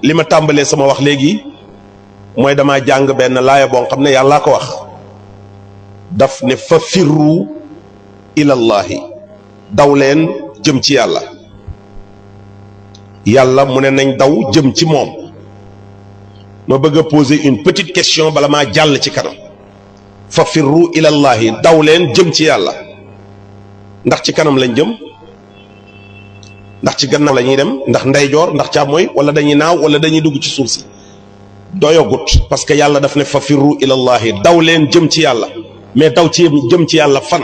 li ma tàmbalee sama wax léegi mooy dama jàng benn laaya boo xam ne yàllaa ko wax daf ne fa firru ilallahi daw leen jëm ci yàlla yàlla mu ne nañ daw jëm ci moom ma bëgg a poser une petite question bala maa jàll ci kanam fa firru ilallahi daw leen jëm ci yàlla ndax ci kanam lañ jëm ndax ci gannaaw la ñuy dem ndax ndeyjoor ndax càmmooy wala dañuy naaw wala dañuy dugg ci suuf si doyagut parce que yàlla daf ne fa firru ilallahi daw leen jëm ci yàlla mais daw ci jëm ci yàlla fan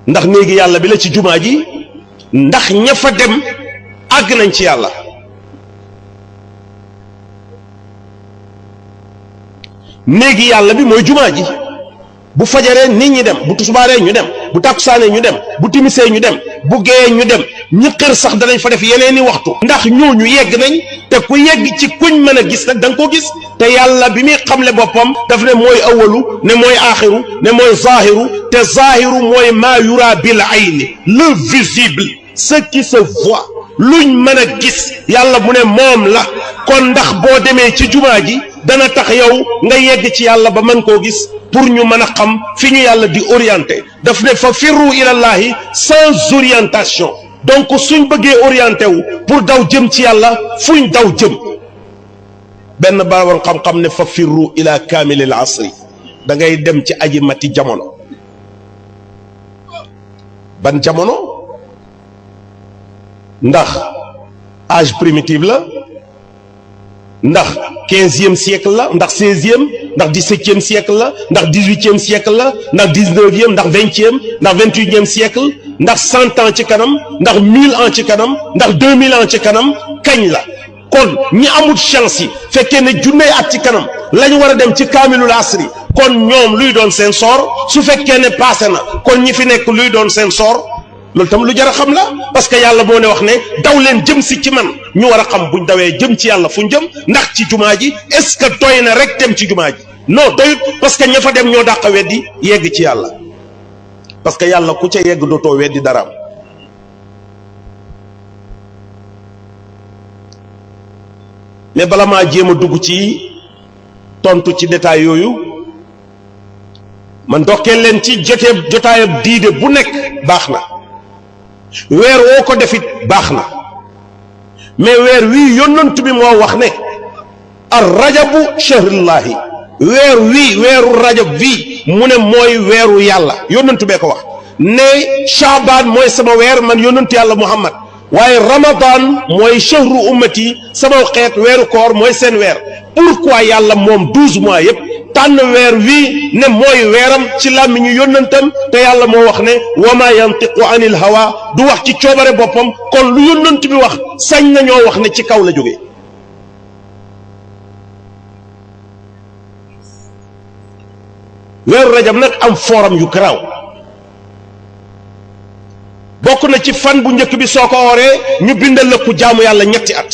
ndax néegi yàlla bi la ci jumaa ji ndax ña fa dem àgg nañ ci yàlla néegi yàlla bi mooy jumaa ji bu fajaree nit ñi dem bu tusubaaree ñu dem bu tàkkusaanee ñu dem bu timisee ñu dem bu géeyee ñu dem ñi xër sax danañ fa def yeneeni waxtu ndax ñooñu yegg nañ te ku yegg ci kuñ mën a gis nag da nga ko gis te yàlla bi muy xamle boppam daf ne mooy awalu ne mooy aaxiru ne mooy zaahiru te zaahiru mooy maa yura bil ayni le visible ce qui se voit luñ mën a gis yàlla mu ne moom la kon ndax boo demee ci jumaa ji dana tax yow nga yegg ci yàlla ba mën koo gis pour ñu mën a xam fi ñu yàlla di orienté daf ne fa firru ilallahi sans orientation donc suñ bëggee orienté wu pour daw jëm ci yàlla fuñ daw jëm benn baawoon xam-xam ne fa firru ila kaamilil asri da ngay dem ci aji mati jamono ban jamono ndax âge primitif la ndax 15e siècle la ndax 16e ndax 17e siècle la ndax 18e siècle la ndax 19e ndax 20e ndax 28e siècle ndax 100 ans ci kanam ndax 1000 ans ci kanam ndax 2000 ans ci kanam kañ la kon ñi amul chance yi fekkee ne junney at ci kanam lañ war a dem ci kaamilul asri kon ñoom luy doon seen soor su fekkee ne passé na kon ñi fi nekk luy doon seen soor loolu tam lu jar a xam la parce que yàlla moo ne wax ne daw leen jëm si ci man ñu war a xam buñ dawee jëm ci yàlla fuñ jëm ndax ci jumaa ji est-ce que doy na rek dem ci jumaa ji non doyut parce que ña fa dem ñoo dàq weddi yegg ci yàlla parce que yàlla ku ca yegg dootoo weddi daraam mais bala maa jéem a dugg ci tontu ci détail yooyu man ndokkeel leen ci jotaayab diide bu nekk baax na weer woo ko defit baax na mais weer wii yonent bi moo wax ne ar rajabu shahrullahi weer wii weeru rajab bii mu ne mooy weeru yàlla yonent bee ko wax ne shaabaan mooy sama weer man yonent yàlla muhammad waaye ramadan mooy shahru ummati sama xeet weeru koor mooy seen weer pourquoi yàlla moom 12 mois yépp tànn weer wii ne mooy weeram ci làmmiñu yónnantam te yàlla moo wax ne wa ma yantiqu anil hawa du wax ci coobare boppam kon lu yónnant bi wax sañ nañoo wax ne ci kaw la jógee weeru rajab nag am fooram yu garaaw bokk na ci fan bu njëkk bi soo ko wooree ñu bindal la ku jaamu yàlla ñetti at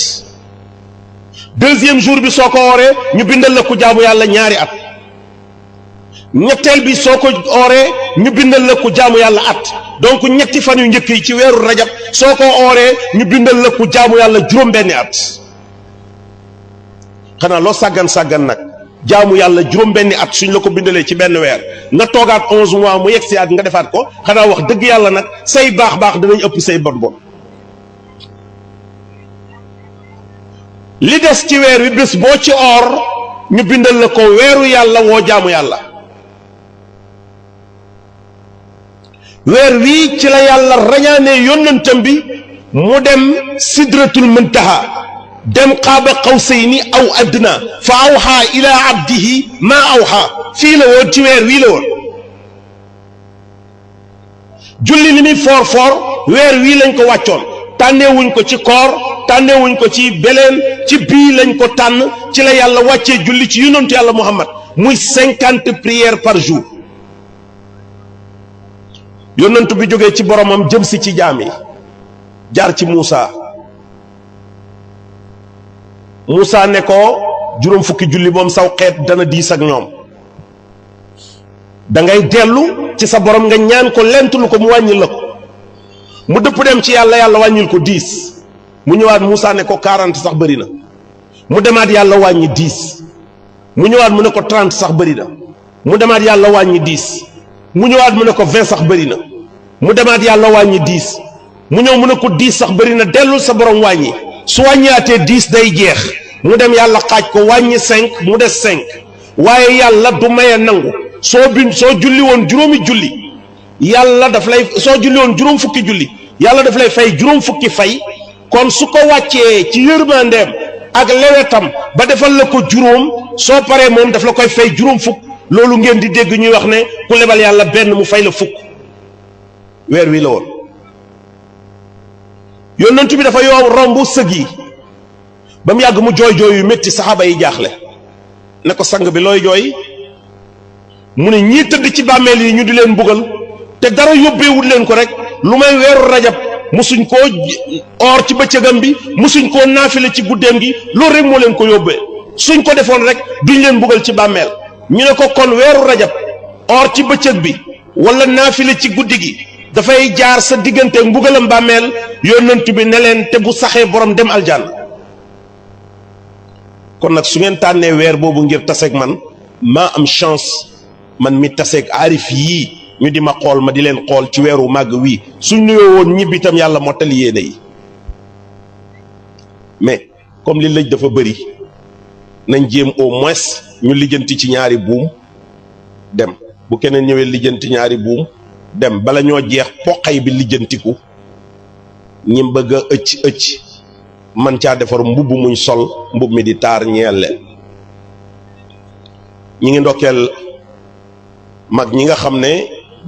deuxième jour bi soo ko wooree ñu bindal la ku jaamu yàlla ñaari at ñetteel bi soo ko ooree ñu bindal la ku jaamu yàlla at donc ñetti fan yu njëkk yi ci weeru rajab soo ko ooree ñu bindal la ku jaamu yàlla juróom-benni at xanaa loo sàggan nag jaamu yàlla juróom-benni at suñ la ko bindalee ci benn weer nga toogaat 11 mois mu yegg si at nga defaat ko xanaa wax dëgg yàlla nag say baax danañ ëpp say bon li des ci weer wi bés boo ci oor ñu bindal la ko weeru yàlla woo jaamu yàlla weer wii ci la yàlla rañaanee yónnantam bi mu dem sidratul muntaha dem qaaba qawsayni aw adna fa awxa ila abdihi ma awxa fii la woon ci weer wii la woon julli li muy foor weer wii lañ ko wàccoon tànneewuñ ko ci koor tànneewuñ ko ci beleen ci bii lañ ko tànn ci la yàlla wàccee julli ci yonentu yàlla muhammad muy 50 prières par jour yonentu bi jógee ci boromam jëm si ci jaam yi jaar ci Muusa ne ko juróom fukki julli moom saw xeet dana diis ak ñoom da ngay dellu ci sa borom nga ñaan ko lentulu ko mu wàññil la ko mu dëpp dem ci yàlla yàlla wàññil ko 10 mu ñëwaat Moussa ne ko 40 sax bëri na mu demaat yàlla wàññi 10 mu ñëwaat mu ne ko 30 sax bëri na mu demaat yàlla wàññi 10 mu ñëwaat mu ne ko 20 sax bëri na mu demaat yàlla wàññi 10 mu ñëw mu ne ko 10 sax bëri na dellul sa borom wàññi su wàññiwaatee 10 day jeex mu dem yàlla xaaj ko wàññi 5 mu des 5 waaye yàlla du maye nangu soo julli woon juróomi julli yàlla daf lay soo julli woon juróom fukki julli yàlla daf lay fay juróom fukki fay kon su ko wàccee ci yërmandeem ak lewetam ba defal la ko juróom soo paree moom daf la koy fay juróom fukk loolu ngeen di dégg ñuy wax ne ku lebal yàlla benn mu fay la fukk weer wi la woon yonent bi dafa yow romb sëg yi ba mu yàgg mu jooy jooy yu métti saxaaba yi jaaxle ne ko sang bi looy jooy mu ne ñii tëdd ci bàmmeel yi ñu di leen mbugal te dara yóbbeewut leen ko rek lu may weeru rajab musuñ koo or ci bëccëgam bi musuñ koo naafile ci guddeem gi loolu rek moo leen ko yóbbee suñ ko defoon rek duñ leen mbugal ci bàmmeel ñu ne ko kon weeru rajab or ci bëccëg bi wala naafile ci guddi gi dafay jaar sa diggante mbugalam bàmmeel yonent bi ne leen te bu saxee borom dem aljanna kon nag su ngeen tànnee weer boobu ngir taseeg man maa am chance man mi taseeg aarif yii ñu di ma xool ma di leen xool ci weeru màgg wii suñ nuyoo woon ñibbi itam yàlla mottali yéene yi mais comme li lëj dafa bëri nañ jéem au moins ñu lijjanti ci ñaari buum dem bu keneen ñëwee lijjanti ñaari buum dem bala ñoo jeex poqay bi lijjantiku ñi bëgg a ëcc man caa defar mbubb muñ sol mbubb mi di taar ñeel leen ñi ngi ndokkeel mag ñi nga xam ne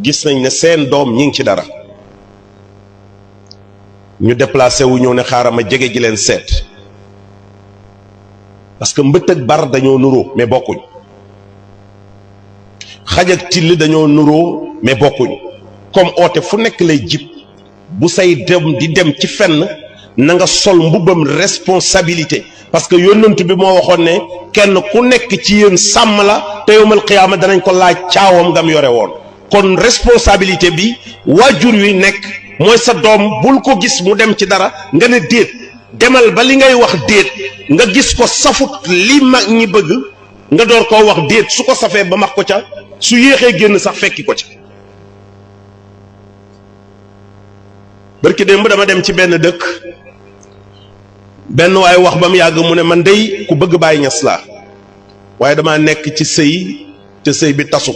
gis nañ ne seen doom ñi ngi ci dara ñu déplacé wu ñëw ne xaaral ma jege ji leen seet parce que mbëtt ak bar dañoo nuroo mais bokkuñ xaj ak till dañoo nuroo mais bokkuñ comme oote fu nekk lay jib bu say dem di dem ci fenn na nga sol mbubbam responsabilité parce que yonent bi moo waxoon ne kenn ku nekk ci yéen sàmm la te yowmal qiyaama danañ ko laaj caawam ngam yore woon kon responsabilité bi waajur wi nekk mooy sa doom bul ko gis mu dem ci dara nga ne déet demal ba li ngay wax déet nga gis ko safut li mag ñi bëgg nga door koo wax déet su ko safee ba max ko ca su yéexee génn sax fekki ko ca barki démb dama dem ci benn dëkk benn waay wax ba mu yàgg mu ne man dey ku bëgg Baay Ñas laa waaye dama nekk ci sëy te sëy bi tasu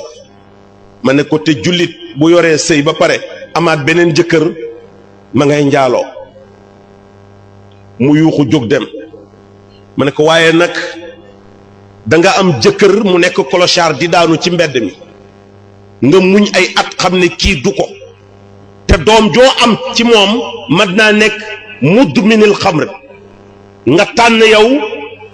ma ne ko te jullit bu yoree sëy ba pare amaat beneen jëkkër ma ngay njaaloo mu yuuxu jóg dem ma ne ko waaye nag da nga am jëkkër mu nekk clochard di daanu ci mbedd mi nga muñ ay at xam ne kii du ko te doom joo am ci moom mat naa nekk mudminil xamr nga tànn yow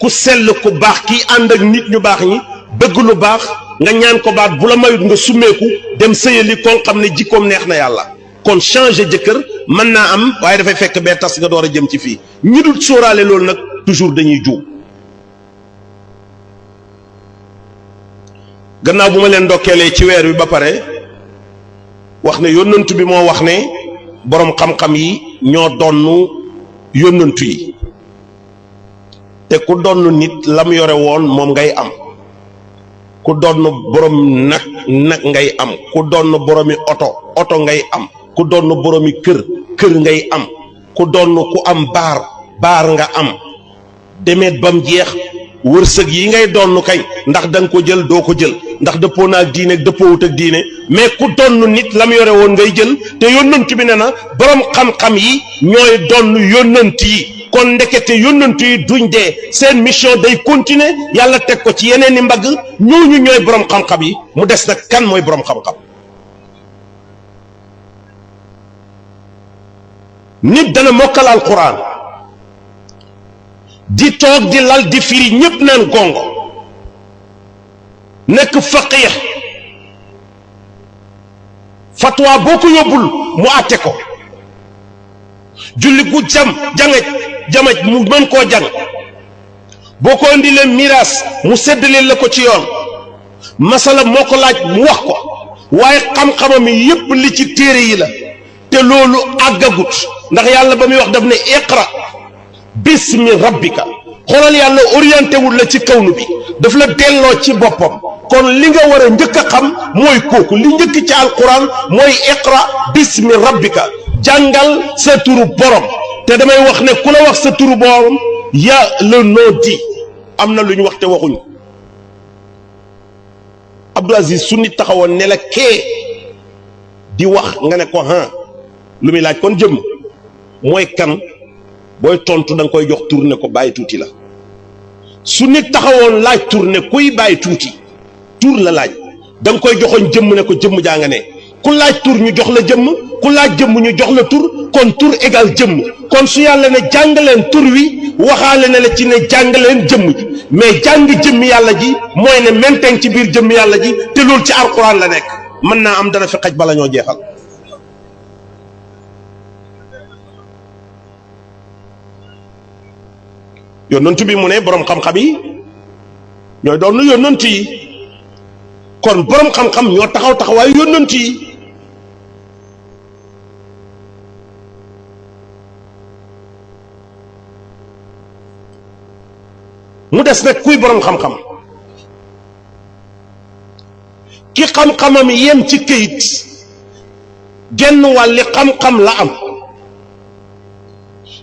ku sell ku baax kii ànd ak nit ñu baax ñi bëgg lu baax nga ñaan ko baat bu la mayut nga summeeku dem sëyali kon xam ne jikkoom neex na yàlla kon changer jëkkër mën naa am waaye dafay fekk bee tas nga door a jëm ci fii ñi dul sóoraale loolu nag toujours dañuy juum gannaaw bu ma leen ndokkeelee ci weer wi ba pare wax ne yónnantu bi moo wax ne boroom xam-xam yi ñoo donnu yónnantu yi te ku donn nit lam yore woon moom ngay am ku donn borom nag ngay am ku donn boromi oto ngay am ku donn boromi kër ngay am ku donn ku am baar nga am demeet bam jeex wërsëg yi ngay donn kañ ndax da nga ko jël doo ko jël ndax dëppoo na ak diine dëppoowut ak diine mais ku donn nit lam yore woon ngay jël te yónnant bi ne na borom xam-xam yi ñooy donn yónnant yi kon ndekete yónnant yi duñ dee seen mission day continuer yàlla teg ko ci yeneen i mbagg ñooñu ñooy borom xam-xam yi mu des nag kan mooy borom xam-xam nit dana mokkal alquran di toog di lal di firi ñépp naan gongo nekk faqih fatwa boo ko yóbbul mu àtte ko julli gu jamaj mu mën koo jàng boo ko indi leen miraas mu séddale la ko ci yoon masala moo ko laaj mu wax ko waaye xam-xamam yépp li ci téere yi la te loolu àggagut ndax yàlla ba muy wax daf ne iqra bismi rabbika xoolal yàlla orienté wul la ci kawnu bi daf la delloo ci boppam kon li nga war a njëkk a xam mooy kooku li njëkk ci alquran mooy iqra bismi rabbika jàngal sa turu borom te damay wax ne ku la wax sa turu borom ya le nom di am na lu ñu wax te waxuñ Abdou Aziz su nit taxawoon ne la kee di wax nga ne ko lu muy laaj kon jëmm mooy kan booy tontu da nga koy jox tur ne ko bàyyi tuuti la su nit taxawoon laaj tur ne kuy bàyyi tuuti tur la laaj da nga koy joxoon jëmm ne ko jëmm jaa nga ne ku laaj tur ñu jox la jëmm ku laaj jëmm ñu jox la tur kon tur égal jëmm kon su yàlla ne jàng leen tur wi waxaale na la ci ne jàng leen jëmm ji mais jàng jëmm yàlla ji mooy ne menteng ci biir jëmm yàlla ji te loolu ci alquran la nekk mën naa am dana fi xaj bala ñoo jeexal yónnantu bi mu ne boroom xam-xam yi ñooy doon yónnantu yi kon boroom xam-xam ñoo taxaw taxawaayu yónnantu yi mu des nag kuy boroom xam-xam ki xam-xamam yem ci këyit genn wàlli xam-xam la am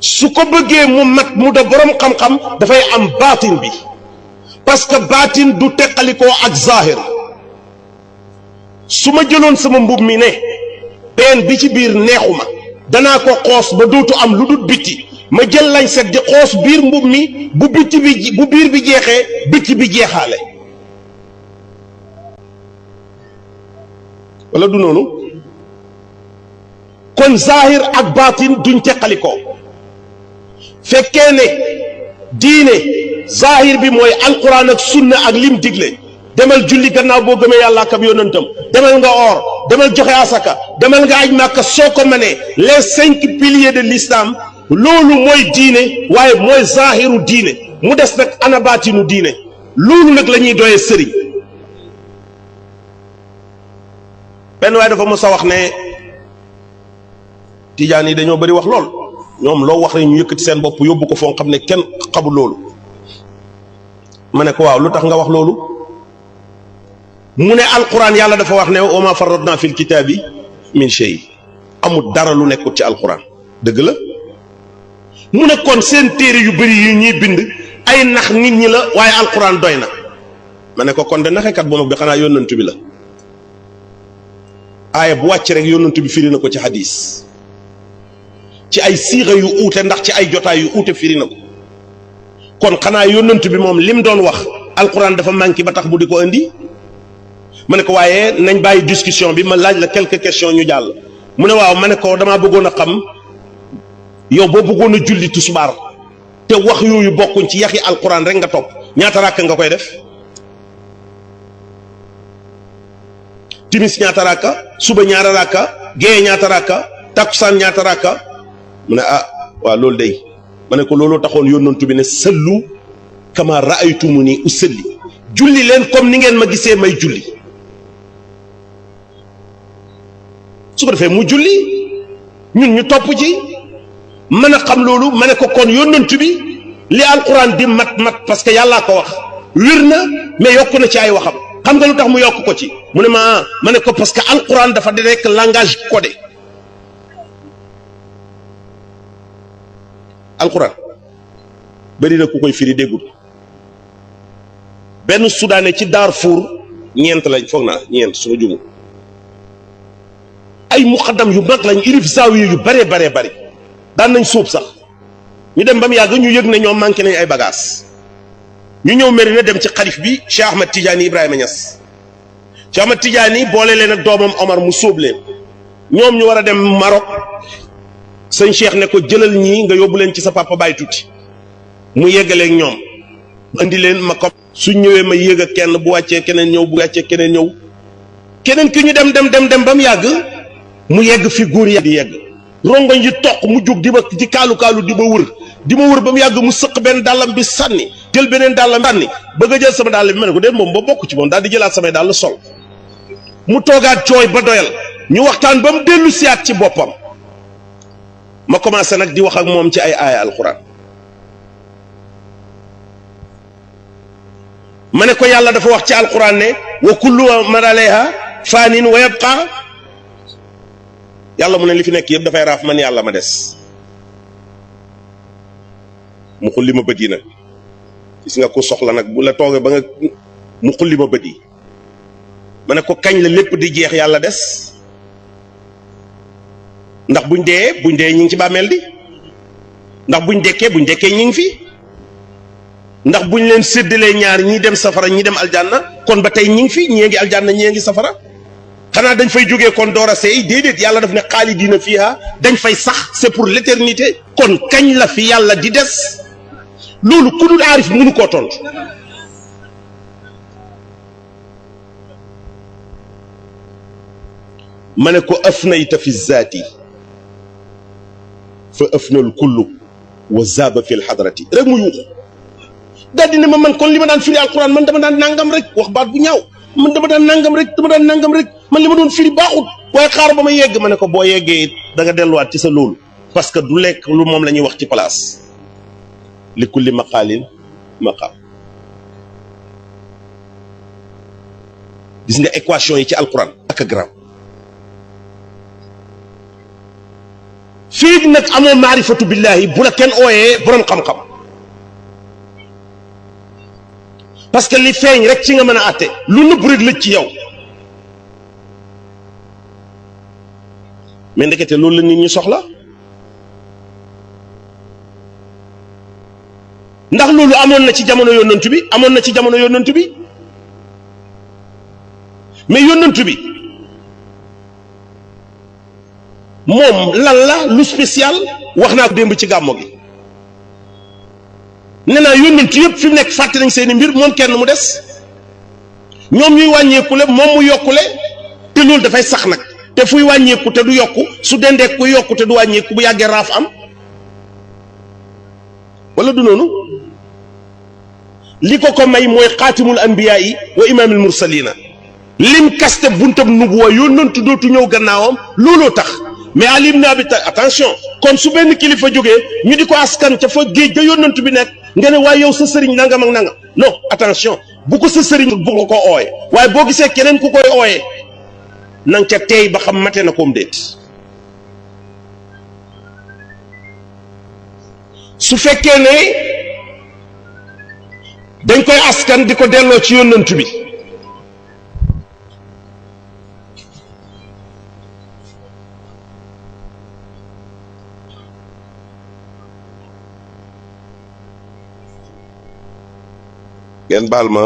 su ko bëggee mu mat mu da boroom xam-xam dafay am baatin bi parce que baatin du teqalikoo ak zahir su ma jëloon sama mbub mi ne benn bi ci biir neexuma danaa ko xoos ba dootu am lu dul bitti ma jël lañ set di xoos biir mbub mi bu bitti bi bu biir bi jeexee bitti bi jeexaale wala du noonu kon zahir ak baatin duñ teqalikoo fekkee ne diine zahir bi mooy alquran ak sunna ak lim digle demal julli gannaaw boo gëmee yàlla ak ab yonentam demal nga oor demal joxe asaka demal nga aj màkka soo ko mënee les 5 piliers de l'islam loolu mooy diine waaye mooy zahiru diine mu des nag ana baatinu diine loolu nag la ñuy doyee sëriñ benn waaye dafa mos a wax ne tijaan yi dañoo bari wax lool ñoom loo wax rek ñu yëkkati seen bopp yóbbu ko foo xam ne kenn xamul loolu ma ne ko waaw lu tax nga wax loolu mu ne alquran yàlla dafa wax ne wa ma farratna fil kitaabi min shay amul dara lu nekkut ci alquran dëgg la mu ne kon seen téere yu bëri yi ñuy bind ay nax nit ñi la waaye alquran doy na ma ne ko kon de naxekat bu mag bi xanaa yónnantu bi la aaya bu wàcc rek yónnantu bi firi na ko ci hadis ci ay siixa yu uute ndax ci ay jotaay yu uute firi na ko kon xanaa yónnantu bi moom lim doon wax alquran dafa manqué ba tax bu di ko indi ma ne ko waaye nañ bàyyi discussion bi ma laaj la quelques questions ñu jàll mu ne waaw ma ne ko damaa bëggoon a xam yow boo bëggoon a julli tisbaar te wax yooyu bokkuñ ci yaxi alquran rek nga topp ñaata ràkk nga koy def timis ñaata ràkka suba ñaata ràkka géeye ñaata ràkka takkusaan ñaata ràkka mu ne waaw loolu day ma ne ko looloo taxoon yónnantu bi ne sallu kama raaytumuni usalli julli leen comme ni ngeen ma gisee may julli su ko defee mu julli ñun ñu topp ci mën a xam loolu ma ne ko kon yónnantu bi li alquran di mat parce que yàllaa ko wax wir na mais yokk na ci ay waxam xam nga lu tax mu yokk ko ci mu ne ma ne ko parce que alquran dafa di nekk langage codé alquran bëri na ku koy firi déggul benn soudanais ci Darfour ñeent lañ foog naa ñeent su ma jumu ay muqaddam yu mag lañ ilif zaawiya yu bare bari daan nañ sóob sax ñu dem ba mu yàgg ñu yëg ne ñoom manqué nañ ay bagages ñu ñëw Medina dem ci xalif bi Cheikh Ahmad Tidiane Ibrahima Niass Cheikh Ahmad Tidiane boole leen ak doomam Omar mu sóob leen ñoom ñu war a dem Maroc sëñ Cheikh ne ko jëlal ñii nga yóbbu leen ci sa papa Baye tuuti mu yeggaleeg ñoom indi leen ma ko suñ ñëwee ma yéeg ak kenn bu wàccee keneen ñëw bu wàccee keneen ñëw keneen ki ñu dem ba mu yàgg mu yegg fi góor yi di yegg rongoñ yi toq mu jóg di ma di kaalu di ma wër ba mu yàgg mu sëq benn dàllam bi sànni jël beneen dàllam sànni bëgg a jël sama dàll bi ma ne ko déet moom ba bokk ci moom daal di jëlaat samay dàll sol mu toogaat jooy ba doyal ñu waxtaan ba mu dellu siyaat ci boppam ma commencé nag di wax ak moom ci ay aaya alquran ma ne ko yàlla dafa wax ci alquran ne wa kullu man alayha faanin wa yabqa yàlla mu ne li fi nekk yëpp dafay raaf man yàlla ma des mu xulli ma bët yi nag gis nga ko soxla nag bu la toogee ba nga mu xulli ma bët yi ma ne ko kañ la lépp di jeex yàlla des ndax buñ dee ñi ngi ci bàmmeel di ndax buñ dekkee ñi ngi fi ndax buñ leen séddalee ñaar ñi dem safara ñi dem aljanna kon ba tey ñi ngi fi ñii ngi aljanna ñii ngi safara xanaa dañ fay jógee kon door a seey déedéet yàlla daf ne xaalidiina fiiha dañ fay sax c'est pour l'éternité kon kañ la fi yàlla di des loolu ku dul aarif mënu koo tontu ma ne ko afnayta fi zaati fa afnal kullu wa zaaba fi lxadrati rek mu yuuxu daal di ne ma man kon li ma daan firi alquran man dama daan nangam rek wax baat bu ñaaw man dama daan nangam rek man li ma doon firi baaxut waaye xaar ba ma yegg ma ne ko boo yeggee it da nga delluwaat ci sa loolu parce que du lekk lu moom la ñuy wax ci place li kulli maqaalin maqaal gis nga équation yi ci alquran ak grand fii nag amoo maarifatu billahi bu la kenn ooyee borom xam-xam parce que li feeñ rek ci nga mën a àtte lu nëbb rek lëj ci yow mais ndekete loolu la nit ñi soxla ndax loolu amoon na ci jamono yonent bi amoon na ci jamono yonent bi mais yonent bi moom lan la lu spécial wax naa ko démb ci gàmmo gi nee naa yónnent yëpp fi mu nekk fàtte nañ seeni mbir moom kenn mu des ñoom ñuy wàññeekule moom mu yokkule te loolu dafay sax nag te fuy wàññeeku te du yokku su dendeek kuy yokku te du wàññeeku bu yàggee raaf am wala du noonu li ko may mooy xaatimul anbiyaa yi wa imaamil mursalina lim kaste buntab nubuwa yónnent dootu ñëw gannaawam looloo tax mais Ali ibn Abi Talib attention kon su benn kilifa jógee ñu di ko askan ca fa géej ga yónnent bi nekk nga ne waaye yow sa sëriñ nangam ak nangam non attention bu ko sa sëriñ bu ko ooye waaye boo gisee keneen ku koy ooye na nga ca teey ba xam mate na koom déet su fekkee ne dañ koy askan di ko delloo ci yónnent bi ngeen baal ma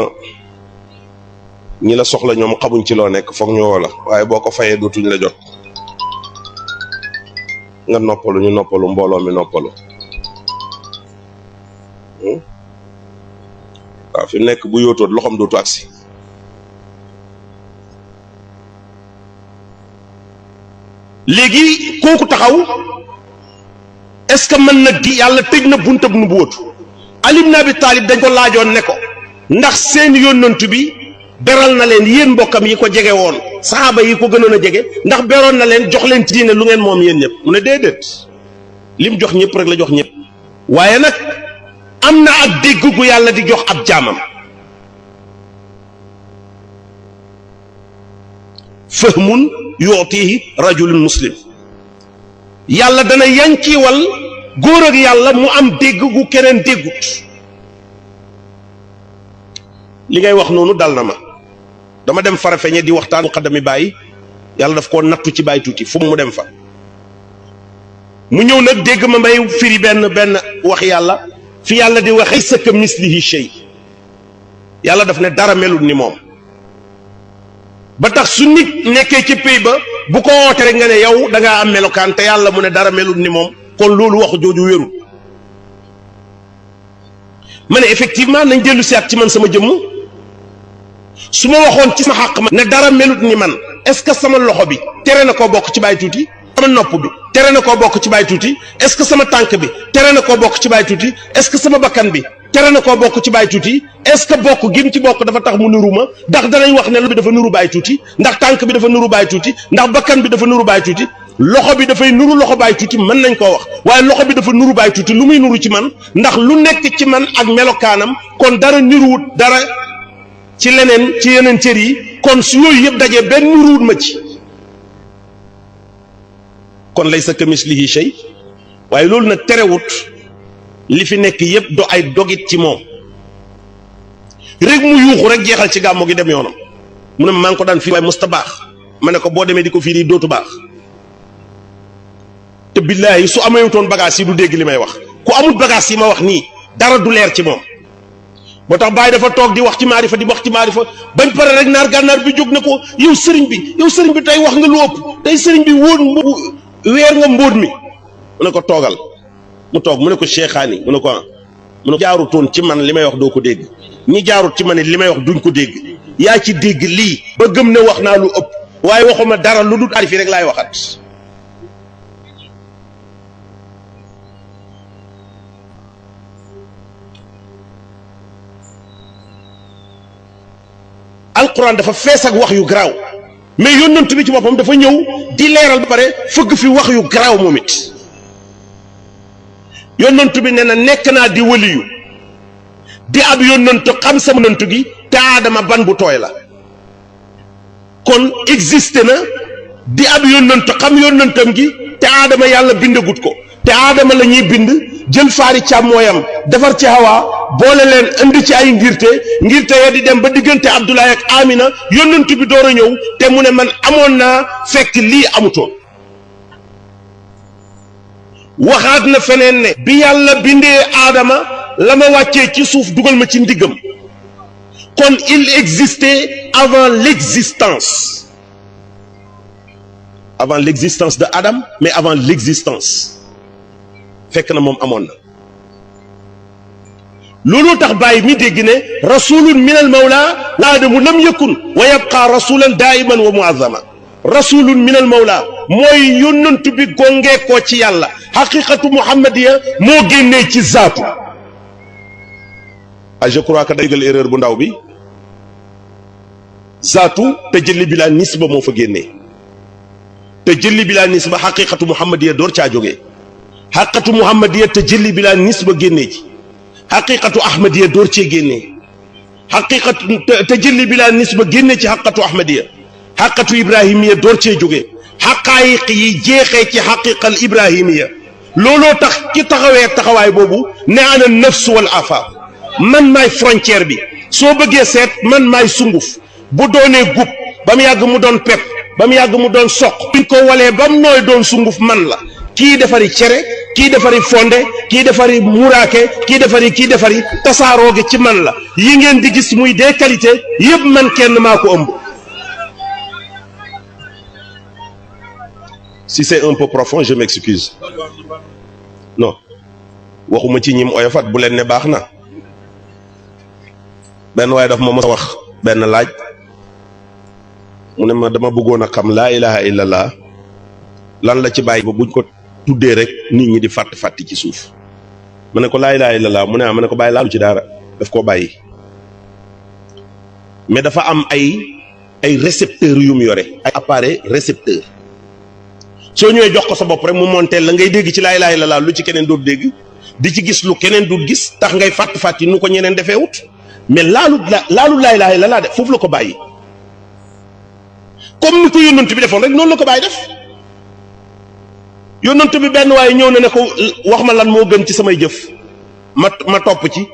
ñi la soxla ñoom xamuñ ci loo nekk foog ñu woo la waaye boo ko fayee dootuñ la jot nga noppalu ñu noppalu mbooloo mi noppalu waaw fi mu nekk bu yóotoot loxoom dootu agsi léegi kooku taxaw est-ce que mën na di yàlla tëj na buntab nu bu wóotu Ali ibn Abi Talib dañ ko laajoon ne ko ndax seen yónnantu bi beral na leen yéen mbokkam yi ko jege woon saxaaba yi ko gënoon a jege ndax beroon na leen jox leen ci diine lu ngeen moom yéen ñëpp mu ne déedéet lim jox ñëpp rek la jox ñëpp waaye nag am na ak dégg gu yàlla di jox ab jaamam fahmun yuutihi rajulun muslim yàlla dana yankiwal góor ak yàlla mu am dégg gu keneen déggut li ngay wax noonu dal na ma dama dem Farafeñe di waxtaan xaddami bàyyi yàlla daf koo nattu ci bàyyi tuuti fu mu dem fa mu ñëw nag dégg ma may firi benn wax yàlla fi yàlla di wax laysa ka mislihi shay yàlla daf ne dara melut ni moom ba tax su nit nekkee ci pays ba bu ko woote rek nga ne yow da ngaa am melokaan te yàlla mu ne dara melut ni moom kon loolu wax jooju wérul ma ne effectivement nañ dellu siyaat ci man sama jëmm su ma waxoon ci sama xàq ma ne dara melut ni man est-ce que sama loxo bi tere na koo bokk ci bàyyi tuuti sama nopp bi tere na koo bokk ci bàyyi tuuti est-ce que sama tànk bi tere na koo bokk ci bàyyi tuuti est-ce que sama bakkan bi tere na koo bokk ci Baye Tuuti est-ce que bokk gim ci bokk dafa tax mu nuru ma ndax danañ wax ne lu bi dafa nuru Baye Tuuti ndax tànk bi dafa nuru Baye Tuuti ndax bakkan bi dafa nuru Baye Tuuti loxo bi dafay nuru loxo Baye Tuuti mën nañ koo wax waaye loxo bi dafa nuru Baye Tuuti lu muy nuru ci man ndax lu nekk ci man ak melokaanam kon dara niruwut dara ci leneen ci yeneen cër yi kon su yooyu yëpp dajee benn niruwut ma ci kon laysa kamislihi shay waaye loolu nag terewut li fi nekk yëpp do ay dogit ci moom rek mu yuuxu rek jeexal ci gàmmu gi dem yoonam mu ne maa ngi ko daan fii waaye musta baax ma ne ko boo demee di ko fii di dootu baax te billaahi su amewutoon bagage yi du dégg li may wax ku amul bagage yi ma wax nii dara du leer ci moom moo tax Baye dafa toog di wax ci maarifa di wax ci maarifa bañ pare rek naar gànnaar bi jóg ne ko yow sëriñ bi tey wax nga lu ëpp tey sëriñ bi wóor weer nga mbóot mi mu ne ko toogal mu toog mu ne ko cheikhaani mu ne ko mu ne ko jaarutoon ci man li may wax doo ko dégg ñi jaarut ci man li may wax duñ ko dégg yaa ci dégg lii ba gëm ne wax naa lu ëpp waaye waxuma dara lu dul arifi rek laay waxat alquran dafa fees ak wax yu garaaw mais yónnent bi ci boppam dafa ñëw di leeral ba pare fëgg fi wax yu garaaw moom it yónnent bi nee na nekk naa di waliyu di ab yónnent xam sama yónnent gi te aadama ban bu tooy la kon existé na di ab yónnent xam yónnentam gi te aadama yàlla bindagut ko te aadama la ñuy bind jël faari càmmooyam defar ci Hawa boole leen indi ci ay ngirte ya di dem ba diggante Abdoulaye ak Amina yónnent bi door a ñëw te mu ne man amoon naa fekk lii amutoon waxaat na feneen ne bi yàlla bindee aadama la ma wàccee ci suuf dugal ma ci ndiggam kon il existait avant l'existence de Adam mais avant l'existence fekk na moom amoon na loolu tax bàyyi mi dégg ne rasulun min al mawla wa aadamu lam yakun wa yabqa rasulan daiman wa muazzama rasulun min al mawla mooy yónnant bi gongee koo ci yàlla xaqiqatu muhammadiya moo génnee ci zaatu je crois que daygal erreur bu ndaw bi zaatu te jëlli bi laa nisba moo fa génnee te jëlli bi laa nisba xaqiqatu muhammadiya door caa jógee xaqiqatu muhammadiya te jëlli bi laa nisba génnee ci xaqiqatu ahmadiya door cee génnee xaqiqatu te jëlli bi laa nisba génnee ci xaqiqatu ahmadiya xaqiqatu ibrahimiya door cee jógee xaqaayiq yi jeexee ci xaqiqal ibrahimiya looloo tax ki taxawee taxawaay boobu ne ana nafsu wal afaaq man maay frontière bi soo bëggee seet man maay sunguf bu doonee gub ba mu yàgg mu doon pepp ba mu yàgg mu doon soq buñ ko walee ba mu nooy doon sunguf man la kii defari cere kii defari fonde kii defari muraake kii defari tasaaroo gi ci man la yi ngeen di gis muy des qualités yëpp man kenn maa ko ëmb. Si c'est un peu profond je m'excuse non waxuma ci ñim oyofat bu leen ne baax na benn waaye daf ma mos a wax benn laaj mu ne ma dama bëggoon a xam laa ilaha illallah lan la ci bàyyi ba buñ ko tuddee rek nit ñi di fàtti ci suuf ma ne ko laa ilaha illallah mu ne ma ne ko bàyyi laalu ci dara daf koo bàyyi mais dafa am ay récepteurs yu mu yore ay appareil récepteur soo ñëwee jox ko sa bopp rek mu monteel la ngay dégg ci laa ilaaha illallaah lu ci keneen doot dégg di ci gis lu keneen doot gis tax ngay fàtti nu ko ñeneen defee wut mais laalu laa ilaaha illallaah de foofu la ko bàyyi comme ni ko yónnant bi defoon rek noonu la ko bàyyi def yónnant bi benn waaye ñëw na ne ko wax ma lan moo gën ci samay jëf ma topp ci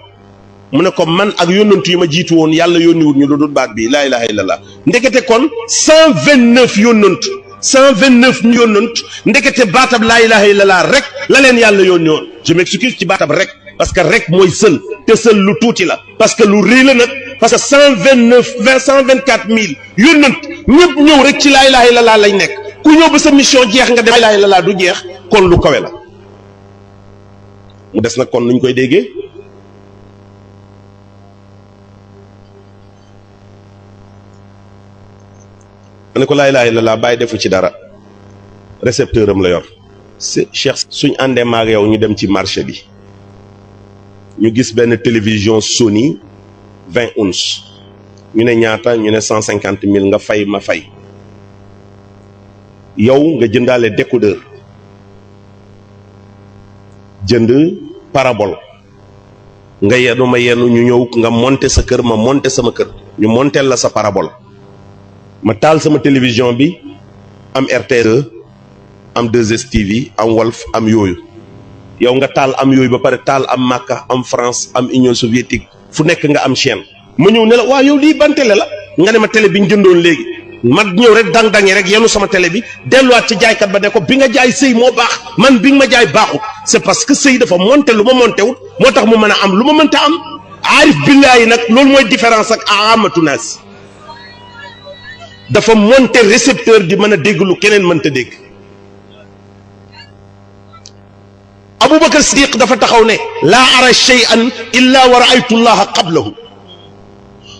mu ne ko man ak yónnant yi ma jiitu woon yàlla yónniwut ñu lu dul baat bi laa ilaaha illallaah ndekete kon 129 yónnant 129 ñu yónnant ndekete baatab laa ilaha illallah rek la leen yàlla yónni woon je m'excuse ci baatab rek parce que rek mooy sël te sël lu tuuti la parce que lu rëy la nag parce que 124 000 yónnant ñëpp ñëw rek ci laa ilaha illallah lañ nekk ku ñëw ba sa mission jeex nga def laa ilaha illallah du jeex kon lu kawe la mu des nag kon nuñ koy déggee ne ko laa ilaaha illallaah bàyyi defu ci dara récepteur am la yor c'est Cheikh suñ àndee maag yow ñu dem ci marché bi ñu gis benn télévision Sony 20 pouces ñu ne ñaata ñu ne 150 000 nga fay ma fay yow nga jëndaale décodeur jënd parabole nga yenu ma yenu ñu ñëw nga monter sa kër ma monter sama kër ñu monter la sa parabole ma taal sama télévision bi am RT2 am 2STV am Walf am yooyu yow nga taal am yooyu ba pare taal am Makka am France am Union soviétique fu nekk nga am chaîne ma ñëw ne la waaw yow lii ban télé la nga ne ma télé bi ñu jëndoon léegi ma ñëw rek dang-dangi rek yenu sama télé bi delluwaat ci jaaykat ba ne ko bi nga jaay sëy moo baax man bi nga ma jaay baaxut c'est parce que sëy dafa monté lu ma monté wut moo tax mu mën a am lu ma mënta am aarif billaahi nag loolu mooy différence ak amatu naas dafa monté récepteur di mën a dégg lu keneen mënta dégg. Aboubacar Siddiq dafa taxaw ne laa ara shay'an illa wa raaytu llaha qablahu.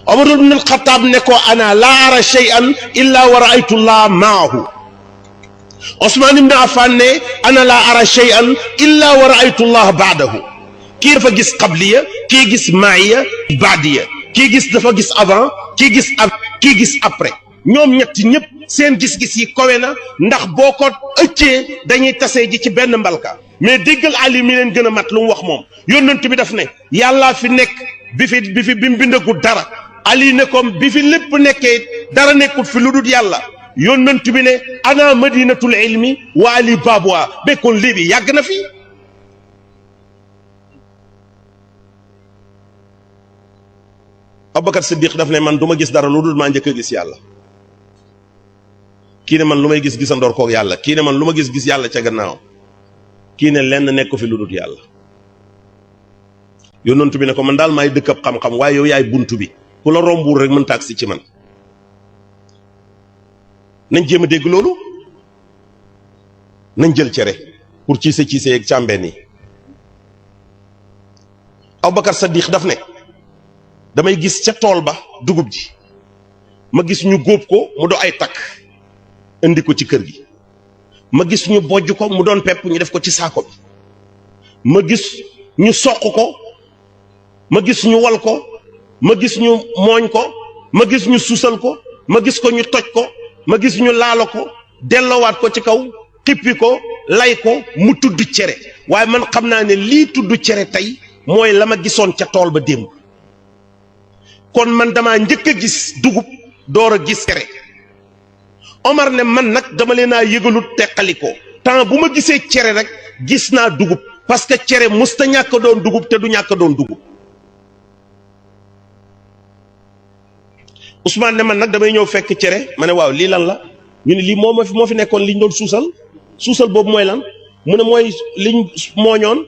Omar ibn al-Khattab ne ko ana laa ara shay'an illa wa raaytu llaha maahu. Ousmane ibn Affan ne ana laa ara shay'an illa wa raaytu llaha baadahu. kii dafa gis qabliya kii gis maaiya baadiya kii gis dafa gis avant kii gis après ñoom ñetti ñëpp seen gis-gis yi kowe na ndax boo ko ëccee dañuy tasee ji ci benn mbalka mais déggal Ali mi leen gën a mat lu mu wax moom yónnent bi daf ne yàllaa fi nekk bi mu bindagul dara Ali ne ko bi fi lépp nekkee dara nekkul fi lu dul yàlla yónnent bi ne ana madinatul ilmi wa Ali babuwa bekkoon lii bi yàgg na fi. Aboubacar Siddiq daf ne man du ma gis dara lu dul maa njëkk a gis yàlla kii ne man lu may gis gisandoor koog yàlla kii ne man lu ma gis yàlla ca gannaaw kii ne lenn nekk fi lu dul yàlla yónnent bi ne ko man daal maay dëkkab xam-xam waaye yow yaay buntu bi ku la rombuur rek mën ta agsi ci man nañ jéem a dégg loolu nañ jël cere pour ciise yeeg càmbeen yi. Aboubacar Siddiq daf ne damay gis ca tool ba dugub ji ma gis ñu góob ko mu do ay takk indi ko ci kër gi ma gis ñu bojj ko mu doon pepp ñu def ko ci saako bi ma gis ñu soq ko ma gis ñu wal ko ma gis ñu mooñ ko ma gis ñu suusal ko ma gis ko ñu toj ko ma gis ñu laalo ko delloowaat ko ci kaw xippi ko lay ko mu tudd cere waaye man xam naa ne lii tudd cere tey mooy la ma gisoon ca tool ba démb kon man damaa njëkk a gis dugub door a gis cere Omar ne man nag dama leen a yëgalut teqalikoo temps bu ma gisee cere rek gis naa dugub parce que cere musta ñàkk doon dugub te du ñàkk doon dugub Ousmane ne man nag damay ñëw fekk cere ma ne waaw lii lan la ñu ne lii moo fi nekkoon liñ doon suusal boobu mooy lan mu ne mooy liñ mooñoon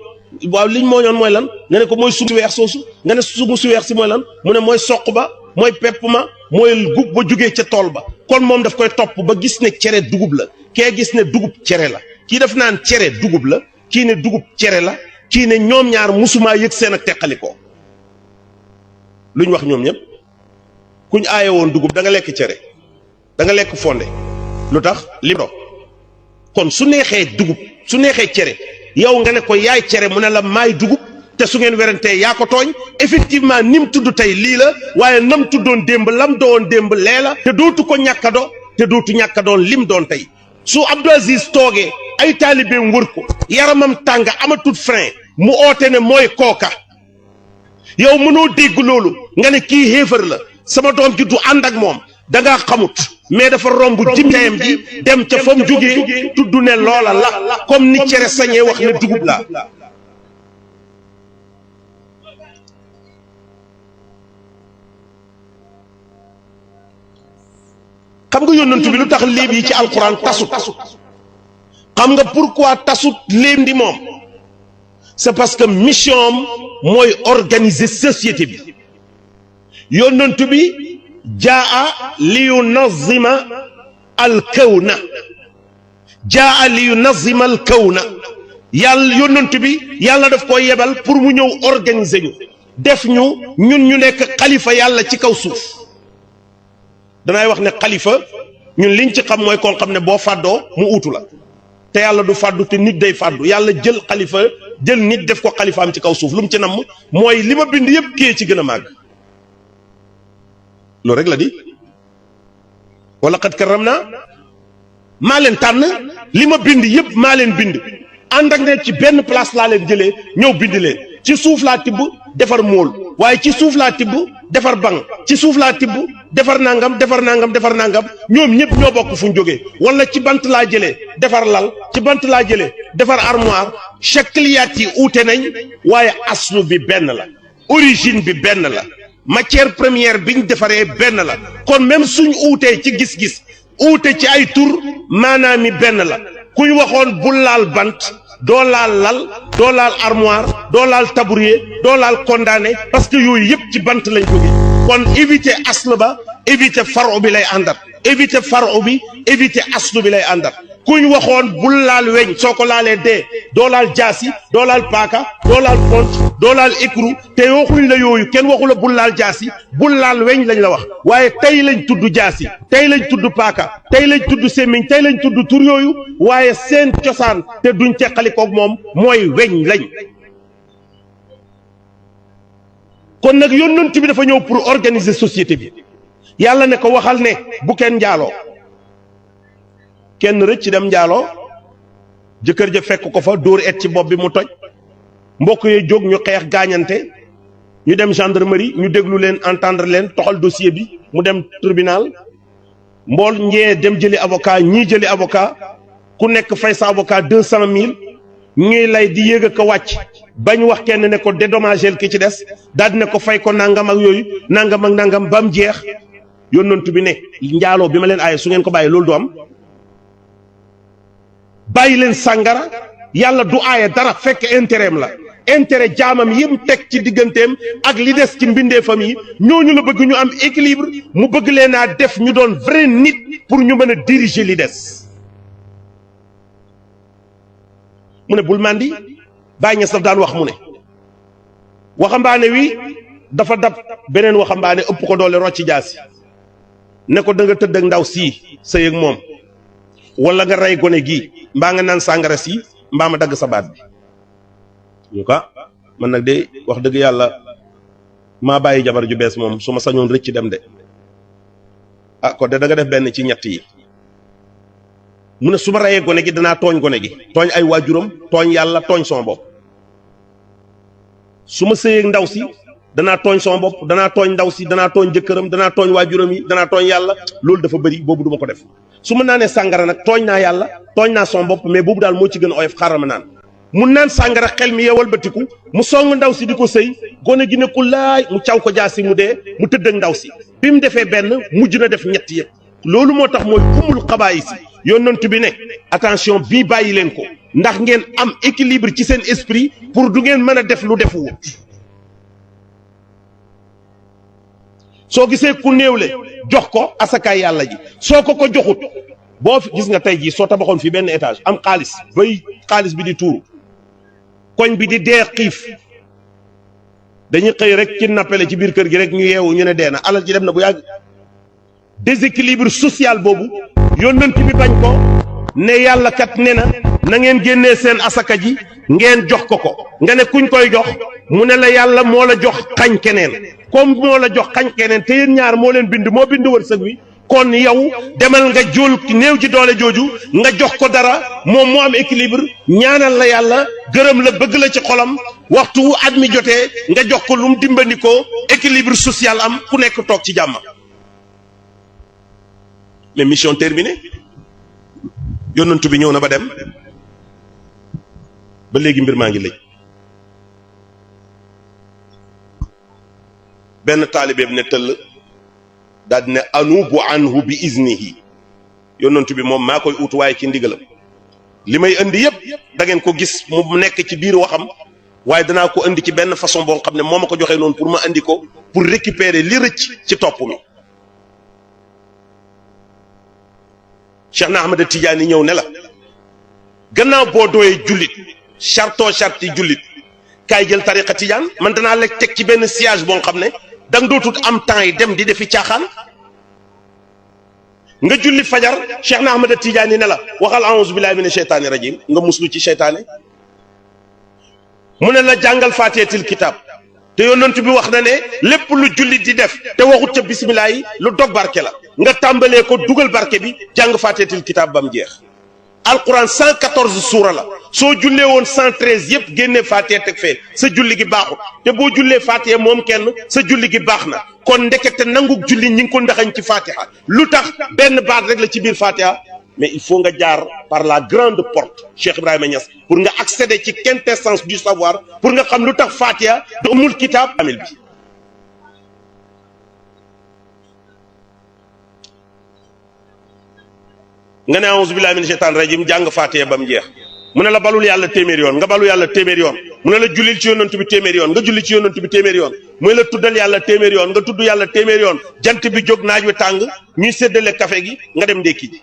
waaw liñ mooñoon mooy lan nga ne ko mooy sumu si weex soosu nga ne sumu si weex si mooy lan mu ne mooy soq ba mooy pepp ma mooy gub ba jugee ca tool ba kon moom daf koy topp ba gis ne cere dugub la kee gis ne dugub cere la kii daf naan cere dugub la kii ne dugub cere la kii ne ñoom ñaar musumaa yëg seen ak teqalikoo luñ wax ñoom ñëpp kuñ aaye woon dugub da nga lekk cere da nga lekk fonde lu tax li do kon su neexee dugub su neexee cere yow nga ne ko yaay cere mu ne la maay dugub te su ngeen werantee yaa ko tooñ effectivement ni mu tudd tey lii la waaye nam tuddoon démb lam doon démb lee la te dootu ko ñàkkado te dootu ñàkkadoon lim doon tey su Abdou Aziz toogee ay taalibeem wër ko yaramam tàng amatut frein mu oote ne mooy kooka yow mënoo dégg loolu nga ne kii xéefar la sama doom ji du ànd ak moom da ngaa xamut mais dafa romb jimteyam ji dem ca fa mu jógee tudd ne loola la comme ni cere sañee wax ne dugub la xam nga yónnent bi lu tax léeb yi ci alquran tasut xam nga pourquoi tasut léeb di moom c'est parce que mission am mooy organiser société bi yónnent bi jaa li yunazima al kawna jaa li yunazima al kawna yàlla yónnent bi yàlla daf koy yebal pour mu ñëw organiser ñu def ñun ñu nekk xalifa yàlla ci kaw suuf danay wax ne xalifa ñun liñ ci xam mooy koo xam ne boo fàddoo mu uutu la te yàlla du fàddu te nit day fàddu yàlla jël xalifa jël nit def ko xalifaam ci kaw suuf lu mu ci namm mooy li ma bind yëpp kii ci gën a màgg loolu rek la di wala xat karam naa maa leen tànn li ma bind yëpp maa leen bind ànd ak ne ci benn place laa leen jëlee ñëw bind leen ci suuf laa tibb defar móol waaye ci suuf laa tibb defar bang ci suuf laa tibb defar nangam defar nangam defar nangam ñoom ñëpp ñoo bokk fu ñu jógee wala ci bant laa jëlee defar lal ci bant laa jëlee defar armoire shakliyaat yi uute nañ waaye aslu bi benn la origine bi benn la matière première biñ defaree benn la kon même suñ uutee ci gis-gis uute ci ay tur maanaam mi benn la kuñ waxoon bul laal bant doo laal lal doo laal armoire doo laal tabouret doo laal condamné parce que yooyu yëpp ci bant lañ jóge kon éviter asl ba éviter faru bi lay àndat éviter faru bi éviter aslu bi lay àndat kuñ waxoon bul laal weñ soo ko laalee dee doo laal jaasi doo laal paaka doo laal pont doo laal écrou te waxuñ la yooyu kenn waxu la bul laal jaasi bul laal weñ lañ la wax waaye tey lañ tudd jaasi tey lañ tudd paaka tey lañ tudd sémmiñ tey lañ tudd tur yooyu waaye seen cosaan te duñ teqalikoog moom mooy weñ lañ kon nag yonent bi dafa ñëw pour organiser société bi yàlla ne ko waxal ne bu kenn njaaloo kenn rëcc dem njaaloo jëkkër ja fekk ko fa dóor et ci bopp bi mu toj mbokk yee jóg ñu xeex gaañante ñu dem gendarmerie ñu déglu leen entendre leen toxal dossier bi mu dem tribunal mbool njee dem jëli avocat ñii jëli avocat ku nekk fay sa avocat 200 000 ñuy lay di yéeg a ko wàcc bañ wax kenn ne ko dédommagel ki ci des daal di ne ko fay ko nangam ak yooyu nangam ak nangam ba mu jeex yonent bi ne njaaloo bi ma leen aaye su ngeen ko bàyyi loolu du am bàyyi leen sàngara yàlla du aaye dara fekk intérêt la intérêt jaamam yim teg ci digganteem ak li des ci mbindeefam yi ñooñu la bëgg ñu am équilibre mu bëgg leen a def ñu doon vrai nit pour ñu mën a diriger li des mu ne bul màndi Baay Ñas daf daan wax mu ne waxambaane wi dafa dab beneen waxambaane ëpp ko doole rocci jaasi ne ko da nga tëdd ak ndaw sii sëy ak moom wala nga rey gone gii mbaa nga naan sàngara si mbaa ma dagg sa baat bi ñu ko man nag de wax dëgg yàlla maa bàyyi jabar ju bees moom su ma sañoon rëcc dem de ah ko de da nga def benn ci ñett yi mu ne su ma reyee gone gi danaa tooñ gone gi tooñ ay waajuram tooñ yàlla tooñ sama bopp su ma sëyeeg ndaw si danaa tooñ sama bopp danaa tooñ ndaw si danaa tooñ jëkkëram danaa tooñ waajuram yi danaa tooñ yàlla loolu dafa bëri boobu duma ko def su ma naanee sàngara nag tooñ naa yàlla tooñ naa sama bopp mais boobu daal moo ci gën a oyof xaaral ma naan mu naan sàngara xel mi yeewal batiku mu song ndaw si di ko sëy gone gi ne ku laay mu caw ko jaasi mu dee mu tëdd ak ndaw si bi mu defee benn mujj na def ñett yëpp loolu moo tax mooy umul xabaay si yonent bi ne attention bii bàyyi leen ko ndax ngeen am équilibre ci seen esprit pour du ngeen mën a def lu defuwut soo gisee ku néewle jox ko asakaay yàlla ji soo ko joxut boo fi gis nga tey jii soo tabaxoon fii benn étage am xaalis bay xaalis bi di tuuru koñ bi di dee xiif dañuy xëy rek ci nappale ci biir kër gi rek ñu yeewu ñu ne dee na alal ji dem na bu yàgg déséquilibre social boobu yonent bi bañ ko ne yàlla kat ne na ngeen génnee seen asaka ji ngeen jox ko nga ne kuñ koy jox mu ne la yàlla moo la jox xañ keneen comme moo la jox xañ keneen te yéen ñaar moo leen bind moo bind wërsëg wi kon yow demal nga jul néew ci doole jooju nga jox ko dara moom moo am équilibre ñaanal la yàlla gërëm la bëgg la ci xolam waxtu wu at mi jotee nga jox ko lu mu dimbandikoo équilibre social am ku nekk toog ci jàmm mais mission terminée yonent bi ñëw na ba dem ba léegi mbir maa ngi lëj benn taalibeem ne tëll daal di ne anubu anhu bi iznihi yonent bi moom maa koy ut waaye ci ndigalam li may indi yëpp da ngeen ko gis mu nekk ci biir waxam waaye danaa ko indi ci benn façon boo xam ne moo ma ko joxee noonu pour ma indi ko pour récupérer li rëcc ci topp mi Cheikh na Ahmad Tidiane ñëw ne la gannaaw boo dooyee jullit chartoo charti jullit kaay jël tariqa Tidiane man danaa la teg ci benn siège boo xam ne da nga dootut am temps yi dem di defi caaxaan nga julli fajar Cheikh na Ahmad Tidiane ne la waxal a'uuzu billahi mina sheytaani rajim nga muslu ci seytaane mu ne la jàngal faatihatil kitab te yonent bi wax na ne lépp lu jullit di def te waxut ca bisimilah yi lu dog barke la nga tàmbalee ko dugal barke bi jàng faatihatil kitab ba mu jeex. alquran 114 suura la soo jullee woon 113 yëpp génnee faatiha teg fee sa julli gi baaxut te boo jullee faatiha moom kenn sa julli gi baax na kon ndekete nangug julli ñi ngi ko ndaxañ ci faatiha lu tax benn baat rek la ci biir faatiha mais il faut nga jaar par la grande porte Cheikh Ibrahima Niass pour nga accéder ci quintessence du savoir pour nga xam lu tax faatiha du umul kitaab amil bi. nga ne a'uuzu billaahi mina sheytaani rajiim jàng faatiha ba mu jeex mu ne la balul yàlla téeméeri yoon nga balu yàlla téeméeri yoon mu ne la jullil ci yonent bi téeméeri yoon nga julli ci yonent bi téeméeri yoon mu ne la tuddal yàlla téeméeri yoon nga tudd yàlla téeméeri yoon jant bi jóg naaj wi tàng ñuy séddale café gi nga dem ndékki ji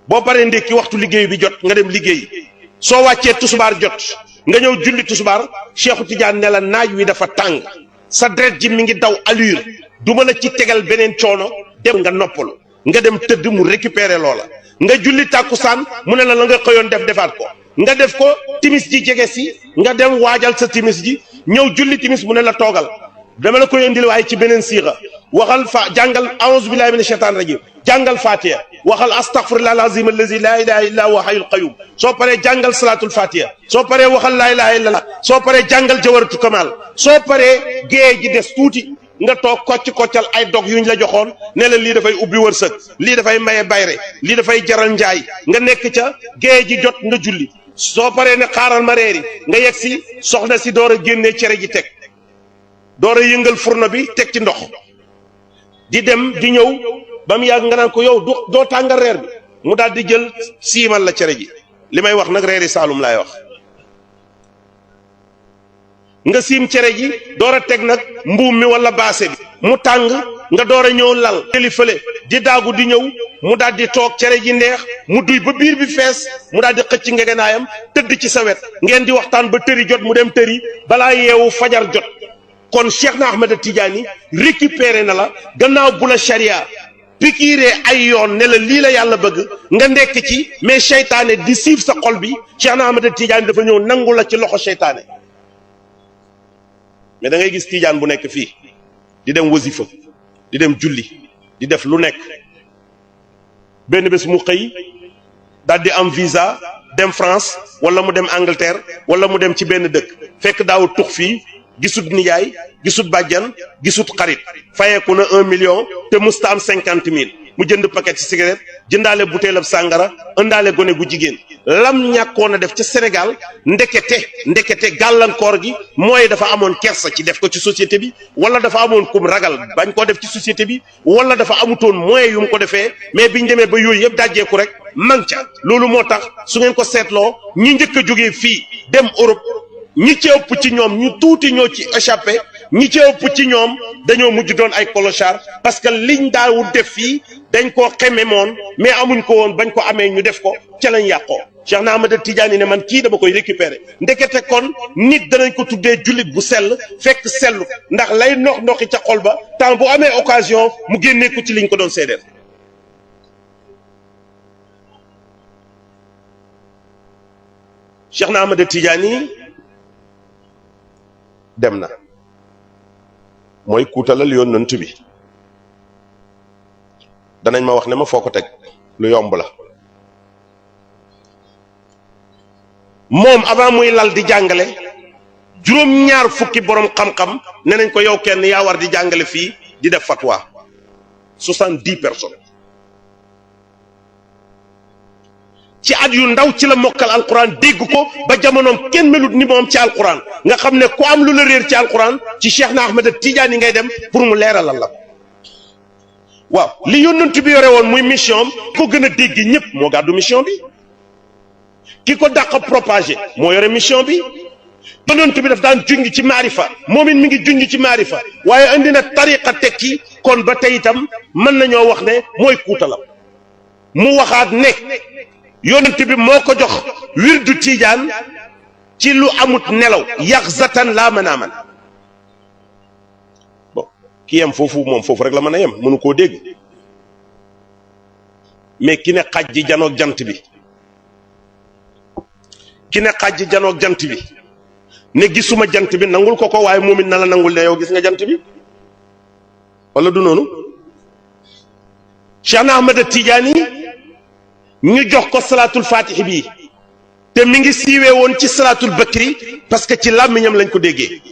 boo paree ndékki waxtu liggéey bi jot nga dem liggéey soo wàccee tusubaar jot nga ñëw julli tusubaar Cheikhu Tidiane ne la naaj wi dafa tàng sa deret ji mi ngi daw allure duma la ci tegal beneen coono dem nga noppalu nga dem tëdd mu récupérer loola nga julli tàkkusaan mu ne la nga xëyoon defaat ko nga def ko timis ji jege si nga dem waajal sa timis ji ñëw julli timis mu ne la toogal dama la koy indil waaye ci beneen siixa waxal fa jàngal a'uuzu billahi mina shaytaani rajim jàngal fatiha waxal astaghfirullah alazim allazi la ilaha illa huwa hayyul qayyum soo paree jàngal salatul fatiha soo paree waxal la ilaha illallah soo paree jàngal jawaratu kamal soo paree géej ji des tuuti nga toog koccal ay dog yuñ la joxoon ne la lii dafay ubbi wërsëg lii dafay maye bayre lii dafay jaral njaay nga nekk ca géej ji jot nga julli soo paree ne xaaral ma reeri nga yegg si soxna si door a génnee cere ji teg door a yëngal furno bi teg ci ndox di dem di ñëw ba mu yàgg nga naan ko yow doo tàngal reer bi mu daal di jël siimal la cere ji li may wax nag reeri Saalum laay wax nga siim cere ji door a teg nag mbuum mi wala baase bi mu tàng nga door a ñëw lal jëli fële di daagu di ñëw mu daal di toog cere ji neex mu duy ba biir bi fees mu daal di xëcc ngegenaayam tëdd ci sa wet ngeen di waxtaan ba tëri jot mu dem tëri balaa yeewu fajar jot kon Cheikh na Ahmed Tidiane récupéré na la gannaaw bu la charia pikiiree ay yoon ne la lii la yàlla bëgg nga nekk ci mais seytaane di siif sa xol bi Cheikh na Ahmed Tidiane dafa ñëw nangu la ci loxo seytaane mais da ngay gis Tidiane bu nekk fii di dem wasifa di dem julli di def lu nekk benn bés mu xëy daal di am visa dem France wala mu dem Angleterre wala mu dem ci benn dëkk fekk daaw tux fii gisut nijaay gisut bàjjan gisut xarit fayeeku na 1 million te musta am 50 000 mu jënd paquet ci cigarette jëndaale bouteille ab sàngara ëndaale gone gu jigéen lam ñàkkoon a def ca Sénégal ndekete gàllankoor gi mooy dafa amoon kersa ci def ko ci société bi wala dafa amoon kum ragal bañ koo def ci société bi wala dafa amutoon moyen yu mu ko defee mais biñ demee ba yooyu yëpp dajjeeku rek man ca loolu moo tax su ngeen ko seetloo ñi njëkk a jógee fii dem Europe ñi ci ëpp ci ñoom ñu tuuti ñoo ci échappé ñi ci ëpp ci ñoom dañoo mujj doon ay clochard parce que liñ daawul def fii dañ koo xeme moon mais amuñ ko woon bañ ko amee ñu def ko ca lañ yàqoo Cheikh na Ahmed Tidiane ne man kii dama koy récupérer ndekete kon nit danañ ko tuddee jullit bu sell fekk sellu ndax lay ndoxi ca xol ba temps bu amee occasion mu génnee ko ci liñ ko doon seedeel Cheikh na Ahmed Tidiane dem na mooy kuutalal yonent bi danañ ma wax ne ma foo ko teg lu yomb la moom avant muy lal di jàngale juróom-ñaar fukki borom xam-xam ne nañ ko yow kenn yaa war di jàngale fii di def fatwa 70 personnes ci at yu ndaw ci la mokkal alquran dégg ko ba jamonoom kenn melut ni moom ci alquran nga xam ne ku am lu la réer ci alquran ci Cheikh na Ahmed Tidiane yi ngay dem pour mu leeralal la waaw li yónnent bi yore woon muy mission ko gën a dégg ñëpp moo gàddu mission bi ki ko dàq propagé moo yore mission bi yónnent bi daf daan junj ci maarifa moom it mi ngi junj ci maarifa waaye andi na tariqa tekki kon ba tey itam mën nañoo wax ne mooy kuutalam mu waxaat ne yonent bi moo ko jox wirdu tiijaan ci lu amut nelaw yaxzatan laa mën a man bon ki yem foofu moom foofu rek la mën a yem mënu koo dégg mais ki ne xaj ji janoog jant bi ki ne xaj ji janoog jant bi ne gisuma jant bi nangul ko waaye moom it na la nangul ne yow gis nga jant bi wala du noonu. Cheikh Ahmad Tidiane ñu jox ko salaatul fatih bi te mi ngi siiwee woon ci salaatul bakri parce que ci làmmiñam lañ ko déggee.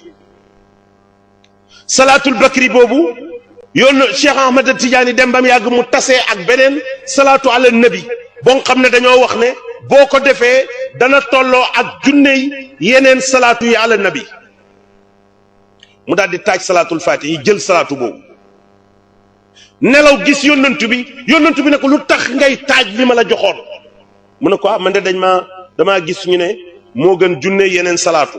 salaatul bakri boobu yoon Cheikh Ahmad Tidiane dem bam yàgg mu tasee ak beneen salaatu ala nabi boo xam ne dañoo wax ne boo ko defee dana tolloo ak junney yeneen salaatu yi ala nabi mu daal di taaj salaatul fatih yi jël salaatu boobu nelaw gis yónnantu bi ne ko lu tax ngay taaj li ma la joxoon mu ne ko man de damaa gis ñu ne moo gën junne yeneen salaatu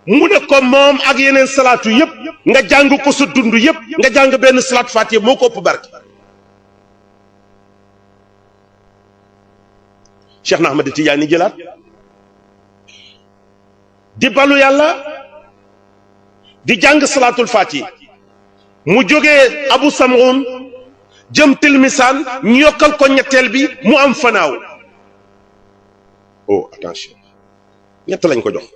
mu ne ko moom ak yeneen salaatu yëpp nga jàng ko sa dund yëpp nga jàng benn salaatu fatih moo ko ëpp barke. Cheikh na Ahmad Tidiane jëlaat di balu yàlla di jàng salaatul fatih mu jógee Abu Sam'un jëm Tilmisaan ñu yokkal ko ñetteel bi mu am fanaaw. oh attention ñett lañ ko jox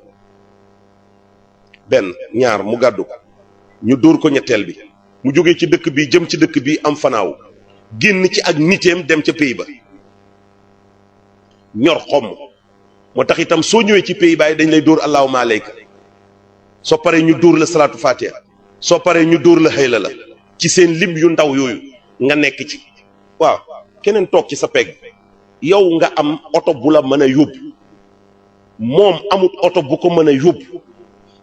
benn ñaar mu gàddu ko ñu dóor ko ñetteel bi mu jógee ci dëkk bi jëm ci dëkk bi am fanaaw génn ci ak niteem dem ca pays ba ñor xomm moo tax itam soo ñëwee ci pays baay dañ lay dóor allahumma alayka soo paree ñu dóor la salaatu fatiha soo paree ñu dóor la xëyla la ci seen lim yu ndaw yooyu nga nekk ci waaw keneen toog ci sa pegg yow nga am oto bu la mën a yóbbu moom amut oto bu ko mën a yóbbu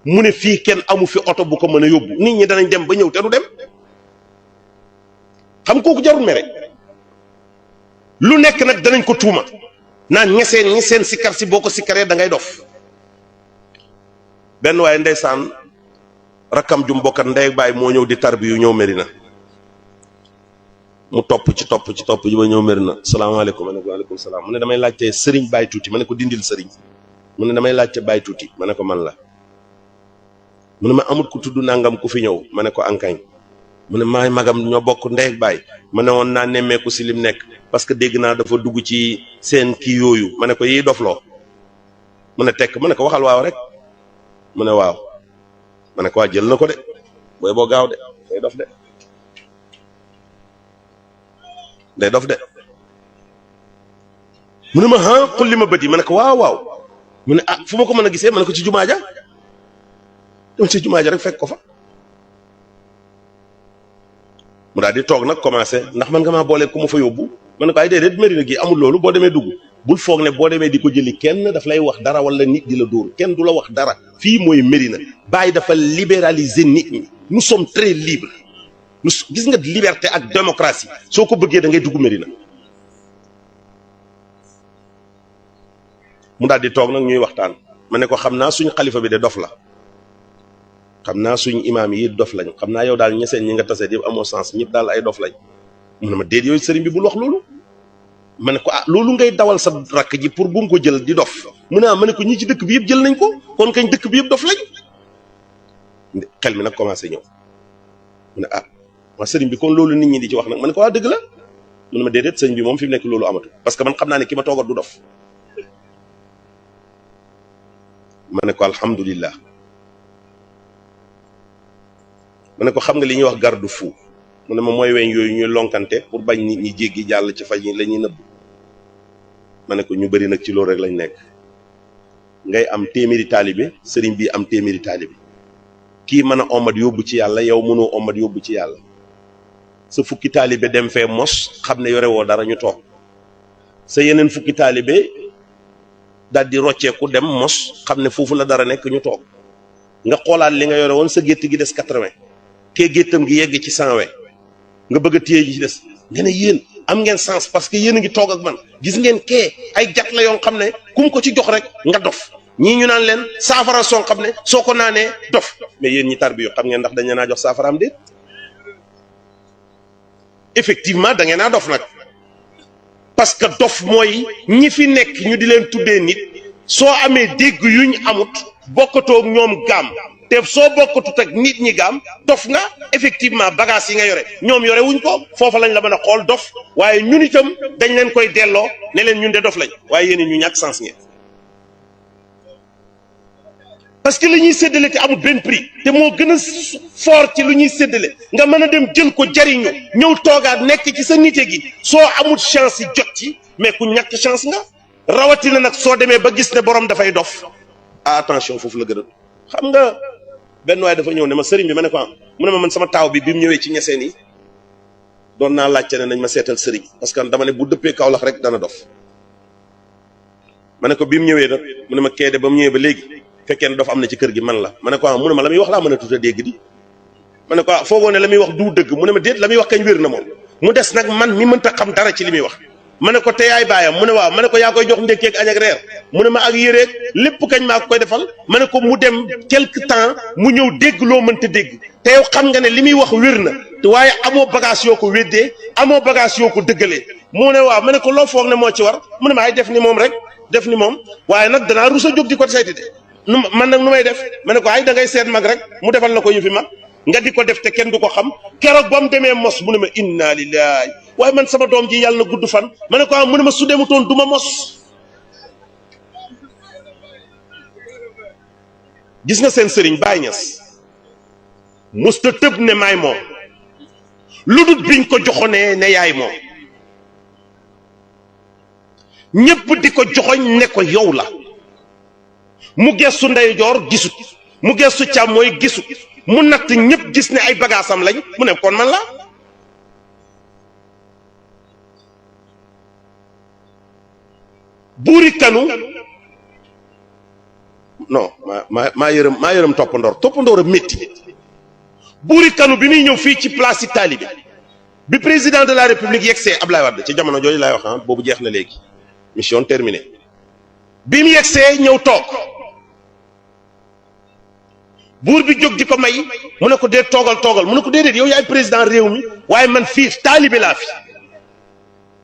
mu ne fii kenn amu fi oto bu ko mën a yóbbu nit ñi danañ dem ba ñëw te du dem xam kooku jarul mere lu nekk nag danañ ko tuuma naan ñi seen sikkar si boo ko sikkaree da ngay dof benn waaye ndeysaan rakkam ju mbokkat ndey baay moo ñëw di tarbi yu ñëw Medina mu topp ci ji ba ñëw Medina salaamaaleykum ma ne ko waaleykum salaam mu ne damay laajte sëriñ Baay Tuuti ma ne ko dindil sëriñ mu ne damay laajte Baay Tuuti ma ne ko man la mu ne ma amut ku tudd nangam ku fi ñëw ma ne ko ankañ mu ne maay magam ñoo bokk ndey ak baay ma ne woon naa nemmeeku si lim nekk parce que dégg naa dafa dugg ci seen kii yooyu ma ne ko yiy dofloo mu ne tekk ma ne ko waxal waaw rek mu ne waaw ma ne ko waa jël na ko de booy boo gaaw de day dof de mu ne ma xulli ma bët yi ma ne ko waaw mu ne fu ma ko mën a gisee ma ne ko ci jumaa ja dem ci jumaa ja rek fekk ko fa mu daal di toog nag commencé ndax man nga maa boole ku ma fa yóbbu ma ne ko ay déedéet Medina gi amul loolu boo demee dugg bul foog ne boo demee di ko jëli kenn daf lay wax dara wala nit di la dóor kenn du la wax dara fii mooy Medina Baye dafa libéraliser nit ñi nous sommes très libres gis nga liberté ak démocratie soo ko bëggee da ngay dugg Medina mu daal di toog nag ñuy waxtaan ma ne ko xam naa suñu xalifa bi de dof la xam naa suñu imaam yi dof lañ xam naa yow daal ñeseen ñi nga tasee yëpp amoo sens ñëpp daal ay dof lañ mu ne ma déet yooyu sëriñ bi bul wax loolu ma ne ko loolu ngay dawal sa rakk ji pour bu nga ko jël di dof mu ne ma ne ko ñi ci dëkk bi yëpp jël nañ ko kon kañ dëkk bi yëpp dof lañ xel mi nag commencé ñëw mu ne waa sëriñ bi kon loolu nit ñi di ci wax nag ma ne ko waa dëgg la mu ne ma déedéet sëriñ bi moom fi mu nekk loolu amatu parce que man xam naa ne ki ma toogat du dof ma ne ko alhamdulillah ma ne ko xam nga li ñuy wax garde fou mu ne ma mooy weñ yooyu ñuy lonkante pour bañ nit ñi jéggi jàll ci faj yi la ñuy nëbb ma ne ko ñu bëri nag ci loolu rek lañ nekk ngay am téeméeri taalibe sëriñ bi am téeméeri taalibe kii mën a omat yóbbu ci yàlla yow mënoo omat yóbbu ci yàlla sa fukki taalibe dem fee mos xam ne yore woo dara ñu toog sa yeneen fukki taalibe daal di rocceeku dem mos xam ne foofu la dara nekk ñu toog nga xoolaat li nga yore woon sa gétt gi des 80 kee géttam gi yegg ci 120 nga bëgg a téye ji ci des nga ne yéen am ngeen sens parce que yéen a ngi toog ak man gis ngeen kee ay jat la yoo xam ne kum ko ci jox rek nga dof ñii ñu naan leen saafara soo xam ne soo ko naanee dof mais yéen ñi tarbiyu xam ngeen ndax dañ leen a jox saafaraam déet effectivement da ngeen a dof nag parce que dof mooy ñi fi nekk ñu di leen tuddee nit soo amee dégg yuñ amut bokkatoo ak ñoom gaam te soo bokkatut ak nit ñi gaam dof nga effectivement bagage yi nga yore ñoom yore wuñ ko foofa lañ la mën a xool dof waaye ñun itam dañ leen koy delloo ne leen ñun de dof lañ waaye yéen ñu ñàkk sens ngeen parce que li ñuy séddale te amul benn prix te moo gën a fort ci lu ñuy séddale nga mën a dem jël ko jariñu ñëw toogaat nekk ci sa nite gi soo amul chance yi jot ci mais ku ñàkk chance nga rawatina nag soo demee ba gis ne borom dafay dof attention foofu la gën a xam nga benn waaye dafa ñëw ne ma sëriñ bi ma ne ko mu ne ma man sama taaw bi mu ñëwee ci ñeseen yi doon naa laajte ne nañ ma seetal sëriñ parce que dama ne bu dëppee Kaolack rek dana dof ma ne ko bi mu ñëwee nag mu ne ma keede ba mu ñëwee ba léegi fekkee ne dof am na ci kër gi man la ma ne ko mu ne ma la muy wax laa mën a tuuta dégg di ma ne ko foogoo ne la muy wax du dëgg mu ne ma déet la muy wax kañ wér na moom mu des nag man mi mënta xam dara ci li muy wax ma ne ko te yaay baayam mu ne waaw ma ne ko yaa koy jox ndékkeeg añ ak reer mu ne ma ak yéreeg lépp kañ maa ko koy defal ma ne ko mu dem quelque temps mu ñëw dégg loo mënta dégg te yow xam nga ne li muy wax wér na te waaye amoo bagage yoo ko weddee amoo bagage yoo ko dëggalee mu ne waaw ma ne ko loo foog ne moo ci war mu ne ma ay def ni moom rek def ni moom waaye nag danaa rus a jóg di ko sayti de man nag nu may def ma ne ko ay da ngay seet mag rek mu defal na ko yëfi mag nga di ko def te kenn du ko xam keroog ba mu demee mos mu ne ma inna lillahi waaye man sama doom ji yàlla na gudd fan ma ne ko mu ne ma su demutoon du ma mos. gis nga seen sëriñ Baay Ñas musta tëb ne maay moom lu dut biñ ko joxonee ne yaay moom ñépp di ko joxoñ ne ko yow la mu gestu ndeyjoor gisut mu gestu càmmooy gisut mu natt ñépp gis ne ay bagaasam lañ mu ne kon man la buuri kanu non maa yërëm toppandoor a métti buuri kanu bi muy ñëw fii ci place yi taalibe bi président de la république yegsee Ablaye Wade ci jamono jooju laay wax boobu jeex na léegi mission terminée bi mu yegsee ñëw toog buur bi jóg di ko may mu ne ko dee toogal mu ne ko déedéet yow yaay président réew mi waaye man fii taalibe laa fi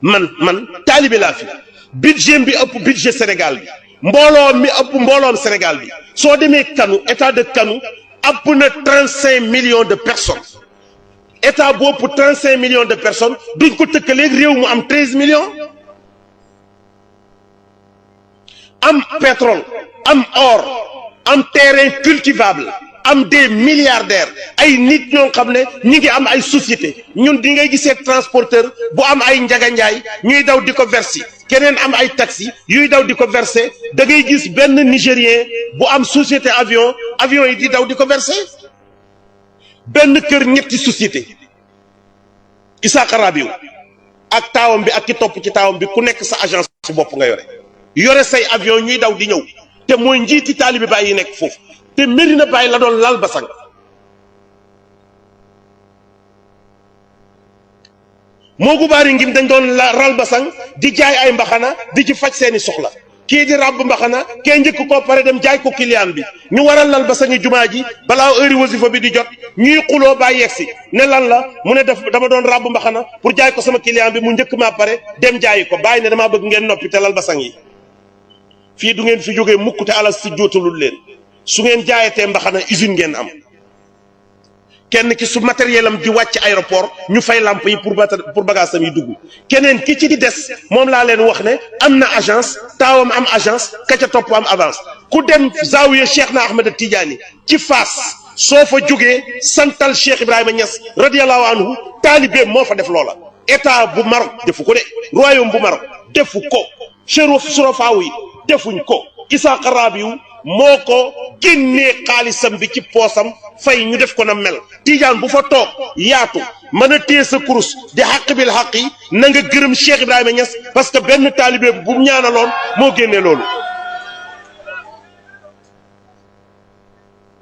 man taalibe laa fi budget bi ëpp budget Sénégal bi mbooloo mi ëpp mbooloom Sénégal bi soo demee kanu état de kanu ëpp na 35 millions de personnes état bu ëpp 35 millions de personnes duñ ko tëkkaleeg réew mu am 13 millions am pétrole am or am terrain cultivable am des milliardaires ay nit ñoo xam ne ñi ngi am ay société ñun di ngay gisee transporteur bu am ay njaganjaay ñuy daw di ko verser keneen am ay taxi yuy daw di ko verser da ngay gis benn nigérien bu am société avion yi di daw di ko verser benn kër ñetti société Isaaqa Rabiou ak taawam bi ak ki topp ci taawam bi ku nekk sa agence su bopp nga yore say avion ñuy daw di ñëw te mooy njiiti taalibi Baay yi nekk foofu te Medina Baay la doon lal basang moogu baari ngim dañ doon ral basang di jaay ay mbaxana di ci faj seeni soxla kii di ràbb mbaxana kee njëkk koo pare dem jaay ko client bi ñu waral lal basangi jumaa ji balaa heure wasifa bi di jot ñuy xuloo Baay yegsi ne lan la mu ne dama doon ràbb mbaxana pour jaay ko sama client bi mu njëkk maa pare dem jaayi ko Baay ne damaa bëgg ngeen noppi te lal basang yi fii du ngeen fi jógee mukk te alal si jootalul leen su ngeen jaayatee mbaxana usine ngeen am kenn ki su matériel am di wàcc aéroport ñu fay lamp yi pour bagage am yi dugg keneen ki ci di des moom laa leen wax ne am na agence taawam am agence ka ca topp am avance ku dem Zawiya Cheikh na Ahmed Tidiane ci Fass soo fa jógee santal Cheikh Ibrahima Niass radiyallahu anhu taalibeem moo fa def loola état bu Maroc defu ko de royaume bu Maroc defu ko surafaaw yi defuñ ko Isaaqa Rabiou moo ko génnee xaalisam bi ci poosam fay ñu def ko na mel Tidiane bu fa toog yaatu mën a téye sa kurus di xaq bil xaq yi na nga gërëm Cheikh Ibrahima Niass parce que benn taalibe bu mu ñaanaloon moo génnee loolu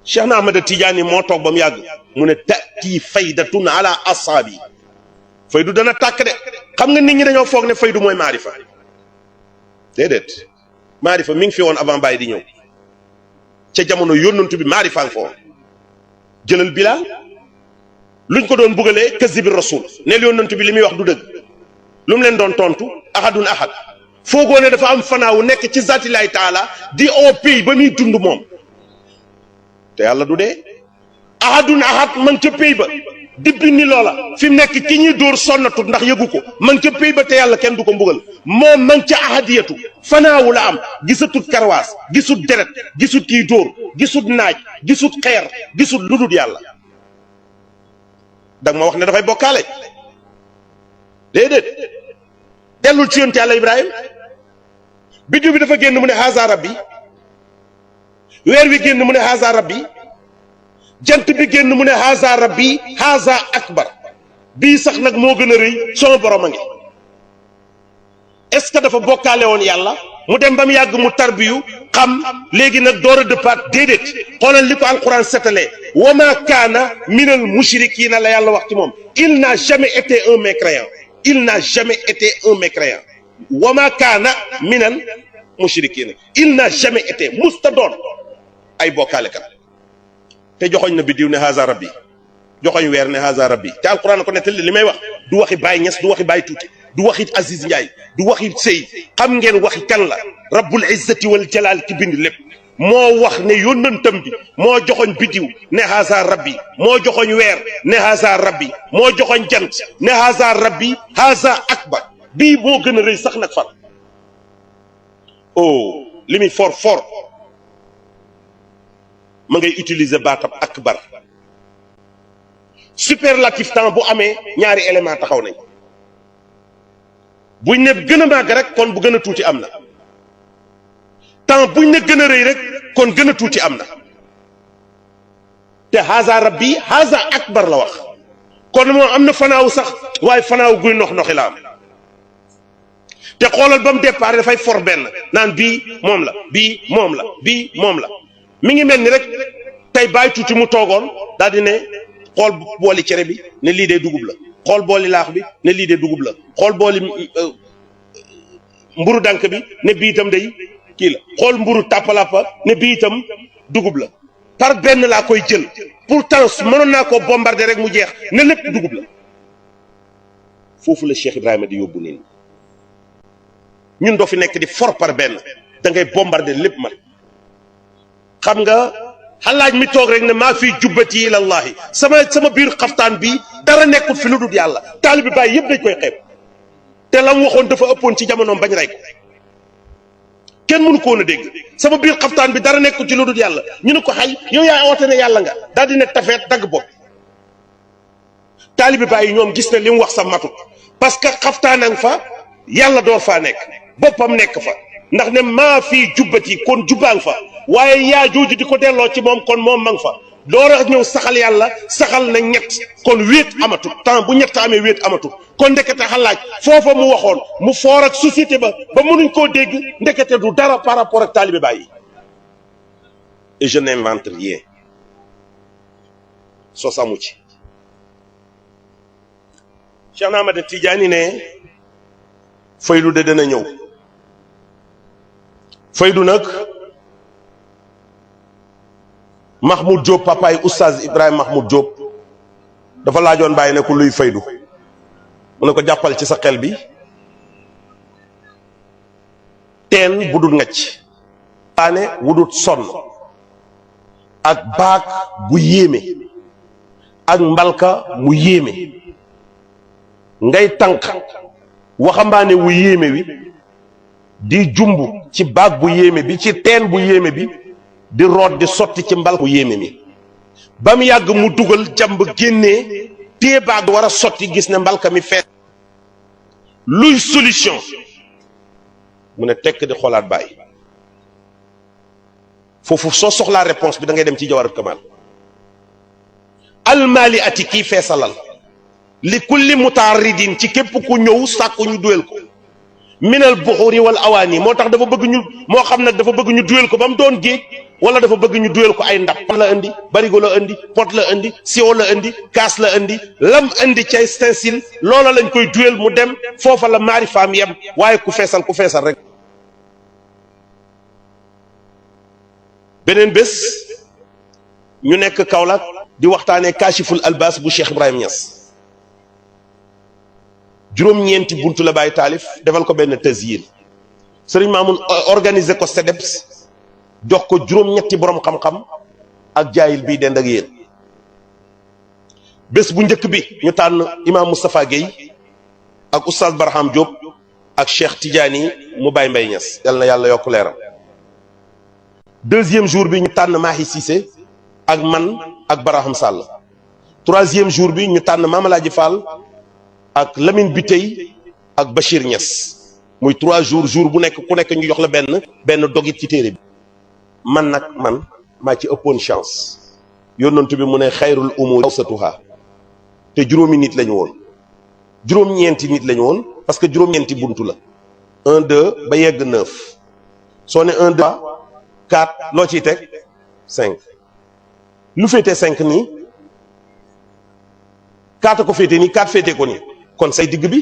Cheikh na Ahmad Tidiane yi moo toog ba mu yàgg mu ne tati faydatun ala asaabi faydu dana tàkk de xam nga nit ñi dañoo foog ne faydu mooy maarifa déedéet maarifa mi ngi fi woon avant Baye di ñëw ca jamono yónnantu bi maarifa nga fa woon jëlal Bilaal luñ ko doon bugalee kazibi rasul neel yónnantu bi li muy wax du dëgg lu mu leen doon tontu ahadun ahad foogoo ne dafa am fanaawu nekk ci zatillahi taala di au pays ba muy dund moom te yàlla du dee ahadun ahad man ca pays ba dibbi ni loola fi mu nekk ki ñuy dóor sonnatut ndax yëgu ko man ca pay ba te yàlla kenn du ko mbugal moom man ca ahadiyatu fanaawu la am gisatut karwaas gisut deret gisut kiy dóor gisut naaj gisut xeer gisut ludut yàlla danga ma wax ne dafay bokkaale déedéet dellul ci yonent yàlla Ibrahima biddiw bi dafa génn mu ne haza rabbi weer wi génn mu ne haza rabbi jant bi génn mu ne haza rabbi haza akbar bii sax nag moo gën a rëy sama borom a ngi est-ce que dafa bokkaale woon yàlla mu dem ba mu yàgg mu tarbiyu xam léegi nag door a dëppaat déedéet xoolal li ko alquran setalee wa ma kaana minal mushrikiina la yàlla wax ci moom il n'a jamais été un mécréant il n'a jamais été un mécréant wa ma kaana minal mushrikiina il n'a jamais été musta doon ay bokkaalekat te joxoñ na biddiw ne haza rabbi joxoñ weer ne haza rabbi te alquran ko nettali li may wax du waxi Baye Niass du waxi Baye Tuuti du waxi Aziz Ndiaye du waxi Sey xam ngeen waxi kan la rabbul izzati wal jalal ki bind lépp moo wax ne yónnantam bi moo joxoñ biddiw ne haza rabbi moo joxoñ weer ne haza rabbi moo joxoñ jant ne haza rabbi haza akbar bii moo gën a rëy sax nag fan oh li muy fort fort ma ngay utiliser baatab akbar superlatif temps bu amee ñaari élément taxaw nañ buñ ne gën a màgg rek kon bu gën a tuuti am na temps buñ ne gën a rëy rek kon gën a tuuti am na te haza rabbi haza akbar la wax kon moom am na fanaaw sax waaye fanaaw guy nox noxi la am te xoolal ba mu départ dafay for benn naan bii moom la bii moom la bii moom la mi ngi mel ni rek tey Baye Tuuti mu toogoon daal di ne xool booli cere bi ne lii de dugub la xool booli laax bi ne lii de dugub la xool booli mburu dànk bi ne bii itam day kii la xool mburu tàppalappa ne bii itam dugub la par benn laa koy jël pourtant mënoon naa koo bombarder rek mu jeex ne lépp dugub la foofu la Cheikh Ibrahima di yóbbu nit ñun doo fi nekk di for par benn da ngay bombarder lépp man xam nga xalaaj mi toog rek ne maa fi jubbati ilallahi sama biir xaftaan bi dara nekkul fi lu dul yàlla taalibi Baay yëpp dañ koy xeeb te la mu waxoon dafa ëppoon ci jamonoom bañ rey ko kenn mënu ko woon a dégg sama biir xaftaan bi dara nekkul ci lu dul yàlla ñu ne ko xay yow yaa oote ne yàlla nga daal di ne tafeet dagg bopp taalibi Baay yi ñoom gis ne li mu wax sa matut parce que xaftaanang fa yàlla door faa nekk boppam nekk fa ndax ne maa fii jubbati kon jubbaang fa waaye yaa jooju di ko delloo ci moom kon moom ma nga fa door a ñëw saxal yàlla saxal na ñett kon wéet amatul temps bu ñett amee wéet amatul kon ndekete xalaaj foofa mu waxoon mu foor ak société ba mënuñ koo dégg ndekete du dara par rapport ak taalibe Baay yi et je n'invente rien sos amu ci Cheikh Ahmad Tidiane ne faydu de dana ñëw faydu nag Mahmoud Diop papaay oustaz Ibrahima Mahmoud Diop dafa laajoon Baye ne ko luy faydu mu ne ko jàppal ci sa xel bi teen bu dul ngacc taane wu dul sonn ak baak bu yéeme ak mbalka mu yéeme ngay tànk waxambaane wu yéeme wi di jumb ci baag bu yéeme bi ci teen bu yéeme bi di root di sotti ci mbal bu yéeme mi ba mu yàgg mu dugal jàmb génnee téye baag war a sotti gis ne mbalka mi fees luy solution mu ne tekk di xoolaat Baay foofu soo soxlaa réponse bi da ngay dem ci Jawaharatul Kamal almaali ati kii feesalal li kulli mutaaridin ci képp ku ñëw sàkku ñu duwel ko minal buxuri wal awaani moo tax dafa bëgg ñu moo xam nag dafa bëgg ñu duwel ko ba mu doon géej wala dafa bëgg ñu duwel ko ay ndab la indi barigo la indi pot la indi siwo la indi kaas la indi lam indi cay stencil loola lañ koy duwel mu dem foofa la maari faam yem waaye ku feesal rek beneen bés ñu nekk Kaolack di waxtaanee kaashiful albas bu Cheikh Ibrahima Niass juróom-ñeenti buntu la Baye taalif defal ko benn tasyir sëriñ Maamun organiser ko SEDEPS jox ko juróom-ñetti borom xam-xam ak jaayil bii dend ak yéen bés bu njëkk bi ñu tànn imam Moustapha Guèye ak oustaz Barham Diop ak Cheikh Tidiane mu Baye Mbaye Niass yal na yàlla yokk leeram. deuxième jour bi ñu tànn Mahi Cissé ak man ak Barham Sall. troisième jour bi ñu tànn Mame Alhaji Fall ak Lamine Bitey ak Bachir Niass muy 3 jours jour bu nekk ku nekk ñu jox la benn dogit ci téere bi. man maa ci ëppoon chance yónnantu bi mu ne xayrul umur awsatuha te juróomi nit lañu woon juróom-ñeenti nit lañu woon parce que juróom-ñeenti buntu la 1 2 ba yegg 9 soo ne 1 2 4 loo ciy teg 5 lu féete 5 nii 4 ko féete nii 4 féete ko nii kon say digg bi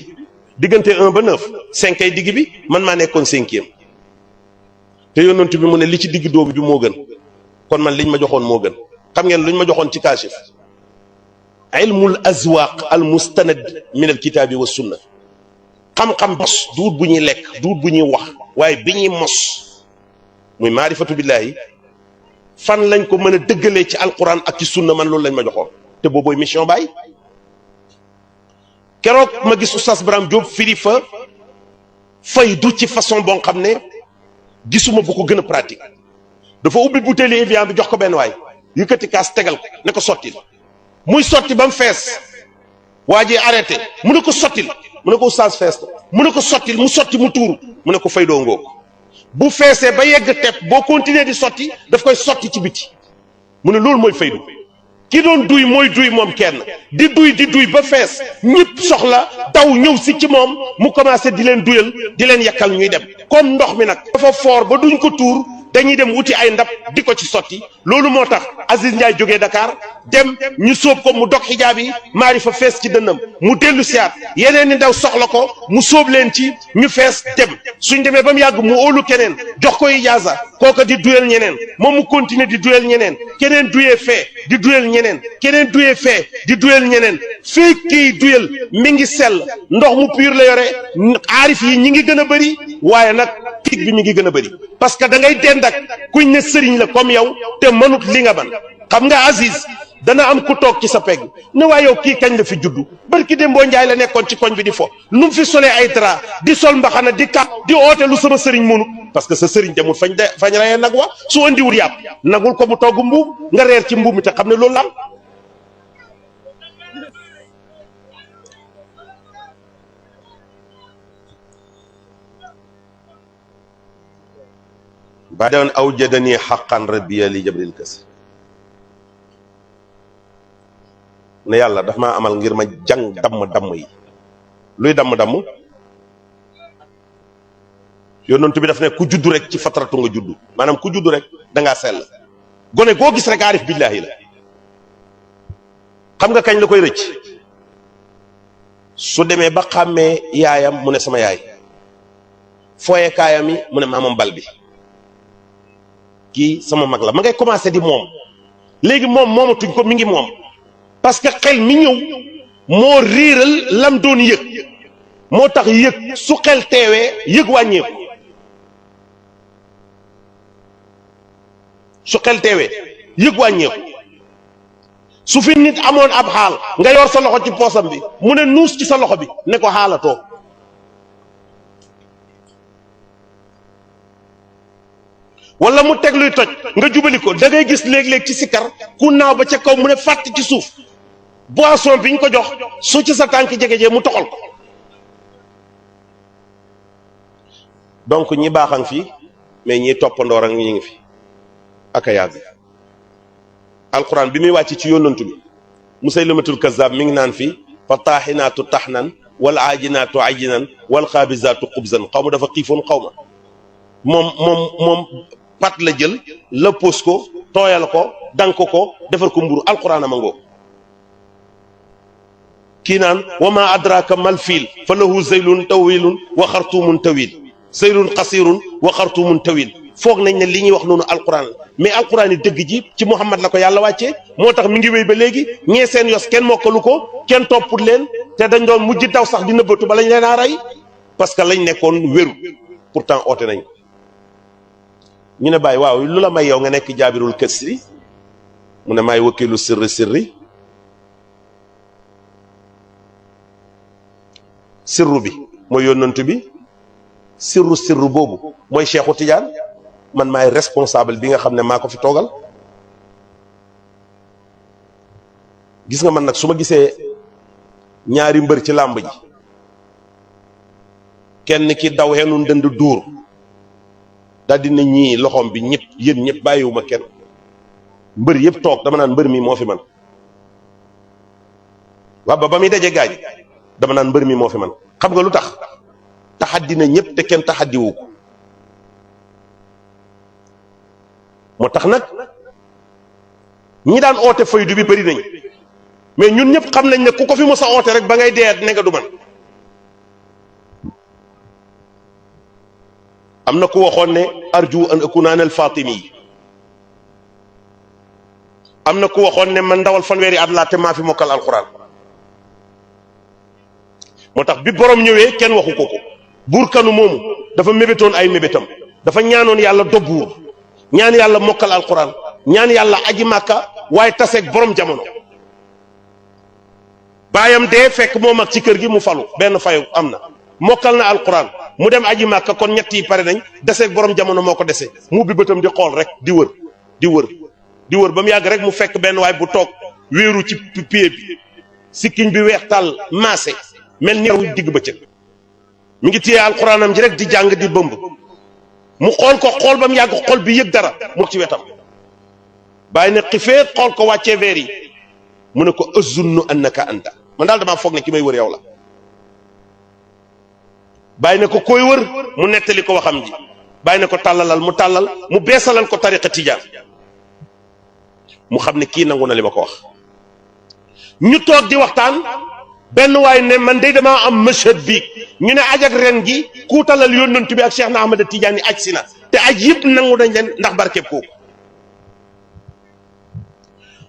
diggante 1 ba 9 5 ay digg bi man maa nekkoon 5e te yónnantu bi mu ne li ci digg dóomu bi moo gën kon man liñ ma joxoon moo gën xam ngeen luñ ma joxoon ci kaashif ilmul azwaq al mustanad min al kitaabi wa sunna xam-xam mos duut bu ñuy lekk duut bu ñuy wax waaye bi ñuy mos muy maarifatu billahi fan lañ ko mën a dëggalee ci alquran ak ci sunna man loolu lañ ma joxoon te boobooy mission Baye. keroog ma gis oustaz Barham Diop firi fa faydu ci façon boo xam ne gisuma bu ko gën a pratique dafa ubbi bouteille Evian bi jox ko benn waay yëkkati kaas tegal ko ne ko sottil muy sotti ba mu fees waa ji arrêté mu ne ko sottil mu ne ko oustaz fees ko mu ne ko sottil mu sotti mu tuuru mu ne ko faydoo ngoog bu feesee ba yegg tepp boo continuer di sotti daf koy sotti ci biti mu ne loolu mooy faydu ki doon duy mooy duy moom kenn di duy ba fees ñëpp soxla daw ñëw si ci moom mu commencé di leen duyal di leen yakkal ñuy dem comme ndox mi nag dafa foor ba duñ ko tuur dañuy dem wuti ay ndab di ko ci sotti loolu moo tax Aziz Ndiaye jógee Dakar dem ñu sóob ko mu dog xijaab yi maarifa fees ci dënnam mu dellu siyaat yeneen ni ndaw soxla ko mu sóob leen ci ñu fees dem suñ demee ba mu yàgg mu óolu keneen jox ko ijaaza kooka di duyal ñeneen moom mu continuer di duyal ñeneen keneen duyee fee di duyal ñeneen keneen duyee fee di duyal ñeneen fii kii duyal mi ngi sell ndox mu pur la yore aarif yi ñi ngi gën a bëri waaye nag tig bi mi ngi gën a bëri parce que da ngay dend ak kuñ ne sëriñ la comme yow te mënut li nga ban xam nga Aziz dana am ku toog ci sa pegg ne waa yow kii kañ la fi juddu barki Dembo Njaay la nekkoon ci koñ bi di fo nu mu fi solee ay drap di sol mbaxana di kàpp di oote lu sama sëriñ mënut parce que sa sëriñ demul fañ rayee nag wa su andiwul yàpp nagul ko mu togg mbuum nga reer ci mbuum mi te xam ne loolu la am ba doon aw jadani xaqan rabbiya li jabril kas ne yàlla daf maa amal ngir ma jàng damm yi luy damm yonent bi daf ne ku juddu rek ci fataratu nga juddu maanaam ku juddu rek da ngaa sell gone goo gis rek aarif billaahi la xam nga kañ la koy rëcc su demee ba xàmmee yaayam mu ne sama yaay fooye kaayam yi mu ne maamam bal bi kii sama mag la ma ngay commencé di moom léegi moom moomatuñ ko mi ngi moom parce que xel mi ñëw moo riiral lam doon yëg moo tax yëg su xel teewee yëg wàññeeku su xel teewee yëg wàññeeku su fi nit amoon ab xaal nga yor sa loxo ci poosam bi mu ne nuus ci sa loxo bi ne ko xaalatoo wala mu teg luy toj nga jubali ko da ngay gis léeg-léeg ci sikkar ku naaw ba ca kaw mu ne fàtt ci suuf boisson bi ñu ko jox su ci sa tànk jege-jee mu toxal ko donc ñi baaxang fii mais ñi toppandoor ak ñi ngi fi ak a yàgg alquran bi muy wàcc ci yónnantu bi Musaylamatul Kazzab mi ngi naan fii fa taaxinaatu taxnan wal aajinaatu ajinan wal xaabizaatu xubzan xaw ma dafa xiifoon xaw ma moom pat la jël la pos ko tooyal ko dank ko defar ko mburu alquran ama ngoo kii naan wa ma adraka mal fiil fa lahu zaylun tawilun wa xartumun tawil zaylun qasirun wa xartumun tawil foog nañ ne li ñuy wax noonu alquran la mais alquran yi dëgg ji ci Muhammad la ko yàlla wàccee moo tax mi ngi wéy ba léegi ñee seen yos kenn mokkalu ko kenn topput leen te dañ doon mujj daw sax di nëbbatu ba lañ leen a rey parce que lañ nekkoon wéru pourtant oote nañ ko ñu ne bàyyi waaw lu la may yow nga nekk jaabirul kasri mu ne maay wakkilu sirri sirru bi mooy yónnantu bi, sirru boobu mooy Cheikhu Tidiane, man maay responsable bi nga xam ne maa ko fi toogal. gis nga man nag su ma gisee ñaari mbër ci làmb ji, kenn ki daw xenu ndënd dóor daal di ne ñii loxoom bi ñëpp yéen ñëpp bàyyiwuma kenn, mbër yëpp toog dama naan mbër mi moo fi man. waaw ba muy daje gaañ dama naan mbër mi moo fi man. xam nga lu tax taxaddi na ñëpp te kenn taxaddiwu ko. moo tax nag ñi daan oote faydu bi bëri nañ, mais ñun ñëpp xam nañ ne ku ko fi mos a oote rek ba ngay dee ne nga du man. am na ku waxoon ne arju an akuna al fatimi, am na ku waxoon ne man ndawal fanweeri at laa te maa fi mokkal alquran. moo tax bi borom ñëwee kenn waxu ko ko. buur kanu moomu dafa mébétoon ay mébétam, dafa ñaanoon yàlla dobbuur, ñaan yàlla mokkal alquran, ñaan yàlla aji màkka, waaye taseeg borom jamono. baayam dee fekk moo mag ci kër gi mu falu, benn fayu am na, mokkal na alquran, mu dem aji màkka, kon ñett yi pare nañ, deseeg borom jamono moo ko dese. mu bi bëtam di xool rek di wër di wër di wër ba mu yàgg rek mu fekk benn waay bu toog wéeru ci pied bi, sikkiñ bi weex tàll maase mel ni digg bëccëg, mi ngi téye alquranam ji rek di jàng di bëmb. mu xool ko xool ba mu yàgg xool bi yëg dara mu ci wetam, bàyyi ne xifee xool ko wàccee veer yi, mu ne ko azunnu annaka anta, man daal damaa foog ne ki may wër yow la. bàyyi ne ko koy wër, mu nettali ko waxam ji. bàyyi ne ko tàllalal, mu tàllal, mu beesalal ko tariqa tijaan. mu xam ne kii nangu na li ma ko wax. ñu toog di waxtaan, benn waay ne man de damaa am mashhad bi, ñu ne aj ak ren gi kuutalal yónnantu bi ak Cheikh na Ahmad Tidiane aj si na, te aj yëpp nangu nañ leen ndax barkeb kooku.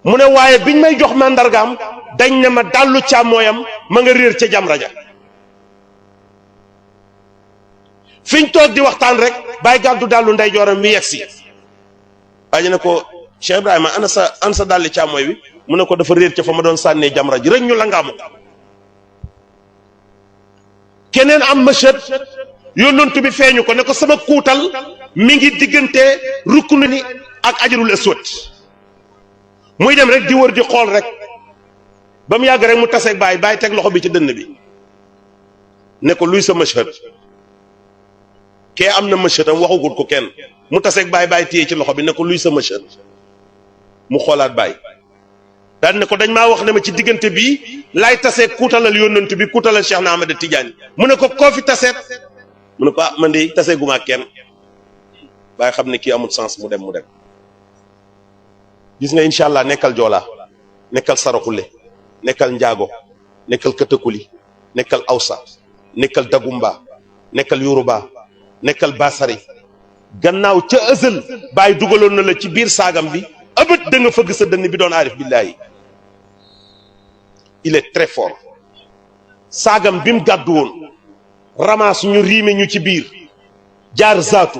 mu ne waaye biñ may jox mandargaam dañ ne ma dallu càmmooyam ma nga réer ca jamra ja. fiñ toog di waxtaan rek bàyyi gàddu dallu ndeyjooram mi yegg si. waaye ne ko Cheikh Ibrahima ana sa dalli càmmooy bi, mu ne ko dafa réer ca fa ma doon sànnee jamra ji rek ñu la ngaamu. keneen am mashhad yónnantu bi feeñu ko ne ko sama kuutal mi ngi diggante ruknu ni ak ajarul aswad. muy dem rek di wër di xool rek ba mu yàgg rek mu taseeg bàyyi teg loxo bi ci dënn bi ne ko luy sa mashhad. kee am na mashhad am waxagul ko kenn, mu taseeg bàyyi téye ci loxo bi ne ko luy sa mashhad. mu xoolaat bàyyi daan ne ko dañ maa wax ne ma ci diggante bii laay taseeg kuutalal yónnantu bi, kuutalal Cheikh na Ahmad Tidiane. mu ne ko koo fi taseet, mu ne ko ah man de taseeguma kenn. bàyyi xam ne kii amul sens, mu dem. gis nga incha allah nekkal Joola, nekkal Saraxule, nekkal Njaago, nekkal Katakuli, nekkal Awsa, nekkal Dagumba, nekkal Yoruba, nekkal Basari. gannaaw ca ësël bàyyi dugaloon na la ci biir saagam bi, ëbët da nga fëgg sa dënn bi doon aarif billaahi. il est très fort. saagam bi mu gàddu woon ramaas ñu riime ñu ci biir, jaar zaatu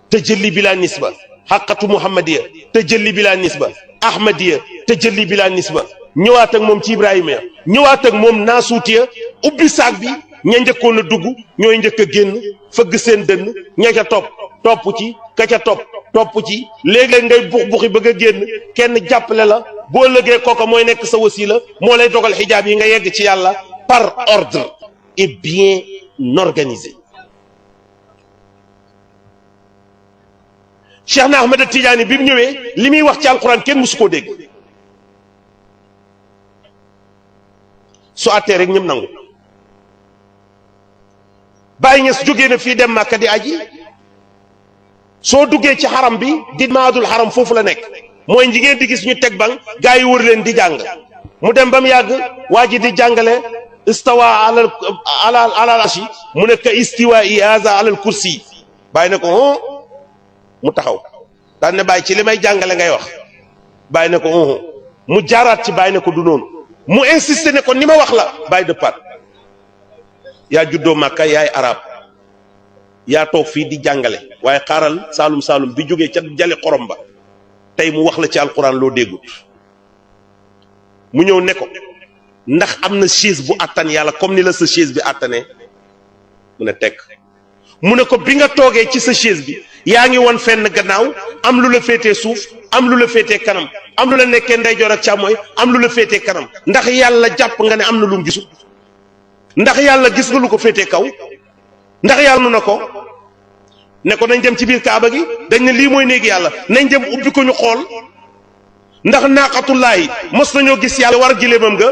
te jëlli bila nisba, xaqatu muhammadiya te jëlli bila nisba, ahmadiya te jëlli bila nisba. ñëwaat ak moom ci Ibrahima, ñëwaat ak moom naasuutiya, ubbi saag bi, ña njëkkoon a dugg ñooy njëkk a génn, fëgg seen dënn, ña ca topp ci, ka ca topp ci. léeg-léeg ngay buxi bëgg a génn, kenn jàppale la, boo lëgee kooka mooy nekk sa wasila, moo lay dogal xijaab yi nga yegg ci yàlla par ordre et bien organisé. Cheikh na Ahmad Tidiane bi mu ñëwee li muy wax ci alquran kenn musu koo dégg. su àttee rek ñëm nangu. Baye Niass jógee na fii dem Màkka di aji, soo duggee ci xaram bi di maadul xaram foofu la nekk, mooy ngeen di gis ñu teg bang gaa yi wër leen di jàng. mu dem ba mu yàgg waa ji di jàngale istawa alal arshi, mu ne ka istiwa i haza alal kursi. bàyyi ne ko mu taxaw daan ne bàyyi ci li may jàngale ngay wax. bàyyi ne ko mu jaaraat ci bàyyi ne ko du noonu, mu insisté ne ko ni ma wax la. bàyyi dëppaat. yaa juddoo Màkka, yaay arab, yaa toog fii di jàngale, waaye xaaral saalum bi jógee ca jali xorom ba tey mu wax la ci alquran loo déggut. mu ñëw ne ko ndax am na chaise bu attan yàlla comme ni la sa chaise bi attanee mu ne tekk mu ne ko bi nga toogee ci sa chaise bi yaa ngi woon fenn gannaaw am lu la féetee suuf am lu la féetee kanam am lu la nekkee ndeyjoor ak càmmooy am lu la féetee kanam ndax yàlla jàpp nga ne am na lu mu gisul ndax yàlla gis nga lu ko féetee kaw ndax yàlla nu na ko ne ko nañ dem ci biir kaaba gi dañ ne lii mooy néegi yàlla nañ dem ubbi ko ñu xool ndax naaqatullaahi mos nañoo gis yàlla war giléemam nga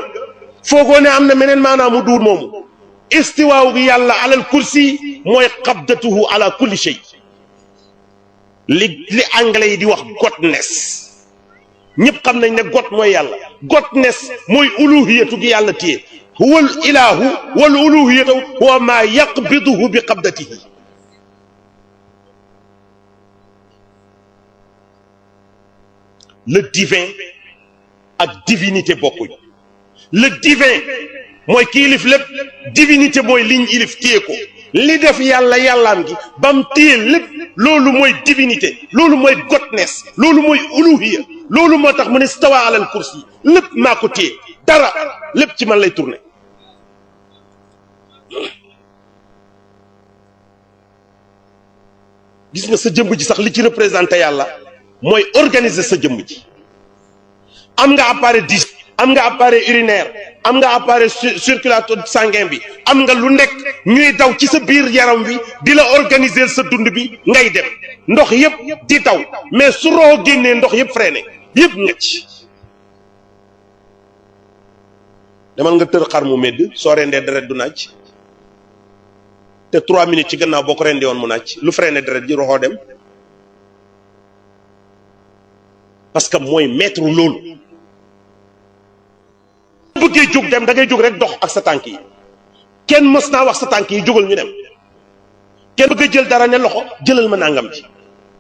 foogoo ne am na meneen maanaamu duur moomu istiwaawu gi yàlla alal kursi mooy qabdatuhu ala kulli shay li anglais yi di wax godness ñëpp xam nañ ne got mooy yàlla godness mooy uluhiyatu gi yàlla téye huwal ilahu wal uluhiyatu huwa ma yaqbiduhu bi qabdatihi le divin ak divinité bokkuñ le divin mooy ki ilif lépp divinité mooy liñ ilif téye ko li def yàlla yàllaam gi bam téye lépp loolu mooy divinité loolu mooy godness loolu mooy uluhiya loolu moo tax mu ne stawa alal kursi lépp maa ko téye dara lépp ci man lay tourné gis nga sa jëmb ji sax li ci représenté yàlla mooy organiser sa jëmb ji am nga appareil digestif am nga appareil urinaire am nga appareil circulatoire sanguin bi am nga lu nekk ñuy daw ci sa biir yaram wi di la organiser sa dund bi ngay dem ndox yëpp di daw mais su roo génnee ndox yëpp freiné yëpp ngecc demal nga tër xar mu medd soo rendee deret du naaj te 3 minutes ci gannaaw boo ko rendee woon mu naaj lu freiné deret ji roxoo dem parce que mooy maître loolu bëggee jóg dem da ngay jóg rek dox ak sa tànk yi kenn mës naa wax sa tànk yi jógal ñu dem kenn bëgg a jël dara ne loxo jëlal ma nangam ci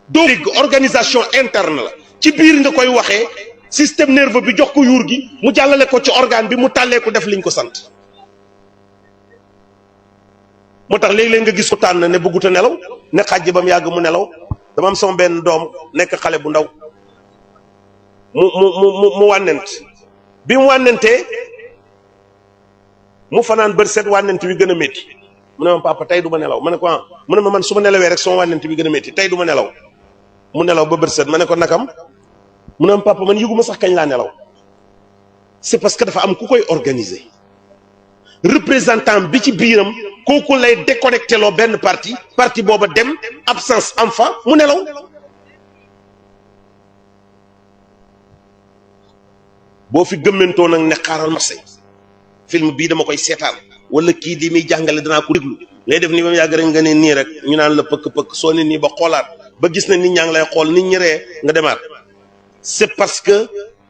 doo dégg organisation interne la ci biir nga koy waxee système nerveux bi jox ko yuur gi mu jàllale ko ci organe bi mu tàllee ko def liñ ko sant moo tax léeg-léeg nga gis ko tànn ne bëggut a nelaw ne xàjj ba mu yàgg mu nelaw dama am sama benn doom nekk xale bu ndaw mu wànnent bi mu wànnentee mu fanaan bër set wànnent bi gën a métti mu ne ma papa tey du ma nelaw ma ne ko ah mu ne ma man su ma nelawee rek sama wànnent bi gën a métti tey du ma nelaw mu nelaw ba bër set ma ne ko nakam mu ne ma papa man yëguma sax kañ laa nelaw c'est parce que dafa am ku koy organiser représentant bi ci biiram kooku lay déconnecté loo benn parti booba dem absence am fa mu nelaw boo fi gëmmentoo nag ne xaaral ma sey film bii dama koy seetaan wala kii li muy jàngale danaa ko déglu ngay def ni ba mu yàgg rek nga ne nii rek ñu naan la pëkk-pëkk soo ne nii ba xoolaat ba gis na nit ñaa ngi lay xool nit ñi ree nga demaat c'est parce que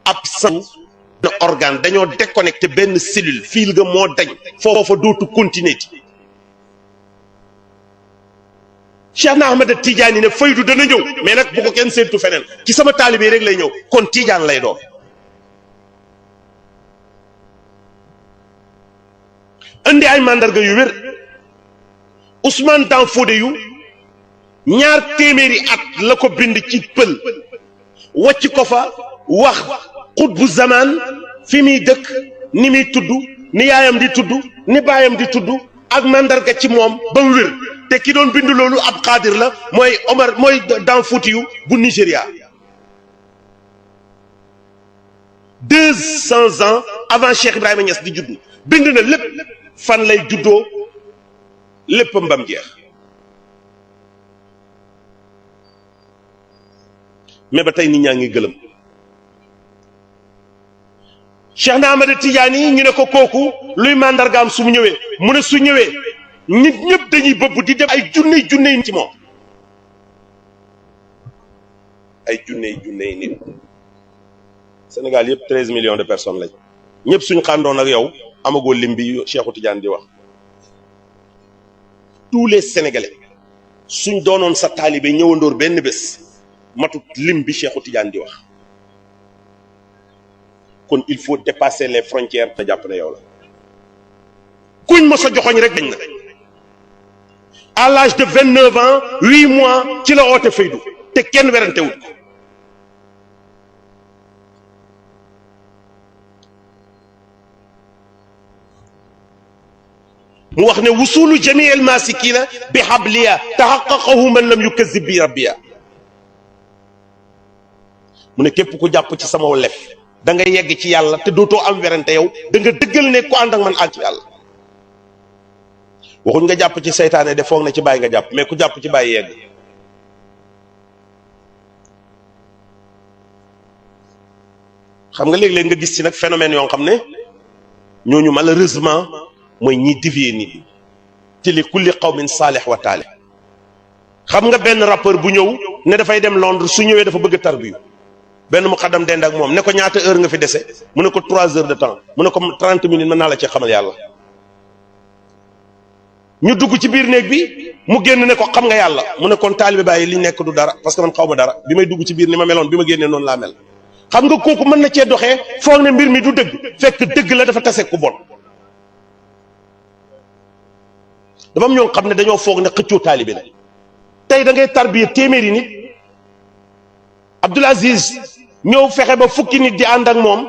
absence de organe dañoo déconnecté benn cellule fiil ga moo dañ foofa dootu continuer ti Cheikh na Ahmed Tidiane ne faydu dana ñëw mais nag bu ko kenn séentu feneen ci sama taalibe rek lay ñëw kon Tidiane lay doon indi ay mandarga yu wér Ousmane Dan Fodio ñaar téeméeri at la ko bind ci pël wàcc ko fa wax xutbu zaman fi muy dëkk ni muy tudd ni yaayam di tudd ni baayam di tudd ak mandarga ci moom ba mu wér te ki doon bind loolu ab xaadir la mooy Omar mooy Dan Fodio bu Nigéria 200 ans avant Cheikh Ibrahima Niass di juddu bind na lépp fan lay juddoo lépp mbam jeex mais ba tey nit ñaa ngi gëlëm Cheikh na Ahmed Tidiane yi ñu ne ko kooku luy màndargaam su mu ñëwee mu ne su ñëwee nit ñëpp dañuy bëbb di def ay junney junney ci moom ay junney nit Sénégal yëpp 13 millions de personnes lañ ñëpp suñ xàndoon ak yow amagoo lim bi Cheikhou Tidiane di wax tous les Sénégalais suñ doonoon sa taalibe ñëwandoor benn bés matut lim bi Cheikhou Tidiane di wax kon il faut dépasser les frontières te jàpp ne yow la kuñ ma sa joxoñ rek dañ na à l'âge de 29 ans 8 mois ci la oote faydu te kenn werantewut ko mu wax ne wusulu jamii al masikina bi habliya tahaqqaqahu man lam yukazzib bi rabbiya mu ne képp ku jàpp ci sama lef da nga yegg ci yàlla te dootoo am werante yow da nga dëggal ne ku ànd ak man àgg ci yàlla waxuñ nga jàpp ci seytaane de foog na ci bàyyi nga jàpp mais ku jàpp ci bàyyi yegg xam nga léeg-léeg nga gis ci nag phénomène yoo xam ne ñooñu malheureusement mooy ñiy dévier nit ñi ci li kulli qawmin saalih wa taalih xam nga benn rappeur bu ñëw ne dafay dem Londres su ñëwee dafa bëgg a tarbiyu benn mu xaddam dend ak moom ne ko ñaata heure nga fi dese mu ne ko 3 heures de temps mu ne ko 30 minutes mën naa la ci xamal yàlla ñu dugg ci biir néeg bi mu génn ne ko xam nga yàlla mu ne kon taalibe bàyyi li nekk du dara parce que man xaw ma dara bi may dugg ci biir ni ma meloon bi ma génnee noonu laa mel xam nga kooku mën na cee doxee foog ne mbir mi du dëgg fekk dëgg la dafa tase ku bon dafa am ñoo xam ne dañoo foog ne xëccoo taalibe la tey da ngay tarbiya téeméeri nit Abdoul Aziz ñëw fexe ba fukki nit di ànd ak moom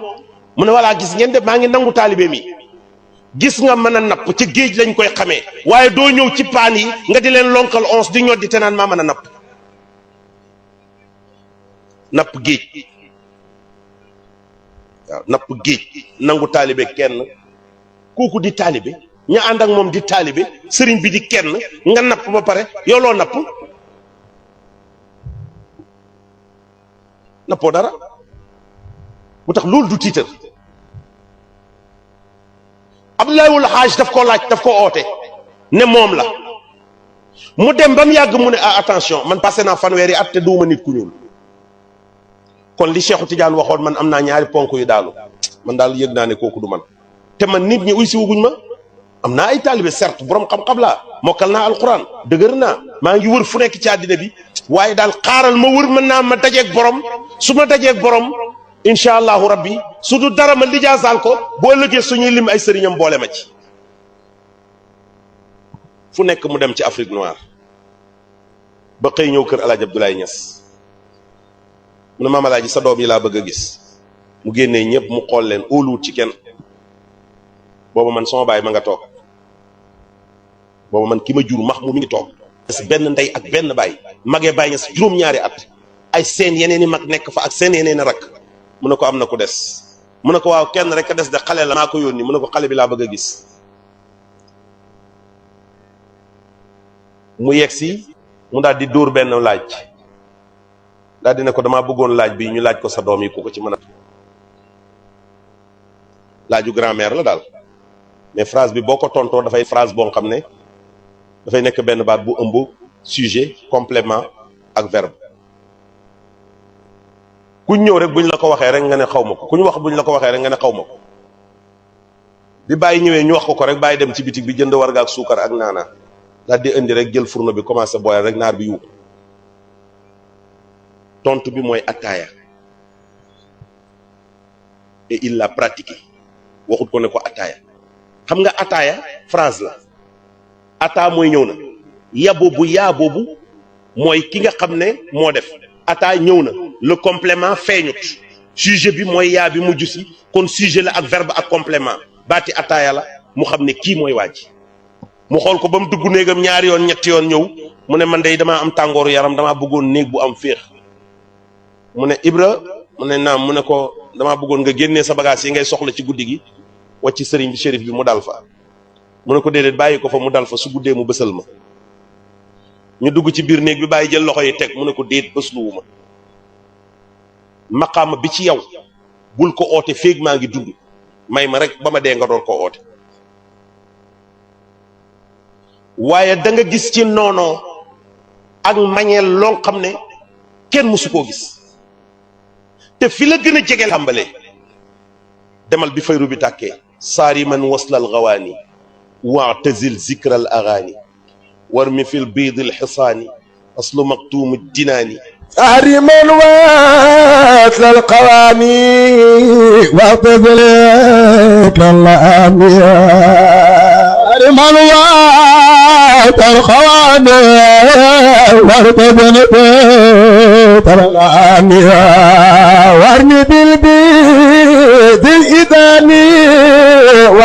mu ne voilà gis ngeen de maa ngi nangu taalibe mi gis nga mën a napp ci géej lañ koy xamee waaye doo ñëw ci paan yi nga di leen lonkal ons di ñoddi te naan maa mën a napp géej waaw napp géej nangu taalibe kenn kooku di taalibe ña ànd ak moom di taalibe sëriñ bi di kenn nga napp ba pare yow loo nappoo dara bu tax loolu du tiitar Abdoulaye Wul Hajj daf ko laaj daf ko oote ne moom la mu dem ba mu yàgg mu ne ah attention man passé naa fanweeri at te duuma nit ku ñuul kon li Cheikhu Tidiane waxoon man am naa ñaari ponk yu daanu man daal yëg naa ne kooku du man te man nit ñi uy si wuguñ ma am naa ay taalibe certes borom xam-xam laa mokkal naa alquran dëgër naa maa ngi wër fu nekk ci àddina bi waaye daal xaaral ma wër mën naa ma dajeeg borom su ma dajeeg borom incha allahu rabbi su du dara ma lijaasaal ko boo lëggee suñuy lim ay sëriñam boole ma ci fu nekk mu dem ci Afrique noire ba xëy ñëw kër El Hadj Abdoulaye Niass mu ne Maam Alaaji sa doom yi laa bëgg a gis mu génnee ñëpp mu xool leen óoluwut ci kenn booba man sama baay ma nga toog booba man ki ma jur max mu mi ngi toog benn ndey ak benn baay magee Baay Ñas juróom-ñaari at ay seen yeneen i mag nekk fa ak seen yeneen i rakk mu ne ko am na ku des mu ne ko waaw kenn rek a des de xale la maa ko yónni mu ne ko xale bi laa bëgg a gis mu yegg si mu daal di dóor benn laaj daal di ne ko damaa bëggoon laaj bi ñu laaj ko sa doom yi ku ko ci mën a laaju grand-mère la daal mais phrase bi boo ko tontoo dafay phrase boo xam ne dafay nekk benn baat bu ëmb sujet complément ak verbe kuñ ñëw rek buñ la ko waxee rek nga ne xaw ma ko kuñ wax buñ la ko waxee rek nga ne xaw ma ko bi bàyyi ñëwee ñu wax ko rek bàyyi dem ci bitig bi jënd warga ak suukar ak naana daal di indi rek jël fourneau bi commencé boyal rek naar bi yuuxu tontu bi mooy attaaya et il l'a pratiqué waxut ko ne ko attaaya xam nga attaaya phrase la atta mooy ñëw na ya boobu yaa boobu mooy ki nga xam ne moo def atta ñëw na le complément feeñut sujet bi mooy yaa bi mujj si kon sujet la ak verbe ak complément baati attaaya la mu xam ne kii mooy waaj mu xool ko ba mu dugg néegam ñaari yoon ñetti yoon ñëw mu ne man de damaa am tàngooru yaram damaa bëggoon néeg bu am féex mu ne Ibra mu ne naam mu ne ko damaa bëggoon nga génnee sa bagage yi ngay soxla ci guddi gi wàcc sëriñ bi shérif bi mu dal fa mu ne ko déedéet bàyyi ko fa mu dal fa su guddee mu bësal ma ñu dugg ci biir néeg bi bàyyi jël loxo yi teg mu ne ko déet bësluwu ma maqaama bi ci yow bul ko oote féeg maa ngi dund may ma rek ba ma dee nga door koo oote waaye da nga gis ci noonoo ak mañeel loo xam ne kenn mësu koo gis te fi la gën a jege tàmbalee demal bi fayru bi tàkkee saari man waslal gawaani waatazil zikral agaani war mi fil biidil xisaani aslu maktuumu dinaani saari man waslal gawaani waatazil zikral agaani من والخوان وارتبن ترغاني وارني بالبيد الإذاني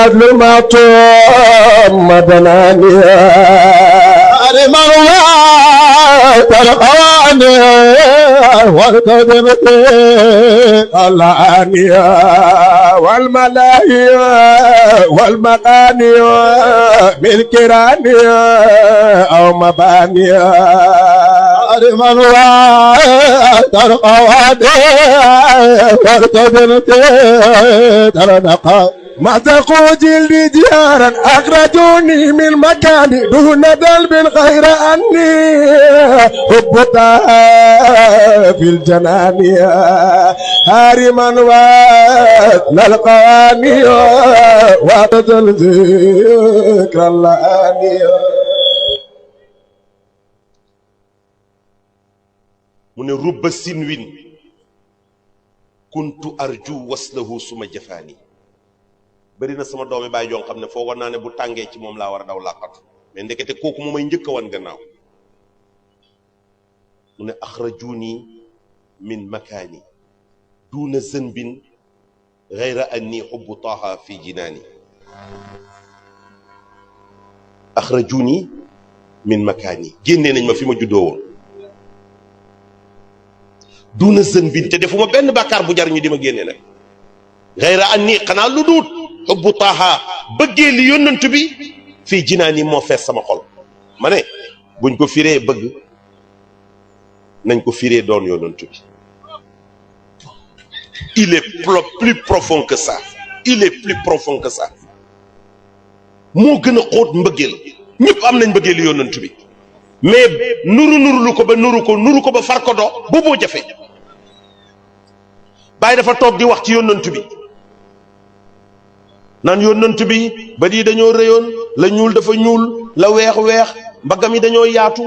العدل المعطوم مدنانيا المروات القواني والكذبة العانية والملاهي والمقاني من كرانية أو مبانية المروات القواني والكذبة العانية مزقوا جلدي جيارا أخرجوني من مكاني دون دلب غير أني حبتها في الجنان هارما ونلقاني وتزل ذكر اللاني من رب سنوين كنت أرجو وصله ثم جفاني bari na sama doomi baay joo xam ne foogoon naa ne bu tàngee ci moom laa war a daw làqatu mais ndekete kooku mu may njëkk a wan gannaaw mu ne axrajuni min makaani duuna zanbin gayra anni xubbu taaha fi jinaani axrajuni min makaani génnee nañ ma fi ma juddoo woon duuna zanbin te defuma benn bàkkaar bu jar ñu di ma génne nag gayra anni xanaa lu duut xubbu taaha bëggee li yónnant bi fii jinaani moo fees sama xol ma ne buñ ko firee bëgg nañ ko firee doon yónnant bi il est plus profond que ça il est plus profond que ça moo gën a xóot mbëggeel ñëpp am nañ mbëggee li yónnant bi mais nuru ko ba far ko do booboo jafe bàyyi dafa toog di wax ci yónnant bi naan yónnant bi ba di dañoo rëyoon la ñuul dafa ñuul la weex mbaggam yi dañoo yaatu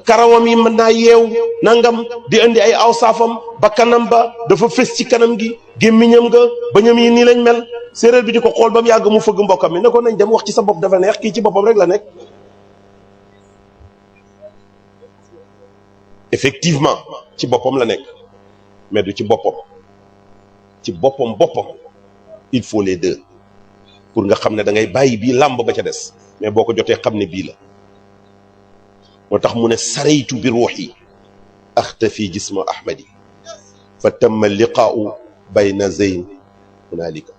karawam yi mën naa yeew nangam di indi ay aw saafam bakkanam ba dafa fës ci kanam gi gémmiñam nga bañam yi nii lañ mel séeréer bi di ko xool ba mu yàgg mu fëgg mbokkam mi ne ko nañ dem wax ci sa bopp dafa neex kii ci boppam rek la nekk effectivement ci boppam la nekk mais du ci boppam il faut les deux pour nga xam ne da ngay bàyyi bii làmb ba ca des mais boo ko jotee xam ne bii la moo tax mu ne saraytu bi ruuxi axtafi jisma ahmadi fa tamma liqaau bayna zeyn hunalika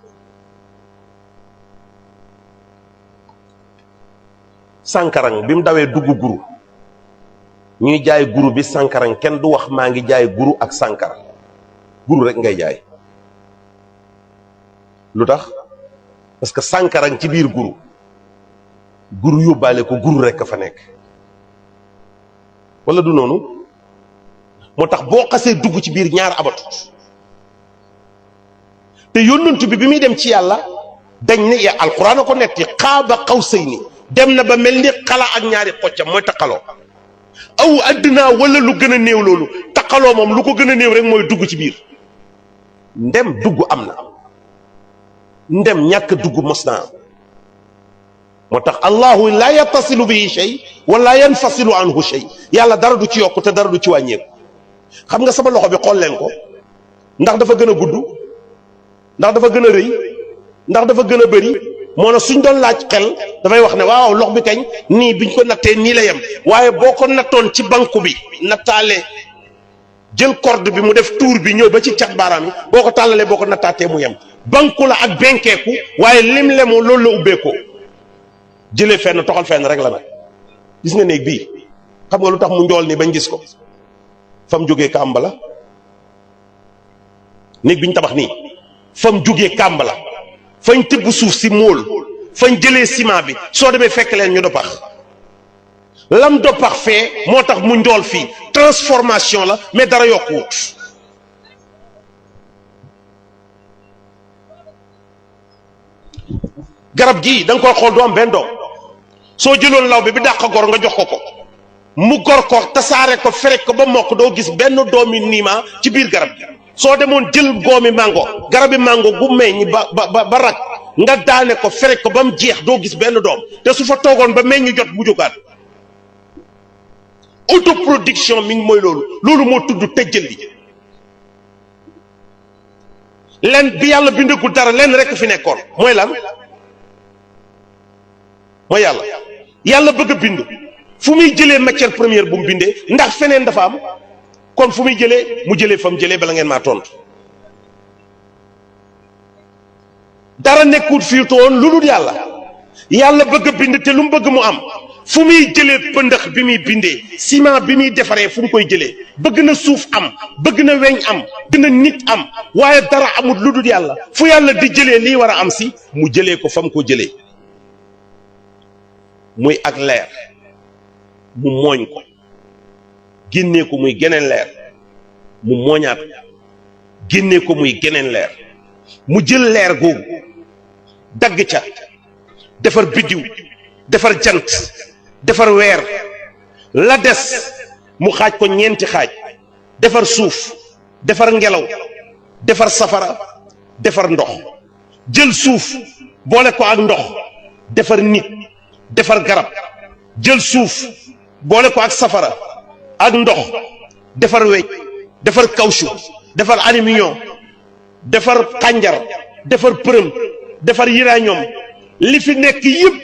sankarang bi mu dawee dugg guru ñuy jaay guru bi sankarang kenn du wax maa ngi jaay guru ak sankara guru rek ngay jaay lu tax parce que sankarang ci biir guru yóbbaale ko guru rek a fa nekk wala du noonu moo tax boo xasee dugg ci biir ñaar abatut te yónnantu bi muy dem ci yàlla dañ ne ya alquran a ko netti xaaba qawsayni dem na ba mel ni xala ak ñaari xoccam mooy taqaloo aw addinaa wala lu gën a néew loolu taqaloo moom lu ko gën a néew rek mooy dugg ci biir ndem dugg am na ndem ñàkk dugg mos naa am moo tax allahu la yattasilu bihi shay wala yanfasilu anhu shay yàlla dara du ci yokku te dara du ci wàññeeku xam nga sama loxo bi xool leen ko ndax dafa gën a gudd ndax dafa gën a rëy ndax dafa gën a bëri moo na suñ doon laaj xel dafay wax ne waaw lox bi kañ nii biñ ko nattee nii la yem waaye boo ko nattoon ci banku bi nattaale jël corde bi mu def tour bi ñëw ba ci cat baaraam yi boo ko tàllalee boo ko nattaatee mu yem banku la ak benkeeku waaye lim lemu loolu la ubbeekoo jëlee fenn toxal fenn rek la nag gis nga néeg bii xam nga lu tax mu njool nii bañ gis ko fam jógee kàmb la néeg bi ñu tabax nii fam jógee kàmb la fañ tibb suuf si móol fañ jëlee ciment bi soo demee fekk leen ñu doppax lam doppax fee moo tax mu njool fii transformation la mais dara yokkuwut garab gii da nga koy xool du am benn doom soo jëloon law bi dàq gor nga jox ko mu gor ko tasaare ko ferek ko ba mokk doo gis benn doomi niima ci biir garab gi soo demoon jël goomi mango garabi mango gu meññ ba rak nga daane ko ferek ko ba mu jeex doo gis benn doom te su fa toogoon ba meññ jot bu jógaat autoproduction mi ngi mooy loolu moo tudd tëjjal li len bi yàlla bindagul dara len rek fi nekkoon mooy lan mooy yàlla bëgg a bind fu muy jëlee matière première bu mu bindee ndax feneen dafa am kon fu muy jëlee mu jëlee fa mu jëlee bala ngeen maa tontu dara nekkut fii toon lu dul yàlla bëgg a bind te lu mu bëgg mu am fu muy jëlee pëndëx bi muy bindee ciment bi muy defaree fu mu koy jëlee bëgg na suuf am bëgg na weñ am bëgg na nit am waaye dara amut lu dul yàlla fu yàlla di jëlee lii war a am si mu jëlee ko fa mu ko jëlee muy ak leer mu mooñ ko génnee ko muy geneen leer mu mooñaat génnee ko muy geneen leer mu jël leer googu dagg ca defar biddiw defar jant defar weer la des mu xaaj ko ñeenti xaaj defar suuf defar ngelaw defar safara defar ndox jël suuf boole ko ak ndox defar nit defar garab jël suuf boole ko ak safara ak ndox defar weñ defar caoutchouc defar aluminium defar xànjar defar përëm defar uranium li fi nekk yëpp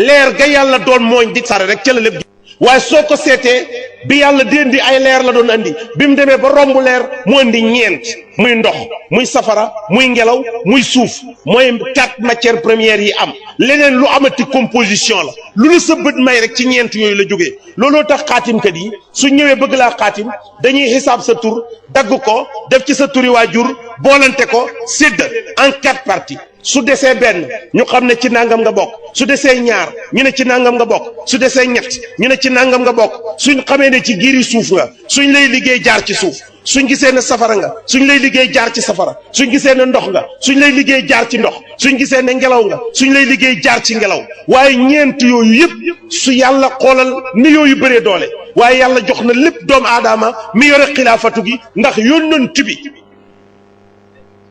leer ga yàlla doon mooñ di sare rek ca la lépp waaye soo ko seetee bi yàlla di indi ay leer la doon andi bi mu demee ba romb leer mu indi ñeent muy ndox muy safara muy ngelaw muy suuf mooy 4 matières premières yi am leneen lu amati composition la lu la sa bët may rek ci ñeent yooyu la jógee looloo tax xaatimkat yi su ñëwee bëgg laa xaatim dañuy xisaab sa tur dagg ko def ci sa turi waajur boolante ko sédd en 4 parties su desee benn ñu xam ne ci nangam nga bokk su desee ñaar ñu ne ci nangam nga bokk su desee ñett ñu ne ci nangam nga bokk suñ xamee ne ci giiri suuf nga suñ lay liggéey jaar ci suuf suñ gisee ne safara nga suñ lay liggéey jaar ci safara suñ gisee ne ndox nga suñ lay liggéey jaar ci ndox suñ gisee ne ngelaw nga suñ lay liggéey jaar ci ngelaw waaye ñeent yooyu yëpp su yàlla xoolal ni yooyu bëree doole waaye yàlla jox na lépp doomu aadama mi yore xilaafatu gi ndax yónnent bi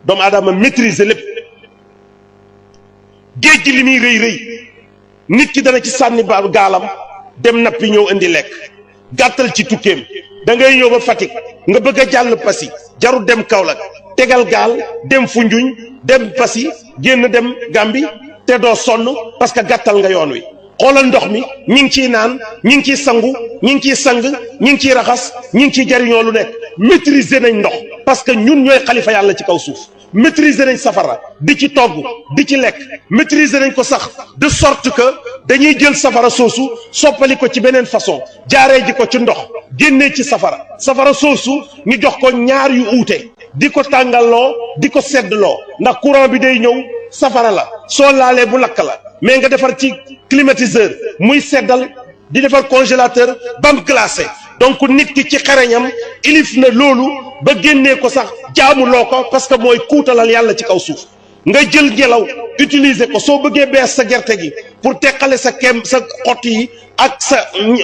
doomu aadama maîtriser lépp géej gi li muy rëy rëy nit ki dana ci sànni ba gaalam dem nappi ñëw indi lekk gàttal ci tukkeem da ngay ñëw ba Fatick nga bëgg a jàll Passy jarul dem Kaolack tegal gaal dem Foundiougne dem Passy génn dem Gambie te doo sonn parce que gàttal nga yoon wi xoolal ndox mi ñi ngi ciy naan ñi ngi ciy sangu ñi ngi ciy sang ñi ngi ciy raxas ñi ngi ciy jariñoo lu nekk maîtriser nañ ndox parce que ñun ñooy xalifa yàlla ci kaw suuf maîtriser nañ safara di ci togg di ci lekk maîtriser nañ ko sax de sorte que dañuy jël safara soosu soppali ko ci beneen façon jaaree ji ko ci ndox génnee ci safara soosu ñu jox ko ñaar yu uute di ko tàngalloo di ko seddloo ndax courant bi day ñëw safara la soo laalee bu lakk la mais nga defar ci climatiseur muy seddal di defar congélateur bam glacé donc nit ki ci xereñam ilif na loolu ba génnee ko sax jaamuloo ko parce que mooy kuutalal yàlla ci kaw suuf nga jël ngelaw utiliser ko soo bëggee bees sa gerte gi pour teqale sa sa xott yi ak sa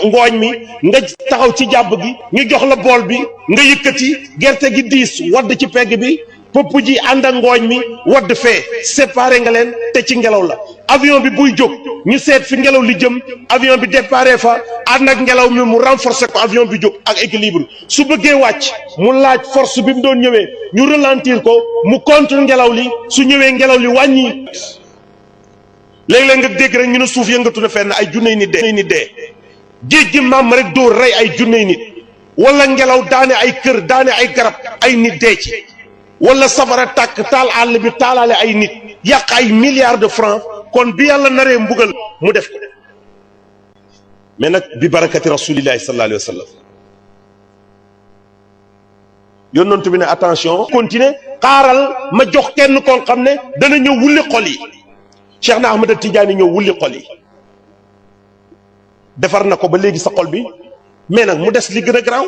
ngooñ mi nga taxaw ci jàbb gi ñu jox la bool bi nga yëkkati gerte gi diis wadd ci pegg bi pëpp ji ànd ak ngooñ mi wadd fee séparé nga leen te ci ngelaw la avion bi buy jóg ñu seet fi ngelaw li jëm avion bi déparé fa ànd ak ngelaw mi mu renforcer ko avion bi jóg ak équilibre su bëggee wàcc mu laaj force bi mu doon ñëwee ñu ralentir ko mu contre ngelaw li su ñëwee ngelaw li wàññi léeg-léeg nga dégg rek ñu ne suuf yëngatu na fenn ay junney nit dee géej gi maam rek dóor rey ay junney nit wala ngelaw daane ay kër daane ay garab ay nit dee ci wala safara tàkk taal àll bi taalaale ay nit yàq ay milliards de francs kon bi yàlla naree mbugal mu def ko mais nag bi barakati rasulillahi sallallahu alayhi wa sallam yonent bi ne attention continuer xaaral ma jox kenn koon xam ne dana ñëw wulli xol yi Cheikh na Ahmada Tidiane ñëw wulli xol yi defar na ko ba léegi sa xol bi mais nag mu des li gën a garaaw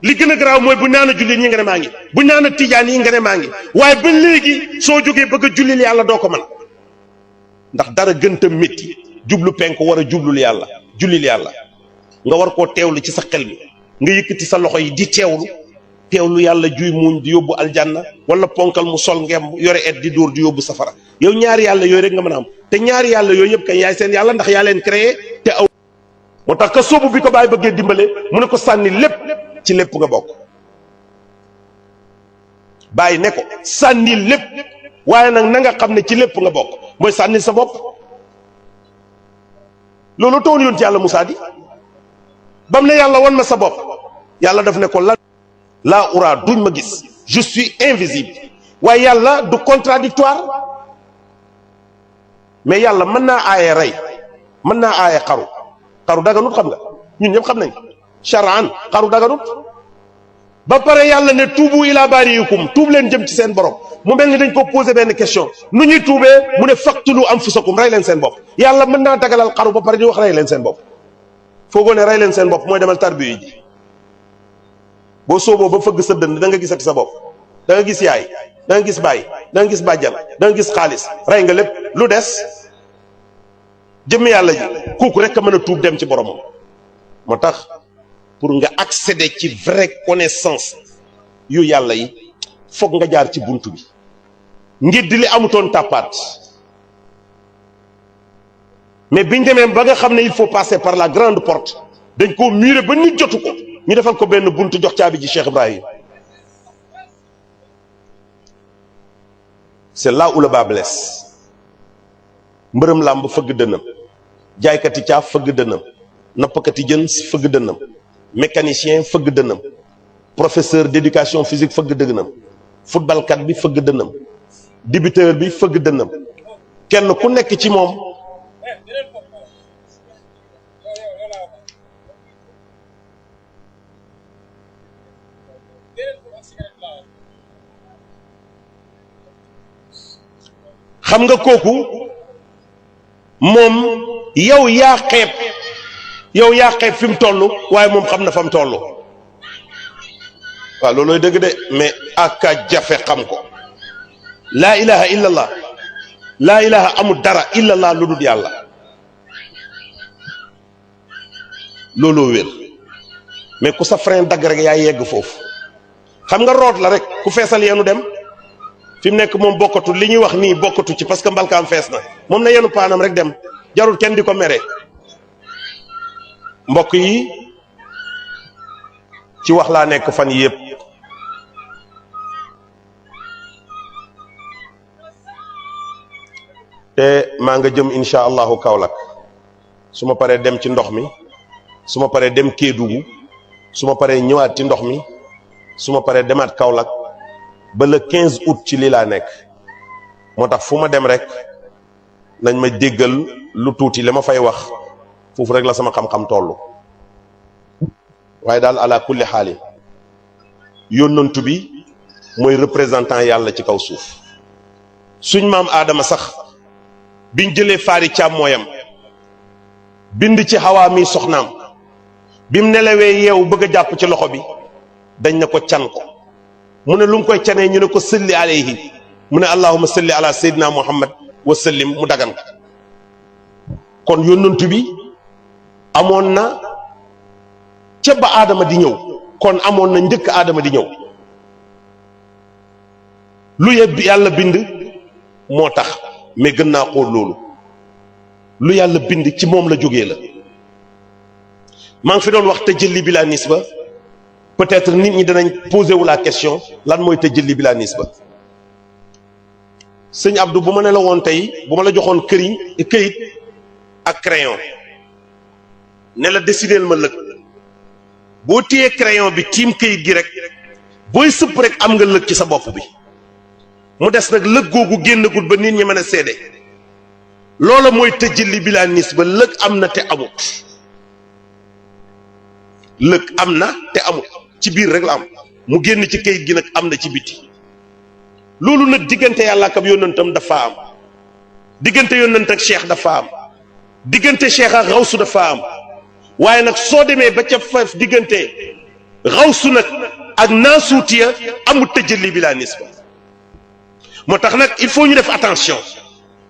li gën a garaaw mooy bu naan a jullit ñi nga ne maa ngi bu naan a tijaan yi nga ne maa ngi waaye ba léegi soo jógee bëgg a jullil yàlla doo ko mën ndax dara gënta métti jublu penk war a jublul yàlla jullil yàlla nga war koo teewlu ci sa xel mi nga yëkkati sa loxo yi di teewlu yàlla juy muuñ di yóbbu aljanna wala ponkal mu sol ngem yore et di dóor di yóbbu safara yow ñaari yàlla yooyu rek nga mën a am te ñaari yàlla yooyu yëpp kañ yaay seen yàlla ndax yaa leen créé te aw moo tax ka soobu bi ko bàyyi bëggee dimbale mu ne ko sànni lépp ci lépp nga bokk bàyyi ne ko sànni lépp waaye nag na nga xam ne ci lépp nga bokk mooy sànni sa bopp loolu tawoon yoon ci yàlla Moussa di bam ne yàlla wan ma sa bopp yàlla daf ne ko laa ura duñ ma gis je suis invisible waaye yàlla du contradictoire mais yàlla mën naa aaye rey mën naa aaye xaru daganut xam nga ñun ñëpp xam nañ charan xaru daganut ba pare yàlla ne tuubu ila baariikum tuub leen jëm ci seen borom mu mel ni dañ ko posé benn question nu ñuy tuubee mu ne faqtulu anfusakum rey leen seen bopp yàlla mën naa dagalal xaru ba pare di wax rey leen seen bopp foogoo ne rey leen seen bopp mooy demal tarbiyu ji boo sooboo ba fëgg sa dënd da nga gisati sa bopp da nga gis yaay da nga gis baay da nga gis bàjjan da nga gis xaalis rey nga lépp lu des jëmm yàlla ji kooku rek a mën a tuub dem ci boromam moo tax pour nga accéder ci vraie connaissance yu yàlla yi foog nga jaar ci buntu bi ngir di li amutoon tàppaat mais biñ demee ba nga xam ne il faut passer par la grande porte dañ koo muré ba nit jotu ko ñu defal ko benn buntu jox caabi ji Cheikh Ibrahim c'est là où le bas blesse mbërëm làmb fëgg dënnam jaaykati caaf fëgg dënnam nappkati jën fëgg dënnam mécanicien fëgg dënnam professeur d'éducation physique fëgg dënnam footballkat bi fëgg dënnam débiteur bi fëgg dënnam kenn ku nekk ci moom xam nga kooku moom yow yaa xeeb fi mu toll waaye moom xam na fa mu toll waaw loolooy dëgg de mais aka jafe xam ko laa ilaha illallah laa ilaha amul dara illallah lu dul yàlla looloo wér mais ku sa frein dagg rek yaa yegg foofu xam nga root la rek ku feesal yeenu dem fi mu nekk moom bokkatu li ñuy wax nii bokkatu ci parce que mbalkaam fees na moom na yenu paanam rek dem jarul kenn di ko mere mbokk yi ci wax laa nekk fan yëpp te maa nga jëm insha allahu Kaolack su ma paree dem ci ndox mi su ma paree dem Kédougou su ma paree ñëwaat ci ndox mi su ma paree demaat Kaolack ba le 15 août ci lii laa nekk moo tax fu ma dem rek nañ ma déggal lu tuuti li ma fay wax foofu rek la sama xam-xam toll waaye daal ala kulli xaali yónnantu bi mooy représentant yàlla ci kaw suuf suñ maam aadama sax biñ jëlee faari càmmooyam bind ci xawaa mi soxnaam bim nelawee yeewu bëgg a jàpp ci loxo bi dañ ne ko can ko mu ne lu mu koy canee ñu ne ko sëlli alayhi mu ne allahumma salli ala sayyidina muhammad wa sallim mu dagan ko kon yónnantu bi amoon na ca ba aadama di ñëw kon amoon na njëkk aadama di ñëw lu yàlla bind moo tax mais gën naa xool loolu lu yàlla bind ci moom la jógee la maa ngi fi doon wax tajalli bila nisba peut-être nit ñi danañ posé wu la question lan mooy tajalli bila nisba sëñ Abdou bu ma ne la woon tey bu ma la joxoon këyit ak crayon ne la décideel ma lëg boo téyee crayon bi tiim këyit gi rek booy sëpp rek am nga lëg ci sa bopp bi mu des nag lëg googu génnagul ba nit ñi mën a seede loola mooy tajalli bila nisba lëg am na te amut lëg am na te amut ci biir rek la am mu génn ci këyit gi nag am na ci biti loolu nag diggante yàlla ak ab yónnantam dafa am diggante yónnant ak cheikh dafa am diggante cheikh ak xawsu dafa am waaye nag soo demee ba ca faf diggante xawsu nag ak naasuutiya amul tajalli bila nisba moo tax nag il faut ñu def attention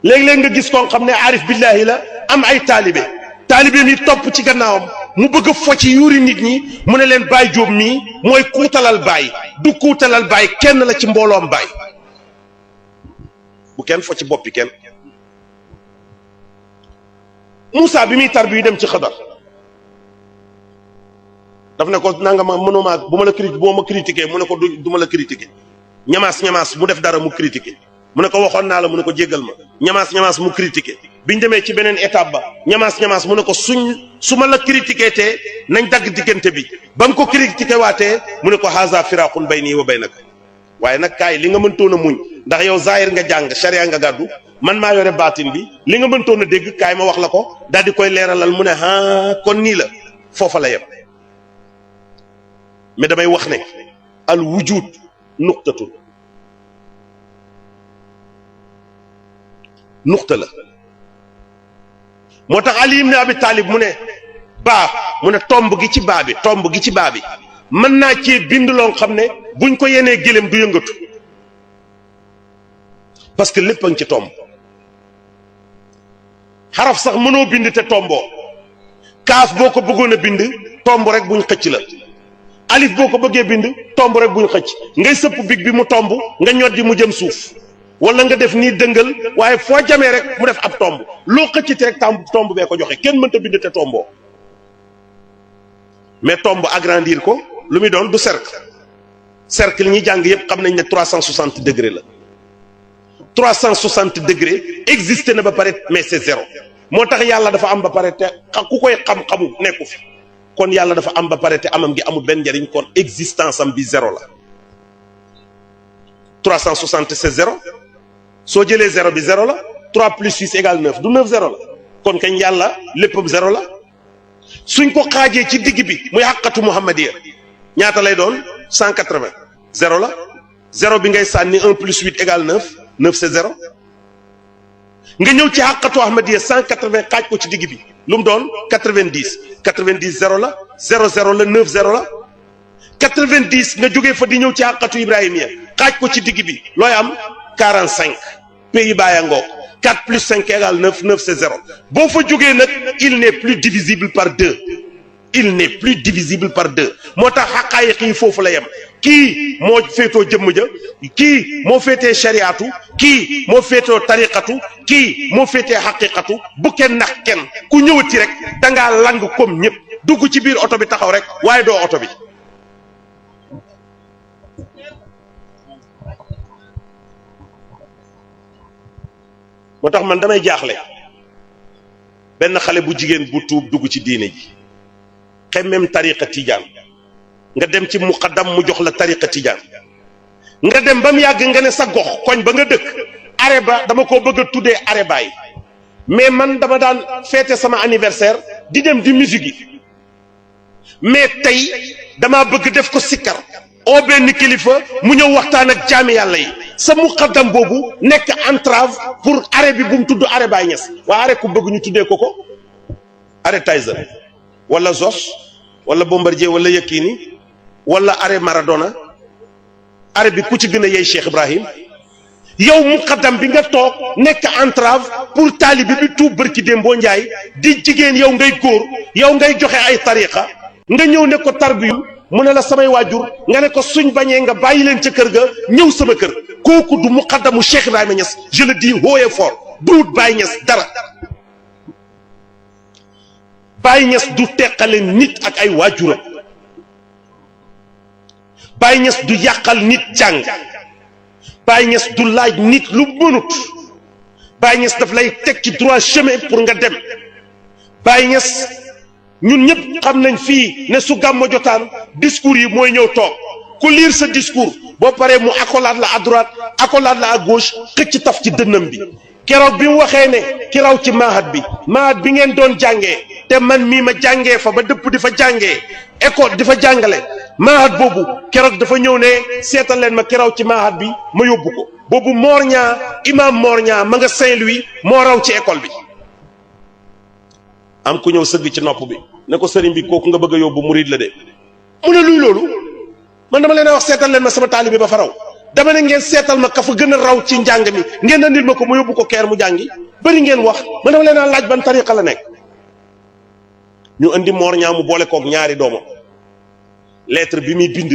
léeg-léeg nga gis koo xam ne aarif billahi la am ay taalibe mi topp ci gannaawam mu bëgg a fo ci yuuri nit ñi mu ne leen Baay Jóob mii mooy kuutalal baay du kuutalal baay kenn la ci mbooloom baay bu kenn fo ci boppi kenn Moussa bi muy tar bi dem ci Xadar daf ne ko nanga ma mënuma bu ma la boo ma critiqué mu ne ko du ma la critiqué ñamaas mu def dara mu critiqué mu ne ko waxoon naa la mu ne ko jéggal ma ñamaas mu critiqué biñ demee ci beneen étape ba ñamaas mu ne ko su ma la critiqué te nañ dagg diggante bi ba mu ko critiqué waatee mu ne ko haza firaqun bayni wa baynaka waaye nag kaay li nga mëntoon a muñ ndax yow zahir nga jàng sharia nga gàddu man maa yore baatin bi li nga mëntoon a dégg kaay ma wax la ko daal di koy leeralal mu ne kon nii la foofa la yem mais damay wax ne al wujud nuqtatun nuqta la moo tax Ali ibn Abi Talib mu ne mu ne tomb gi ci baa bi mën naa cee bind loo xam ne buñ ko yenee gëléem du yëngatu parce que lépp a ngi ci tomb xaraf sax mënoo bind te tomboo kaaf boo ko bëggoon a bind tomb rek buñ xëcc la alif boo ko bëggee bind tomb rek buñ xëcc ngay sëpp big bi mu tomb nga ñoddi mu jëm suuf wala nga def nii dëngal waaye foo jamee rek mu def ab tomb loo xëcciti rek tomb bee ko joxe kenn mënta bind te tomboo mais tomb agrandir ko lu muy doon du cercle li ñuy jàng yépp xam nañ ne 360 degré la 360 degré existé na ba pare mais c'est zéro moo tax yàlla dafa am ba pare te ku koy xam-xamu nekku fi kon yàlla dafa am ba pare te amam gi amul benn njariñ kon existence am bi zéro la 360 c'est zéro soo jëlee zéro bi zéro la 3 plus 6 égale 9 du 9 zéro la kon kañ yàlla léppam zéro la suñ ko xaajee ci digg bi muy xàqatu muhammadiya ñaata lay doon 180 zéro la zéro bi ngay sànni 1 plus 8 égale 9 c'est zéro nga ñëw ci xàqatu ahmadiya 180 xaaj ko ci digg bi lu mu doon 90 zéro la 0 la 9 zéro la 90 nga jógee fa di ñëw ci xàqatu ibrahimiya xaaj ko ci digg bi looy am 45 pays bàyya ngoog 4 plus 5 égale 9 c'est zéro boo fa jógee nag il n'est plus divisible par 2 moo tax xaqaayiq yi foofu la yem kii moo féetoo jëmm ja kii moo féetee shariatu kii moo féetoo tariqatu kii moo féetee xaqiqatu bu kenn nax kenn ku ñëwati rek dangaa lang comme ñëpp dugg ci biir oto bi taxaw rek waaye doo oto bi moo tax man damay jaaxle benn xale bu jigéen bu tuub dugg ci diine ji xemmem tariqa tijaan nga dem ci muqaddam mu jox la tariqa tijaan nga dem ba mu yàgg nga ne sa gox koñ ba nga dëkk are ba dama koo bëgg a tuddee are baay mais man dama daan fêter sama anniversaire di dem di musique yi mais tey damaa bëgg def ko sikkar oo benn kilifa mu ñëw waxtaan ak jaami yàlla yi sa muqaddam boobu nekk entrave pour are bi bu mu tudd are baay ñes waa are ku bëgg ñu tuddee ko are Tyson wala Zos wala Bombardier wala Yekini wala are Maradona are bi ku ci gën a yey Cheikh Ibrahim yow muqaddam bi nga toog nekk entrave pour taalibi bi tuub bërki Dembo Njaay di jigéen yow ngay góor yow ngay joxe ay tariqa nga ñëw ne ko tarbiyu mu ne la samay waajur nga ne ko suñ bañee nga bàyyi leen ca kër ga ñëw sama kër kooku du muqaddamu Cheikh Ibrahima Niass je le dis haut et fort duut Baye Niass dara Baye Niass du teqale nit ak ay waajuram Baye Niass du yàqal nit jàng Baye Niass du laaj nit lu mënut Baye Niass daf lay teg ci droit chemin pour nga dem Baye Niass ñun ñëpp xam nañ fii ne su gàmmo jotaan discours yi mooy ñëw toog ku lire sa discours boo paree mu accolade la à droite accolade la à gauche xëcc taf ci dënnam bi keroog bi mu waxee ne ki raw ci mahad bi ngeen doon jàngee te man mii ma jàngee fa ba dëpp di fa jàngee école di fa jàngale mahad boobu keroog dafa ñëw ne seetal leen ma ki raw ci mahad bi ma yóbbu ko boobu Mor Ñaa imam Mor Ñaa ma nga Saint-Louis moo raw ci école bi am ku ñëw sëgg ci nopp bi ne ko sëriñ bi kooku nga bëgg a yóbbu murid la de mu ne luy loolu man dama leen a wax seetal leen ma sama taalibe ba fa raw dama ne ngeen seetal ma ka fa gën a raw ci njàng mi ngeen andil ma ko mu yóbbu ko keer mu jàngi bëri ngeen wax man dama leen a laaj ban tariqa la nekk ñu andi Mor Ñaa mu boole koog ñaari doomam lettre bi muy bind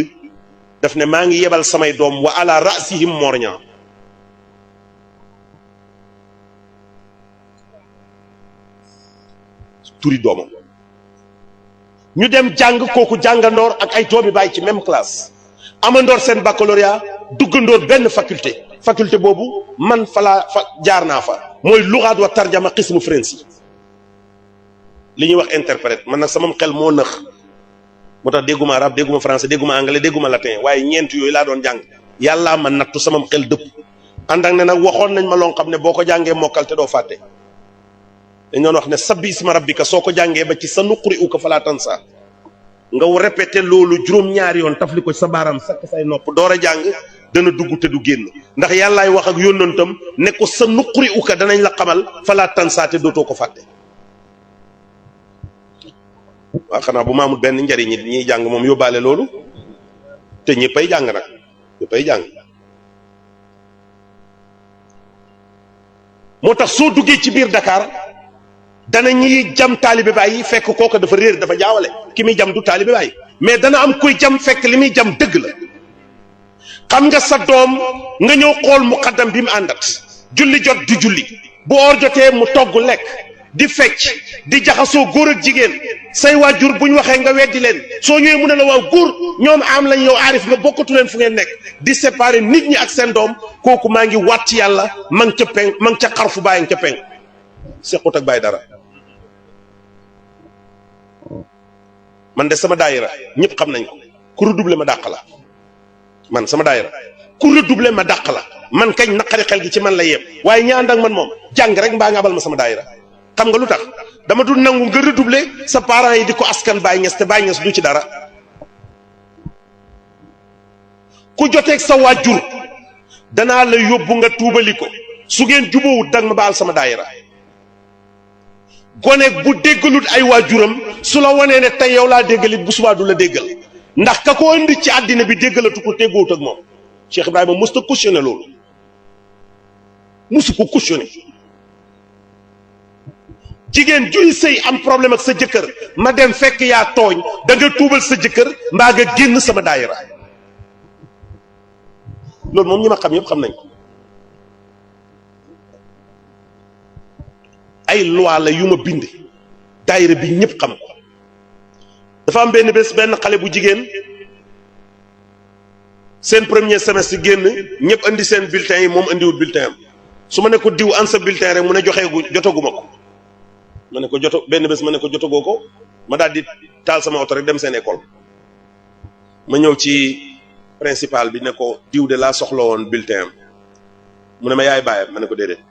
daf ne maa ngi yebal samay doom wa ala rasihim Mor Ñaa turi doomam ñu dem jàng kooku jàngandoor ak ay doomi bàyyi ci même classe amandoor seen baccalauréat duggandoor benn faculté faculté boobu man fa jaar naa fa mooy lugaat wa tarjama xismu français li ñuy wax interprète man nag sama xel moo nëx moo tax dégguma arabe dégguma français dégguma anglais dégguma latin waaye ñeent yooyu laa doon jàng yàllaa ma nattu sama xel dëpp ànd ak ne nag waxoon nañ ma loo xam ne boo ko jàngee mokkal te doo fàtte dañ doon wax ne sabbi isma rabbika soo ko jàngee ba ci sa nuquri uka falaa tansa nga répété loolu juróom-ñaari yoon tafli ko sa baaraam sakk say nopp door a jàng dana dugg te du génn ndax yàllaay wax ak yónnantam ne ko sa nuquri uka danañ la xamal falaa tansa te dootoo ko fàtte. waaw xanaa bu maamul benn njariñ it ñiy jàng moom yóbbaale loolu te ñëppay jàng nag ñëppay jàng moo tax soo duggee ci biir Dakar dana ñuy jam taalibe baay yi fekk kooka dafa réer dafa jaawale ki muy jam du taalibe baay mais dana am kuy jam fekk li muy jam dëgg la. xam nga sa doom nga ñëw xool muqaddam bi mu àndat julli jot du julli bu oor jotee mu togg lekk di fecc di jaxasoo góor ak jigéen say waajur bu ñu waxee nga weddi leen soo ñëwee mu ne la waaw góor ñoom am lañ yow aarif nga bokkatu leen fu ngeen nekk di séparer nit ñi ak seen doom kooku maa ngi waat ci yàlla ma ngi ca peng ma ngi ca xarfu bàyyi ca peng sequt ak bàyyi dara. man de sama daayira ñëpp xam nañ ko ku redoublé ma dàq la man sama daayira ku redoublé ma dàq la man kañ naqari xel gi ci man la yem waaye ñi ànd ak man moom jàng rek mbaa nga abal ma sama daayira. xam nga lu tax dama dul nangu nga redoubler sa parents yi di ko askan Baye Niass te Baye Niass du ci dara ku joteeg sa waajur danaa la yóbbu nga tuubali ko su ngeen jubóowut danga ma baal sama daayira gone bu déggalut ay waajuram su la wanee ne tey yow laa déggalit bu subaa du la déggal ndax ka ko indi ci àddina bi déggalatu ko teggoowut ak moom Cheikh Ibrahima musta cautionné loolu musu ko cautionné jigéen juy sëy am problème ak sa jëkkër ma dem fekk yaa tooñ da nga tuubal sa jëkkër mbaa nga génn sama daayira loolu moom ñi ma xam yëpp xam nañ ko ay loi la yu ma bind daayira bi ñëpp xam ko dafa am benn bés benn xale bu jigéen seen premier semestre génn ñëpp andi seen bulletin yi moom andiwul bulletin am su ma ne ko diw an sa bulletin rek mu ne jotaguma ko ma ne ko benn bés ma ne ko jotagoo ko ma daal di taal sama oto rek dem seen école ma ñëw ci principal bi ne ko diw de laa soxla woon bulletin am mu ne ma yaay baayam ma ne ko déedéet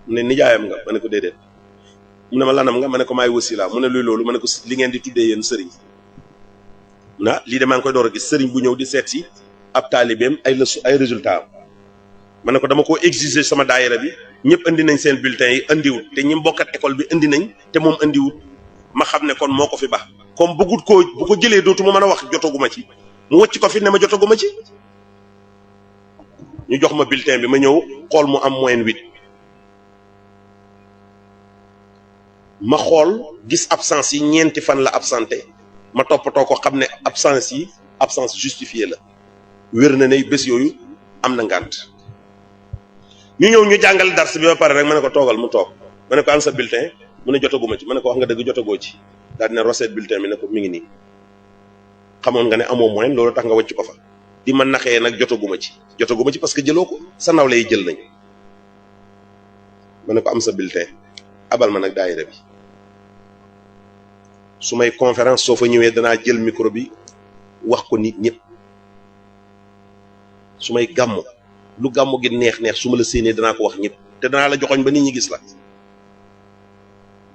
mu ne nijaayam nga ma ne ko déedéet mu ne ma lanam nga ma ne ko maay wasila mu ne luy loolu ma ne ko li ngeen di tuddee yéen sëriñ mu ne lii de maa ngi koy door a gis sëriñ bu ñëw di seet si ab taalibeem ay résultat am ma ne ko dama koo exiger sama daayira bi ñëpp indi nañ seen bulletin yi indiwut te ñi mbokkat école bi indi nañ te moom indiwut ma xam ne kon moo ko fi baax comme bëggut koo bu ko jëlee dootu ma mën a wax jotaguma ci mu wëcc ko fi ne ma jotaguma ci ñu jox ma bulletin bi ma ñëw xool mu am moyenne 8 ma xool gis absence yi ñeenti fan la absenté ma toppatoo ko xam ne absence yi absence justifiée la wér na ne bés yooyu am na ngànt ñu ñëw ñu jàngal dars bi ba pare rek ma ne ko toogal mu toog ma ne ko am sa bulletin mu ne jotaguma ci ma ne ko wax nga dëgg jotagoo ci daal dina roseet bulletin bi ne ko mi ngi nii xamoon nga ne amoo moyen loolu tax nga wàcc ko fa di ma naxee nag jotaguma ci parce que jëloo ko sa nawle yi jël nañ ma ne ko am sa bulletin abal ma nag daayira bi su may conférence soo fa ñëwee danaa jël micro bi wax ko nit ñëpp su may gàmmu lu gàmmu gi neex su ma la séenee danaa ko wax ñëpp te danaa la joxoñ ba nit ñi gis la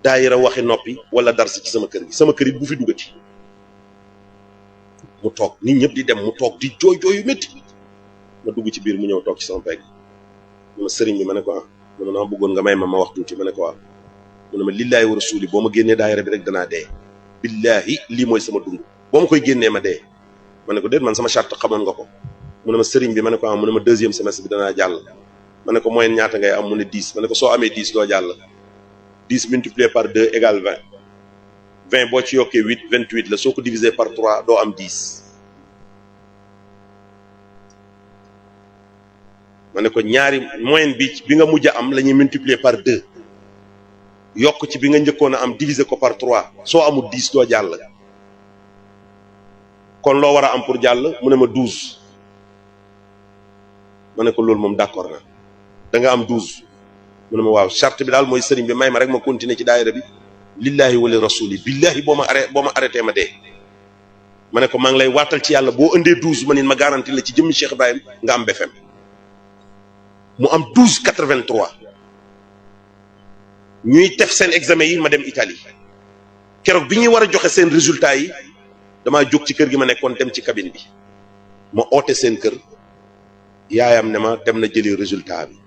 daayira waxi noppi wala dars ci sama kër gi sama kër it bu fi duggati mu toog nit ñëpp di dem mu toog di jooy yu métti ma dugg ci biir mu ñëw toog ci sama pegg mu ma sëriñ bi ma ne ko mu ne ma bëggoon nga may ma wax tuuti ma ne ko mu ne ma lillaahi wa rasuuli boo ma génnee daayira bi rek danaa dee billaahi lii mooy sama dund boo ma koy génnee ma dee ma ne ko déet man sama charte xamoon nga ko mu ne ma sëriñ bi ma ne ko mu ne ma deuxième semestre bi danaa jàll ma ne ko moyenne ñaata ngay am mu ne 10 ma ne ko soo amee 10 doo jàll 10 multiplié par 2 égale 20 20 boo ci yokkee 8 28 la soo ko divisé par 3 doo am 10 ma ne ko ñaari moyenne bi nga mujj a am la ñuy multiplier par 2 yokk ci bi nga njëkkoon a am diviser ko par 3 soo amul 10 doo jàll kon loo war a am pour jàll mu ne ma 12 ma ne ko loolu moom d'accord na da nga am 12 mu ne ma waaw charte bi daal mooy sëriñ bi may ma rek ma continuer ci daayira bi lillahi wali rasuli billahi boo ma arrêté ma dee. ma ne ko maa ngi lay waatal ci yàlla boo indee 12 ma nit ma garanti la ci jëmmi Cheikh Ibrahim nga am BFM mu am 12,83 ñuy def seen examen yi ma dem Italie keroog bi ñuy war a joxe seen résultat yi damaa jóg ci kër gi ma nekkoon dem ci cabine bi ma oote seen kër yaayam ne ma dem na jëli résultat bi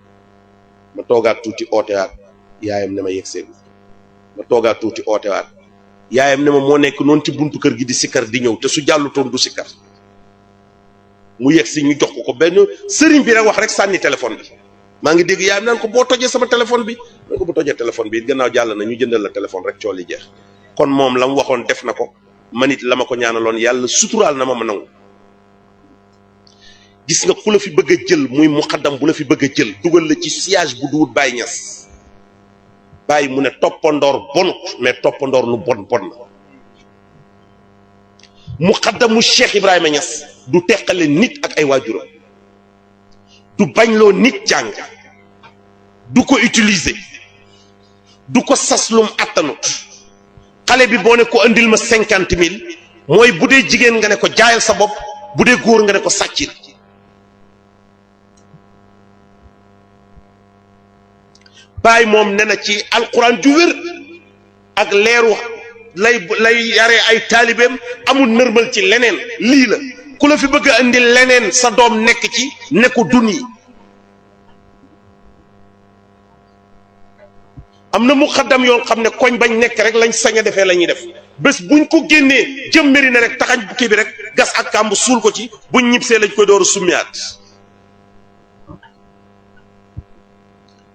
ma toogaat tuuti ootewaat yaayam ne ma yegg seegu ma toogaat tuuti ootewaat yaayam ne ma moo nekk noonu ci buntu kër gi di sikkar di ñëw te su jàllutoon du sikkar mu yegg si ñu jox ko benn sëriñ bi rek wax rek sànni téléphone bi maa ngi dégg yaayam naan ko boo tojee sama téléphone bi naan ko bu tojee téléphone bi gannaaw jàll na ñu jëndal la téléphone rek cooli jeex kon moom la mu waxoon def na ko man it la ma ko ñaanaloon yàlla suturaal na ma nangu. gis nga ku la fi bëgg a jël muy muqaddam bu la fi bëgg a jël dugal la ci siège bu duwut Baye Niass Baye mu ne toppandoor bonut mais toppandoor lu bon na muqaddamu Cheikh Ibrahima Niass du teqale nit ak ay waajuram du bañloo nit jàng du ko utiliser du ko saslum attanut xale bi boo ne ko andil ma 50,000 mooy bu dee jigéen nga ne ko jaayal sa bopp bu dee góor nga ne ko sàccil Baay moom ne na ci alquran ju wér ak leeru lay yare ay taalibeem amul nërmal ci leneen lii la ku la fi bëgg a indi leneen sa doom nekk ci ne ko duni am na muqaddam yoo xam ne koñ bañ nekk rek lañ sañ a defee la ñuy def bés buñ ko génnee jëm Medina rek taxañ bukki bi rek gas ak kàmb suul ko ci buñ ñibsee lañ koy door a summiyaat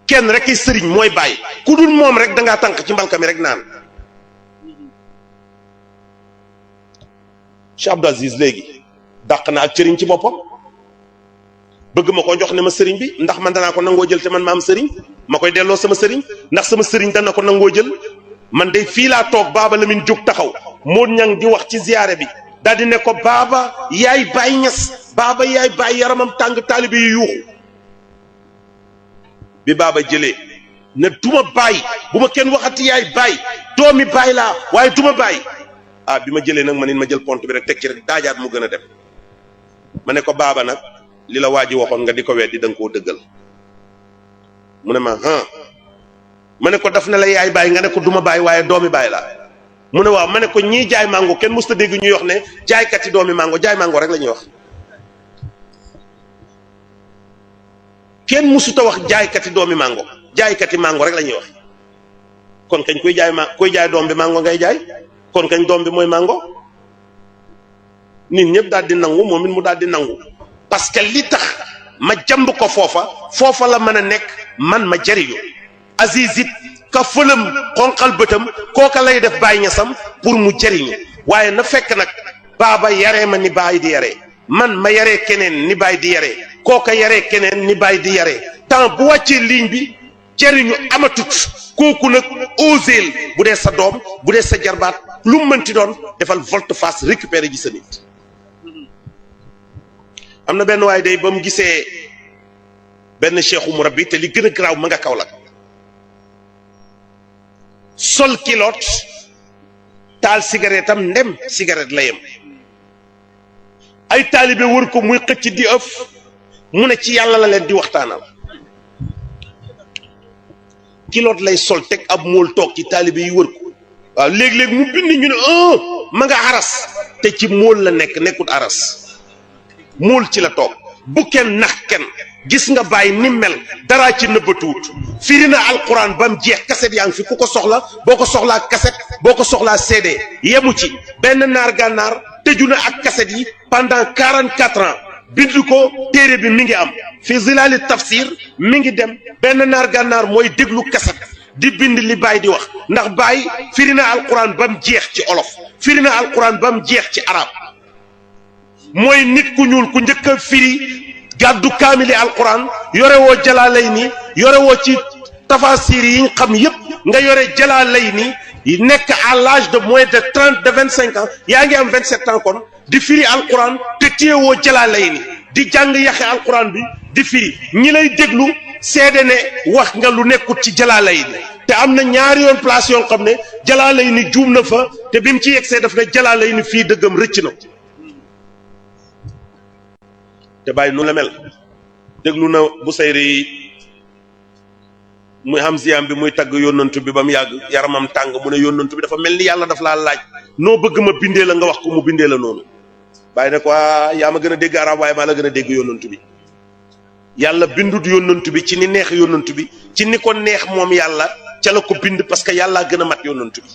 kenn rek ay sëriñ mooy Baay ku dul moom rek da ngaa tànk ci mbalka mi rek naan Cheikh Abdou Aziz léegi dàq na ak sëriñ ci boppam bëgg ma ko jox ne ma sëriñ bi ndax man danaa ko nangoo jël te man ma am sëriñ ma koy delloo sama sëriñ ndax sama sëriñ dana ko nangoo jël man de fii laa toog Baaba Lamine jóg taxaw moo ñang di wax ci ziyaare bi daal di ne ko Baaba yaay Baay Ñas Baaba yaay Baay yaramam tàng taalibe yu yuuxu bi Baaba jëlee ne duma Baay bu ma kenn waxati yaay Baay doomi Baay laa waaye duma Baay ah bi ma jëlee nag man it ma jël pont bi rek teg ci rek daajaat mu gën a dem ma ne ko Baaba nag li la waa ji waxoon nga di ko weddi da nga koo dëggal mu ne ma ma ne ko daf ne la yaay Baay nga ne ko duma Baay waaye doomi Baay laa mu ne waaw ma ne ko ñii jaay mango kenn mosut a dégg ñuy wax ne jaaykat yi doomi mango jaay mango rek la ñuy wax kenn mosut a wax jaaykati doomi mango jaaykati mango rek la ñuy wax kon kañ kuy jaay doom bi mango ngay jaay kon kañ doom bi mooy mango nit ñëpp daal di nangu moom it mu daal di nangu parce que li tax ma jàmb ko foofa la mën a nekk man ma jëriñu Aziz it ka fëlam xonqal bëtam kooka lay def Baay Ñasam pour mu jëriñu waaye na fekk nag Baaba yaree ma ni Baay di yaree man ma yaree keneen ni Baay di yaree kooka yaree keneen ni Baay di yaree temps bu wàccee ligne bi jëriñu amatut kooku nag oseel bu dee sa doom bu dee sa jarbaat lu mu mënti doon defal volte-face récupérer ji sa nit am na benn waaye day ba mu gisee benn cheikhu murabbi te li gën a garaaw ma nga Kaolack sol kiloot taal cigarette am ndem cigarette la yem ay taalibe wër ko muy xëcc di ëf mu ne ci yàlla la leen di waxtaanal kiloot lay sol teg ab mool toog ci taalibe yi wër ko waaw léeg-léeg mu bind ñu ne ma nga aras te ci mool la nekkut aras mool ci la toog bu kenn nax kenn gis nga Baay ni mel daraa ci nëbbatuwut firi na alquran ba mu jeex kaset yaa ngi fi ku ko soxla boo ko soxlaa kaset boo ko soxlaa CD yemu ci benn naar gànnaar tëju na ak kaset yi pendant 44 ans bind ko téere bi mi ngi am fi zilaali tafsir mi ngi dem benn naar gànnaar mooy déglu kaset di bind li Baay di wax ndax Baay firi na alquran ba mu jeex ci olof firi na alquran ba mu jeex ci arab mooy nit ku ñuul ku njëkk a firi gàddu kaamili alquran yore woo Jalaalayni yore woo ci tafasir yi ñu xam yépp nga yore Jalaalayni nekk à l'âge de moins de 30 de 25 ans yaa ngi am 27 ans kon di firi alquran te téye woo Jalaalayni di jàng yaxe alquran bi di firi ñi lay déglu seede ne wax nga lu nekkut ci Jalaalayni te am na ñaari yoon place yoo xam ne Jalaalayni juum na fa te bi mu ci yegsee daf ne Jalaalayni fii dëggam rëcc na te bàyyi nu la mel déglu na Busayri muy Hamziyam bi muy tagg yónnantu bi ba mu yàgg yaramam tàng mu ne yónnantu bi dafa mel ni yàlla daf laa laaj noo bëgg ma bindee la nga wax ko mu bindee la noonu bàyyi ne ko yaa ma gën a dégg arab waaye maa la gën a dégg yónnantu bi yàlla bindut yónnantu bi ci ni neex yónnantu bi ci ni ko neex moom yàlla ca la ko bind parce que yàllaa gën a mat yónnantu bi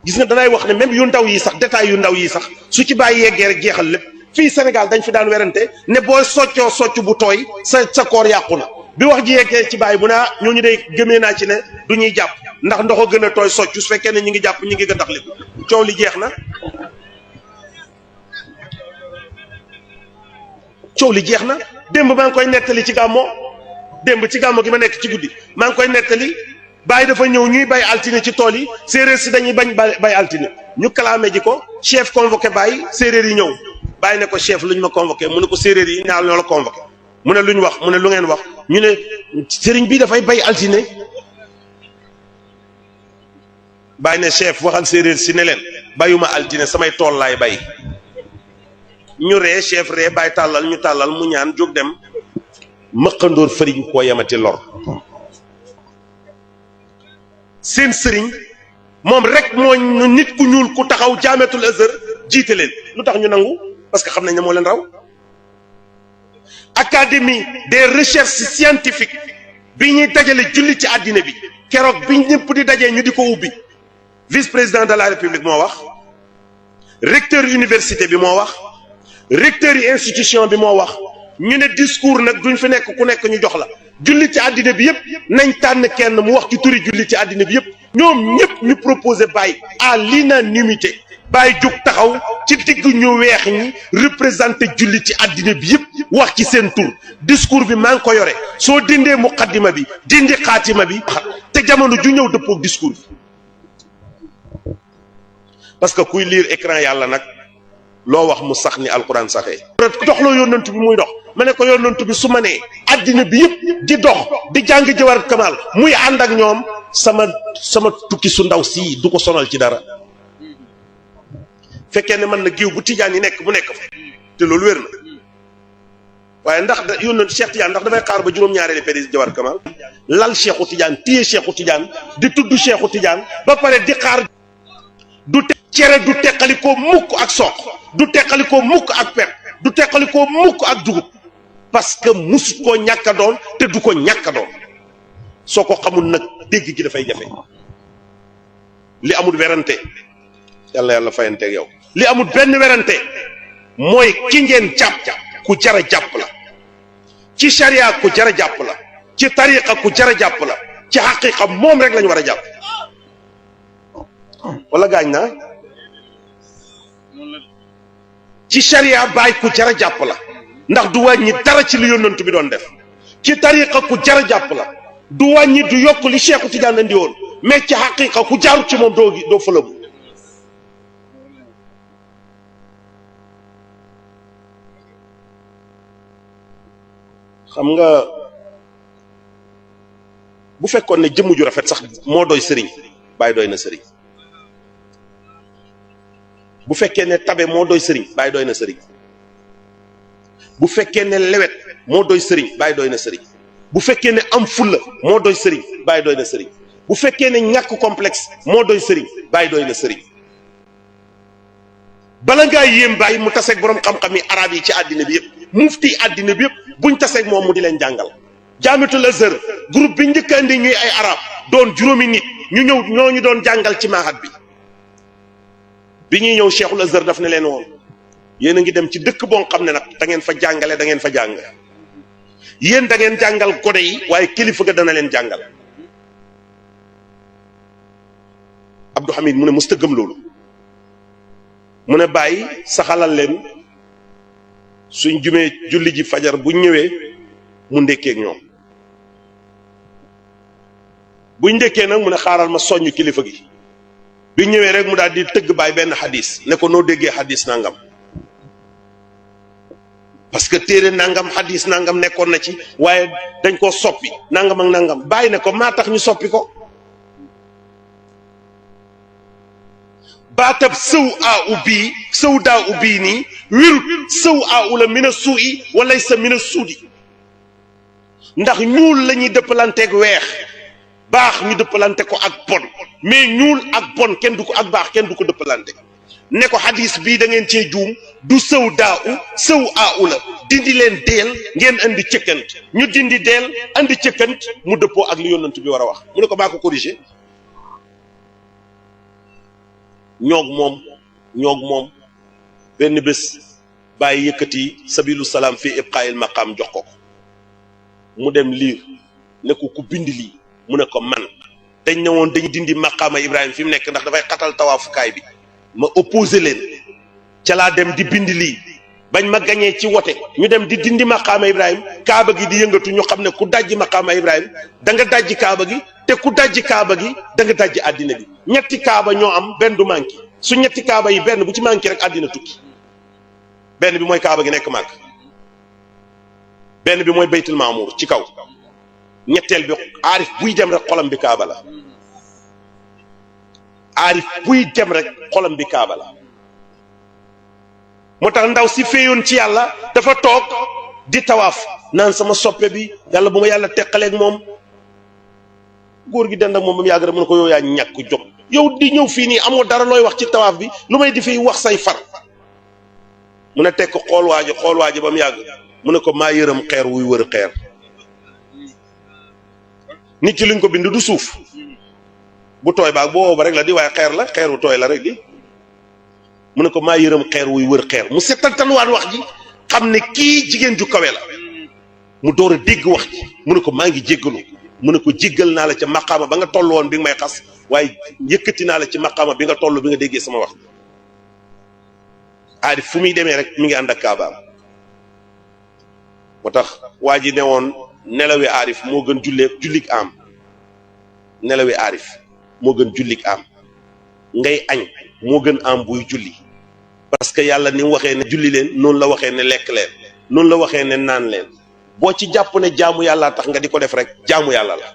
gis nga danay wax ne même yu ndaw yi sax détails yu ndaw yi sax su ci bàyyi yeggee rek jeexal lépp fii Sénégal dañ fi daan werante ne booy soccoo socc bu tooy sa koor yàqu na bi wax ji yeggee ci bàyyi bu ne ñooñu day gëmee naa ci ne du ñuy jàpp ndax ndox a gën a tooy socc su fekkee ne ñu ngi jàpp ñu ngi gën a tax li coow li jeex na coow li jeex na démb maa ngi koy nettali ci gàmmo démb ci gàmmo gi ma nekk ci guddi maa ngi koy nettali bàyyi dafa ñëw ñuy bay altine ci tool yi séeréer si dañuy bañ bay altine ñu kalaame ji ko chef convoqué bàyyi séeréer yi ñëw bàyyi ne ko chef lu ñu ma convoqué mu ne ko séeréer yi ñaar ñoo la convoqué mu ne lu ñu wax mu ne lu ngeen wax ñu ne sëriñ bi dafay bay altine bàyyi ne chef waxal séeréer si ne leen bayuma altine samay tool laay bay ñu ree chef ree bàyyi tàllal ñu tàllal mu ñaan jóg dem mëqandoor fëriñ koo yemati lor seen sëriñ moom rek moo nit ku ñuul ku taxaw jaamatul Azhar jiite leen lu tax ñu nangu parce que xam nañ ne moo leen raw académie des recherches scientifiques bi ñuy dajale julli ci àddina bi keroog bi ñëpp di dajee ñu di ko ubbi vice président de la république moo wax recteur université bi moo wax recteur yi institution bi moo wax ñu ne discours nag duñ fi nekk ku nekk ñu jox la julli ci àddina bi yëpp nañ tànn kenn mu wax ci turi julli ci àddina bi yëpp ñoom ñëpp ñu proposé Baye à l'unanimité Baye jóg taxaw ci digg ñu weex ñi représenté julli ci àddina bi yëpp wax ci seen tur discours bi maa ngi ko yore soo dindee muqaddima bi dindi xaatima bi te jamono ju ñëw dëppoog discours bi parce que kuy lire écran yàlla nag loo wax mu sax ni alquran saxee doxloo yónnantu bi muy dox ma ne ko yónnantu bi su ma nee addina bi yëpp di dox di jàng Jawharatul Kamal muy ànd ak ñoom sama tukki su ndaw sii du ko sonal ci dara fekkee ne man na géew bu tijaan yi nekk mu nekk fa te loolu wér na waaye ndax da yónnantu Cheikh Tidiane ndax dafay xaar ba juróom-ñaareeli péris Jawharatul Kamal lal Cheikhu Tidiane téye Cheikhu Tidiane di tudd Cheikhu Tidiane ba pare di xaar du cere du teqalikoo mukk ak soq du teqalikoo mukk ak per du teqalikoo mukk ak dugub parce que musut koo ñàkk a doon te du ko ñàkk a doon soo ko xamul nag dégg gi dafay jafe li amul werante yàlla fayanteeg yow li amul benn werante mooy ki ngeen jàpp ku jara jàpp la ci sharia ku jara jàpp la ci tariqa ku jara jàpp la ci xaqiqa moom rek lañu war a jàpp wala gaañ naa ci sharia Baay ku jara jàpp la ndax du wàññi dara ci li yónnantu bi doon def ci tariqa ku jara jàpp la du wàññi du yokk li Cheikhu Tidiane andi woon mais ci xaqiqa ku jaarut ci moom doo fëlëbu xam nga bu fekkoon ne jëmm ju rafet sax moo doy sëriñ Baay doy na sëriñ bu fekkee ne tabe moo doy sëriñ Baay doy na sëriñ bu fekkee ne lewet moo doy sëriñ Baay doy na sëriñ bu fekkee ne am fulla moo doy sëriñ Baay doy na sëriñ bu fekkee ne ñàkk complexe moo doy sëriñ Baay doy na sëriñ bala ngaa yéem Baay mu taseeg borom xam-xam yi arab yi ci àddina bi yëpp mufti àddina bi yëpp buñ taseeg moom mu di leen jàngal jaamitul Azhar groupe bi njëkk andi ñuy ay arab doon juróomi nit ñu ñëw ñooñu doon jàngal ci maaxat bi ñuy ñëw Cheikhul Azhar daf ne leen woon yéen a ngi dem ci dëkk boo xam ne nag da ngeen fa jàngale da ngeen fa jàng yéen da ngeen jàngal gone yi waaye kilifa ga dana leen jàngal Abdou Hamid mu ne mës ta gëm loolu mu ne bàyyi saxalal leen suñ jumee julli ji fajar buñ ñëwee mu ndékkeeg ñoom buñ ndékkee nag mu ne xaaral ma soññ kilifa gi bi ñëwee rek mu daal di tëgg Baay benn xadis ne ko noo déggee xadis nangam parce que téere nangam hadis nangam nekkoon na ci waaye dañ koo soppi nangam ak nangam bàyyi ne ko maa tax ñu soppi ko. baatab sëw daa u bii nii wérut sëw la mina suu'i walay sa mina suudi ndax ñuul la ñuy dëppalanteeg weex baax ñu dëppalante ko ak bon mais ñuul ak bon kenn du ko ak baax kenn du ko dëppalante ne ko hadis bii da ngeen cee juum du sëw la dindi leen deel ngeen andi cëkkant ñu dindi deel andi cëkkant mu dëppoo ak li yonent bi war a wax mu ne ko maa ko corrigé ñoog moom benn bés bàyyi yëkkati sabilu salaam fii ibqaayil maqaam jox ko mu dem liir ne ko ku bind lii mu ne ko man dañ ne woon dañu dindi maqaama Ibrahima fi mu nekk ndax dafay xatal tawaafukaay bi ma opposé leen ca laa dem di bind lii bañ ma gañee ci wote ñu dem di dindi maqaama Ibrahima kaaba gi di yëngatu ñu xam ne ku dajji maqaama Ibrahima da nga dajji kaaba gi te ku dajji kaaba gi da nga dajji àddina bi ñetti kaaba ñoo am benn du manqué su ñetti kaaba yi benn bu ci manqué rek àddina tukki benn bi mooy kaaba gi nekk màgg benn bi mooy baytul maamuur ci kaw ñetteel bi aarif buy dem rek xolam bi kaaba la aarif buy dem rek xolam bi kaaba la moo tax ndaw si féeyoon ci yàlla dafa toog di tawaaf naan sama soppe bi yàlla bu ma yàlla teqaleeg moom góor gi dend ak moom ba mu yàgg rek mu ne ko yow yaa ñàkk jom yow di ñëw fii nii amoo dara looy wax ci tawaaf bi lu may di fiy wax say far mu ne tekk xool waaji ba mu yàgg mu ne ko maa yërëm xeer wuy wër xeer nit ci luñ ko bind du suuf bu tooy baag boo ba rek la di waaye xeer la xeer wu tooy la rek di mu ne ko maa yërëm xeer wuy wër xeer mu settantalwaat wax ji xam ne kii jigéen ju kawe la mu door a dégg wax ji mu ne ko maa ngi jéggalu mu ne ko jéggal naa la ca maqaama ba nga toll woon bi nga may xas waaye yëkkati naa la ci maqaama bi nga toll bi nga déggee sama wax aarif fu muy demee rek mi ngi ànd ak kaabaam moo tax waa ji ne woon nelawi aarif moo gën jullik am nelawi aarif moo gën jullik am ngay añ moo gën am buy julli parce que yàlla ni mu waxee ne julli leen noonu la waxee ne lekk leen noonu la waxee ne naan leen boo ci jàpp ne jaamu yàlla tax nga di ko def rek jaamu yàlla la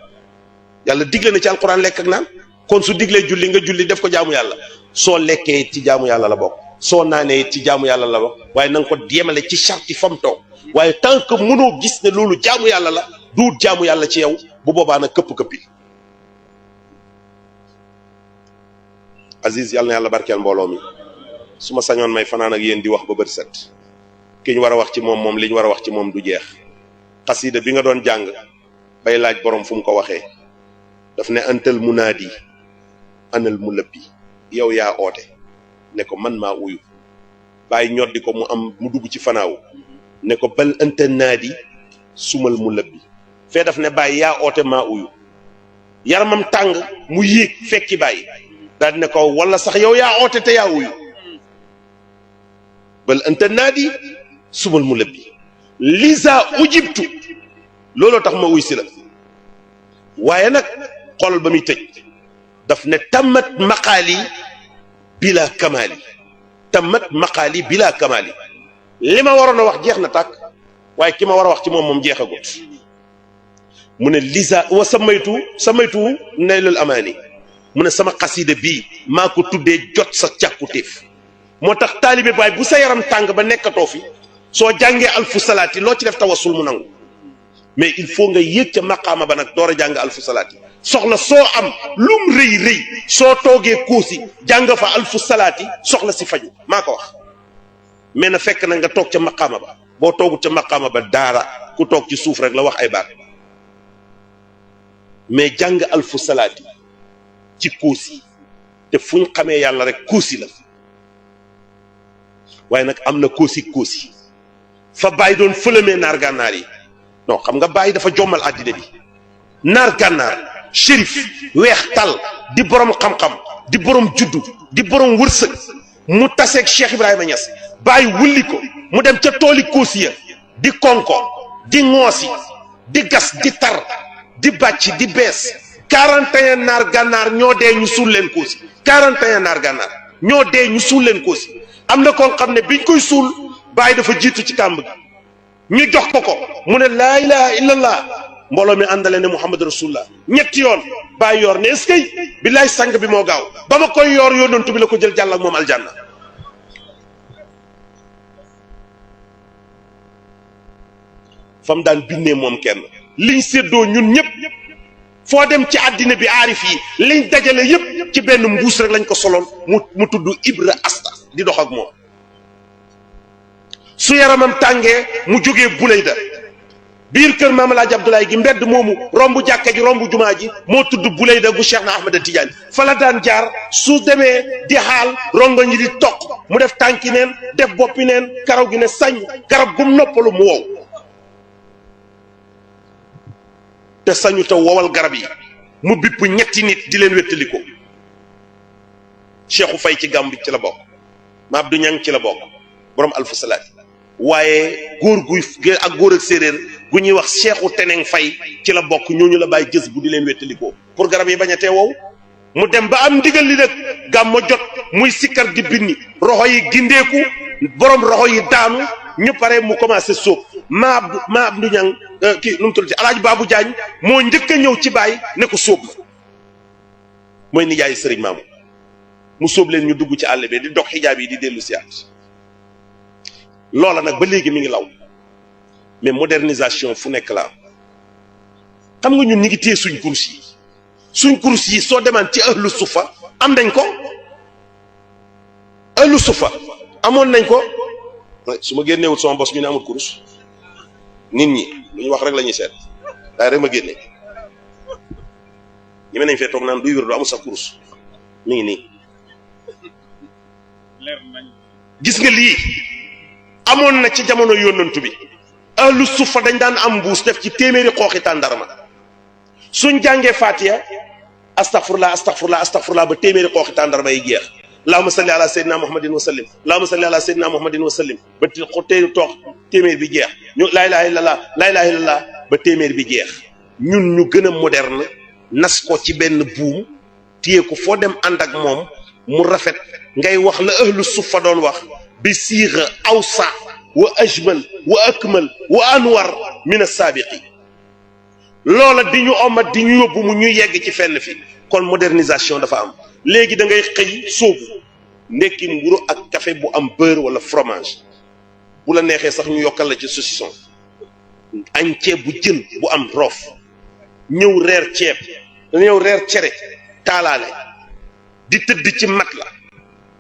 yàlla digle na ci alquran lekk ak naan kon su diglee julli nga julli def ko jaamu yàlla soo lekkee ci jaamu yàlla la bokk soo naanee ci jaamu yàlla la bokk waaye na nga ko yemale ci charti fam toog waaye tant que mënoo gis ne loolu jaamu yàlla la duut jaamu yàlla ci yow bu boobaa nag këpp-këppi Aziz yàlla na yàlla barkeel mbooloo mi su ma sañoon may fanaan ak yéen di wax ba bët set ki ñu war a wax ci moom li ñu war a wax ci moom du jeex xasida bi nga doon jàng bay laaj borom fu mu ko waxee daf ne antal munaadi anal mulabbi yow yaa oote ne ko man maa uyu bàyyi ñoddi ko mu dugg ci fanaaw ne ko bal anta naadi sumal mulabbi fee daf ne bàyyi yaa oote maa uyu yaramam tàng mu yéeg fekki bàyyi daal di ne ko wala sax yow yaa oote te yaa uyu bal anta naadi sumal mulabbi lisa ujibtu looloo tax ma uy si la waaye nag xoolal ba muy tëj daf ne tammat maqaali bila kamaali tammat maqaali bila kamaali li ma waroon a wax jeex na tàkk waaye ki ma war a wax ci moom jeexagut mu ne lisa wa samaytu naylul amaani mu ne sama xasida bii maa ko tuddee jot sa càkkutéef moo tax taalibe baay bu sa yaram tàng ba nekkatoo fi soo jàngee alfu salaati loo ci def tawassul mu nangu mais il faut nga yéeg ca maqaama ba nag door a jàng alfu salaati soxla soo am lum rëy soo toogee kuusi jàng fa alfu salaati soxla si faju maa ko wax mais na fekk na nga toog ca maqaama ba boo toogut ca maqaama ba daara ku toog ci suuf rek la wax ay baat mais jàng alfu salaati ci kuusi te fuñ xamee yàlla rek kuusi la waaye nag am na kuusi fa bàyyi doon fëlëmee naar gànnaar yi non xam nga bàyyi dafa jommal àddina bi naar gànnaar shérif weex tal di borom xam-xam di borom juddu di borom wërsëg mu taseeg Cheikh Ibrahima Niass bàyyi wulli ko mu dem ca tooli kóosi ya di konko di ŋoosi di gas di tar di bàcc di bees 41 naar gànnaar ñoo dee ñu suul leen kóosi 41 naar gànnaar ñoo dee ñu suul leen kóosi am na koo xam ne biñ koy suul bàyyi dafa jiitu ci kàmb gi ñu jox ko mu ne laa ilaha illallah mbooloo mi àndale ne Muhammad rasulullah ñetti yoon bàyyi yoor ne est-ce que billaay sang bi moo gaaw ba ma koy yoor yonantu bi la ko jël jàll ak moom aljanna fam daan binnee moom kenn liñ séddoo ñun ñëpp foo dem ci àddina bi aarif yi liñ dajale yëpp ci benn mbuus rek lañ ko soloon mu tudd Ibra Asta di dox ak moom su yaramam tàngee mu jógee Bulayda biir kër Maam Alaaji Abdoulaye gi mbedd moomu romb jàkka ji romb jumaa ji moo tudd Bulayda bu Cheikh na Ahmada Tidiane fa la daan jaar su demee di xaal rongo ñi di toq mu def tànki neen def boppi neen karaw gi ne sañ garab gum noppalu mu wow te sañu te wowal garab yi mu bipp ñetti nit di leen wéttali ko Cheikhou Faye ci gàmm bi ci la bokk ma Abdou Niang ci la bokk borom alfu salaat waaye góor guy ak góor ak séeréer gu ñuy wax Cheikhou Teneng Faye ci la bokk ñooñu la bàyyi jës bu di leen wéttalikoo pour garab yi bañ a tee wow mu dem ba am ndigal li nag gàmmo jot muy sikkar di binni roxo yi gindeeku borom roxo yi daanu ñu pare mu commencé sóob ma Abdou Niang kii nu mu tudd ci Alaaji Babou Diagne moo njëkk a ñëw ci baay ne ko sóob ma mooy nijaay sëriñ maamu mu sóob leen ñu dugg ci àll bi di dox xijaab yi di dellu siyaat loola nag ba léegi mi ngi law mais modernisation fu nekk la xam nga ñun ñi ngi téye suñ kurus yi soo demaan ci ahlu sufa am nañ ko ahlu sufa amoon nañ ko su ma génneewul sama bos ñu ne amul kurus nit ñi lu ñu wax rek la ñuy seet daay rek ma génne ñi nañ fee toog naan duy wér du amul sax kurus mi ngi nii gis nga lii amoon na ci jamono yónnantu bi ahlu sufa dañ daan am mbuus def ci téeméeri xooxi tàndarma suñ jàngee Fatiha astaghfirullah astaghfirullah astaghfirullah ba téeméeri xooxi tàndarma yi jeex allahumma salli ala sayyidina muhammadin wa sallim allahumma salli ala sayyidina muhammadin wa sallim ba téeméer bi jeex ñu laa ilaha illallah laa ilaha illallah ba téeméer bi jeex ñun ñu gën a moderne nas ko ci benn buum téye ko foo dem ànd ak moom mu rafet ngay wax la ahlu sufa doon wax bi siixa awsa wa ajmal wa akmal wa anwar min as-saabiqi loola di ñu omat di ñu yóbbu mu ñuy yegg ci fenn fi kon modernisation dafa am léegi da ngay xëy sóobu ndekki mburu ak café bu am beurre wala fromage bu la neexee sax ñu yokkal la ci saucisson añ ceeb bu jën bu am roof ñëw reer ceeb ñëw reer cere taalaale di tëdd ci mat la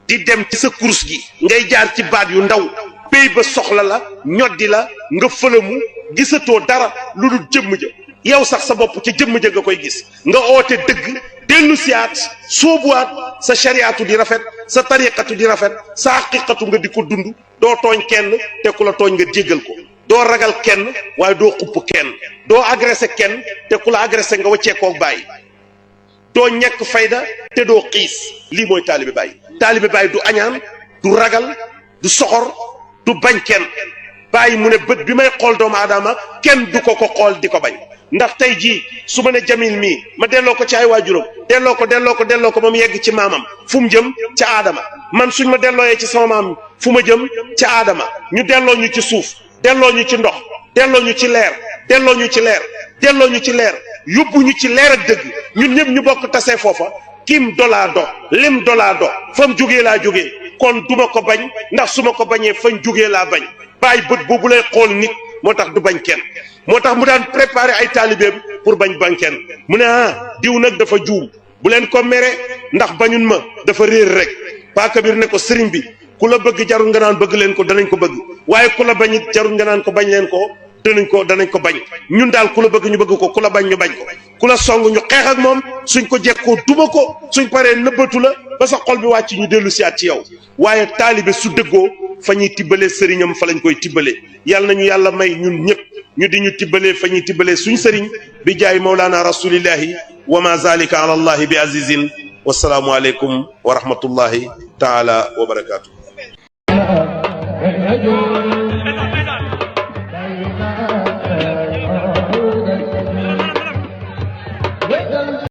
di dem ci sa course gi ngay jaar ci baat yu ndaw béy ba soxla la ñoddi la nga fëlamu gisatoo dara lu dul jëmm ja yow sax sa bopp ca jëmm ja nga koy gis nga oote dëgg dellu siyaat soobuwaat sa shariatu di rafet sa tariqatu di rafet sa haqiqatu nga di ko dund doo tooñ kenn te ku la tooñ nga jéggal ko doo ragal kenn waaye doo xupp kenn doo agressé kenn te ku la agressé nga wacceekoog bàyyi doo ñekk fayda te doo xiis lii mooy taalibe bàyyi du añaan du ragal du soxor du bañ kenn bàyyi mu ne bët bi may xool doomu aadama kenn du ko xool di ko bañ ndax tey jii su ma ne jamil mii ma delloo ko ci ay waajuram delloo ko ba mu yegg ci maamam fu mu jëm ca aadama man suñ ma dellooyee ci sama maam fu ma jëm ca aadama ñu delloo ñu ci suuf delloo ñu ci ndox delloo ñu ci leer delloo ñu ci leer yóbbu ñu ci leer ak dëgg ñun ñëpp ñu bokk tasee foofa kim dolaa do lim dolaa do fa mu jógee laa jógee kon duma ko bañ ndax su ma ko bañee fañ jógee laa bañ bàyyi bët boobu lay xool nit moo tax du bañ kenn moo tax mu daan préparer ay taalibeem pour bañ kenn mu ne diw nag dafa juum bu leen ko mere ndax bañun ma dafa réer rek Pa Kabir ne ko sëriñ bi ku la bëgg jarul nga naan bëgg leen ko danañ ko bëgg waaye ku la bañit jarul nga naan ko bañ leen ko danañ ko bañ ñun daal ku la bëgg ñu bëgg ko ku la bañ ñu bañ ko ku la song ñu xeex ak moom suñ ko jekkoo duma ko suñ paree nëbbatu la ba sa xol bi wàcc ñu dellu siyaat ci yow waaye taalibe su dëggoo fa ñuy tibbalee sëriñam fa lañ koy tibbalee yàlla nañu yàlla may ñun ñëpp ñu di ñu tibbalee fa ñuy tibbalee suñ sëriñ bi jaay mawlaana rasulillahi wa ma zalika ala allahi bi azizin wasalaamu aleykum wa rahmatullahi taala wa barakatuh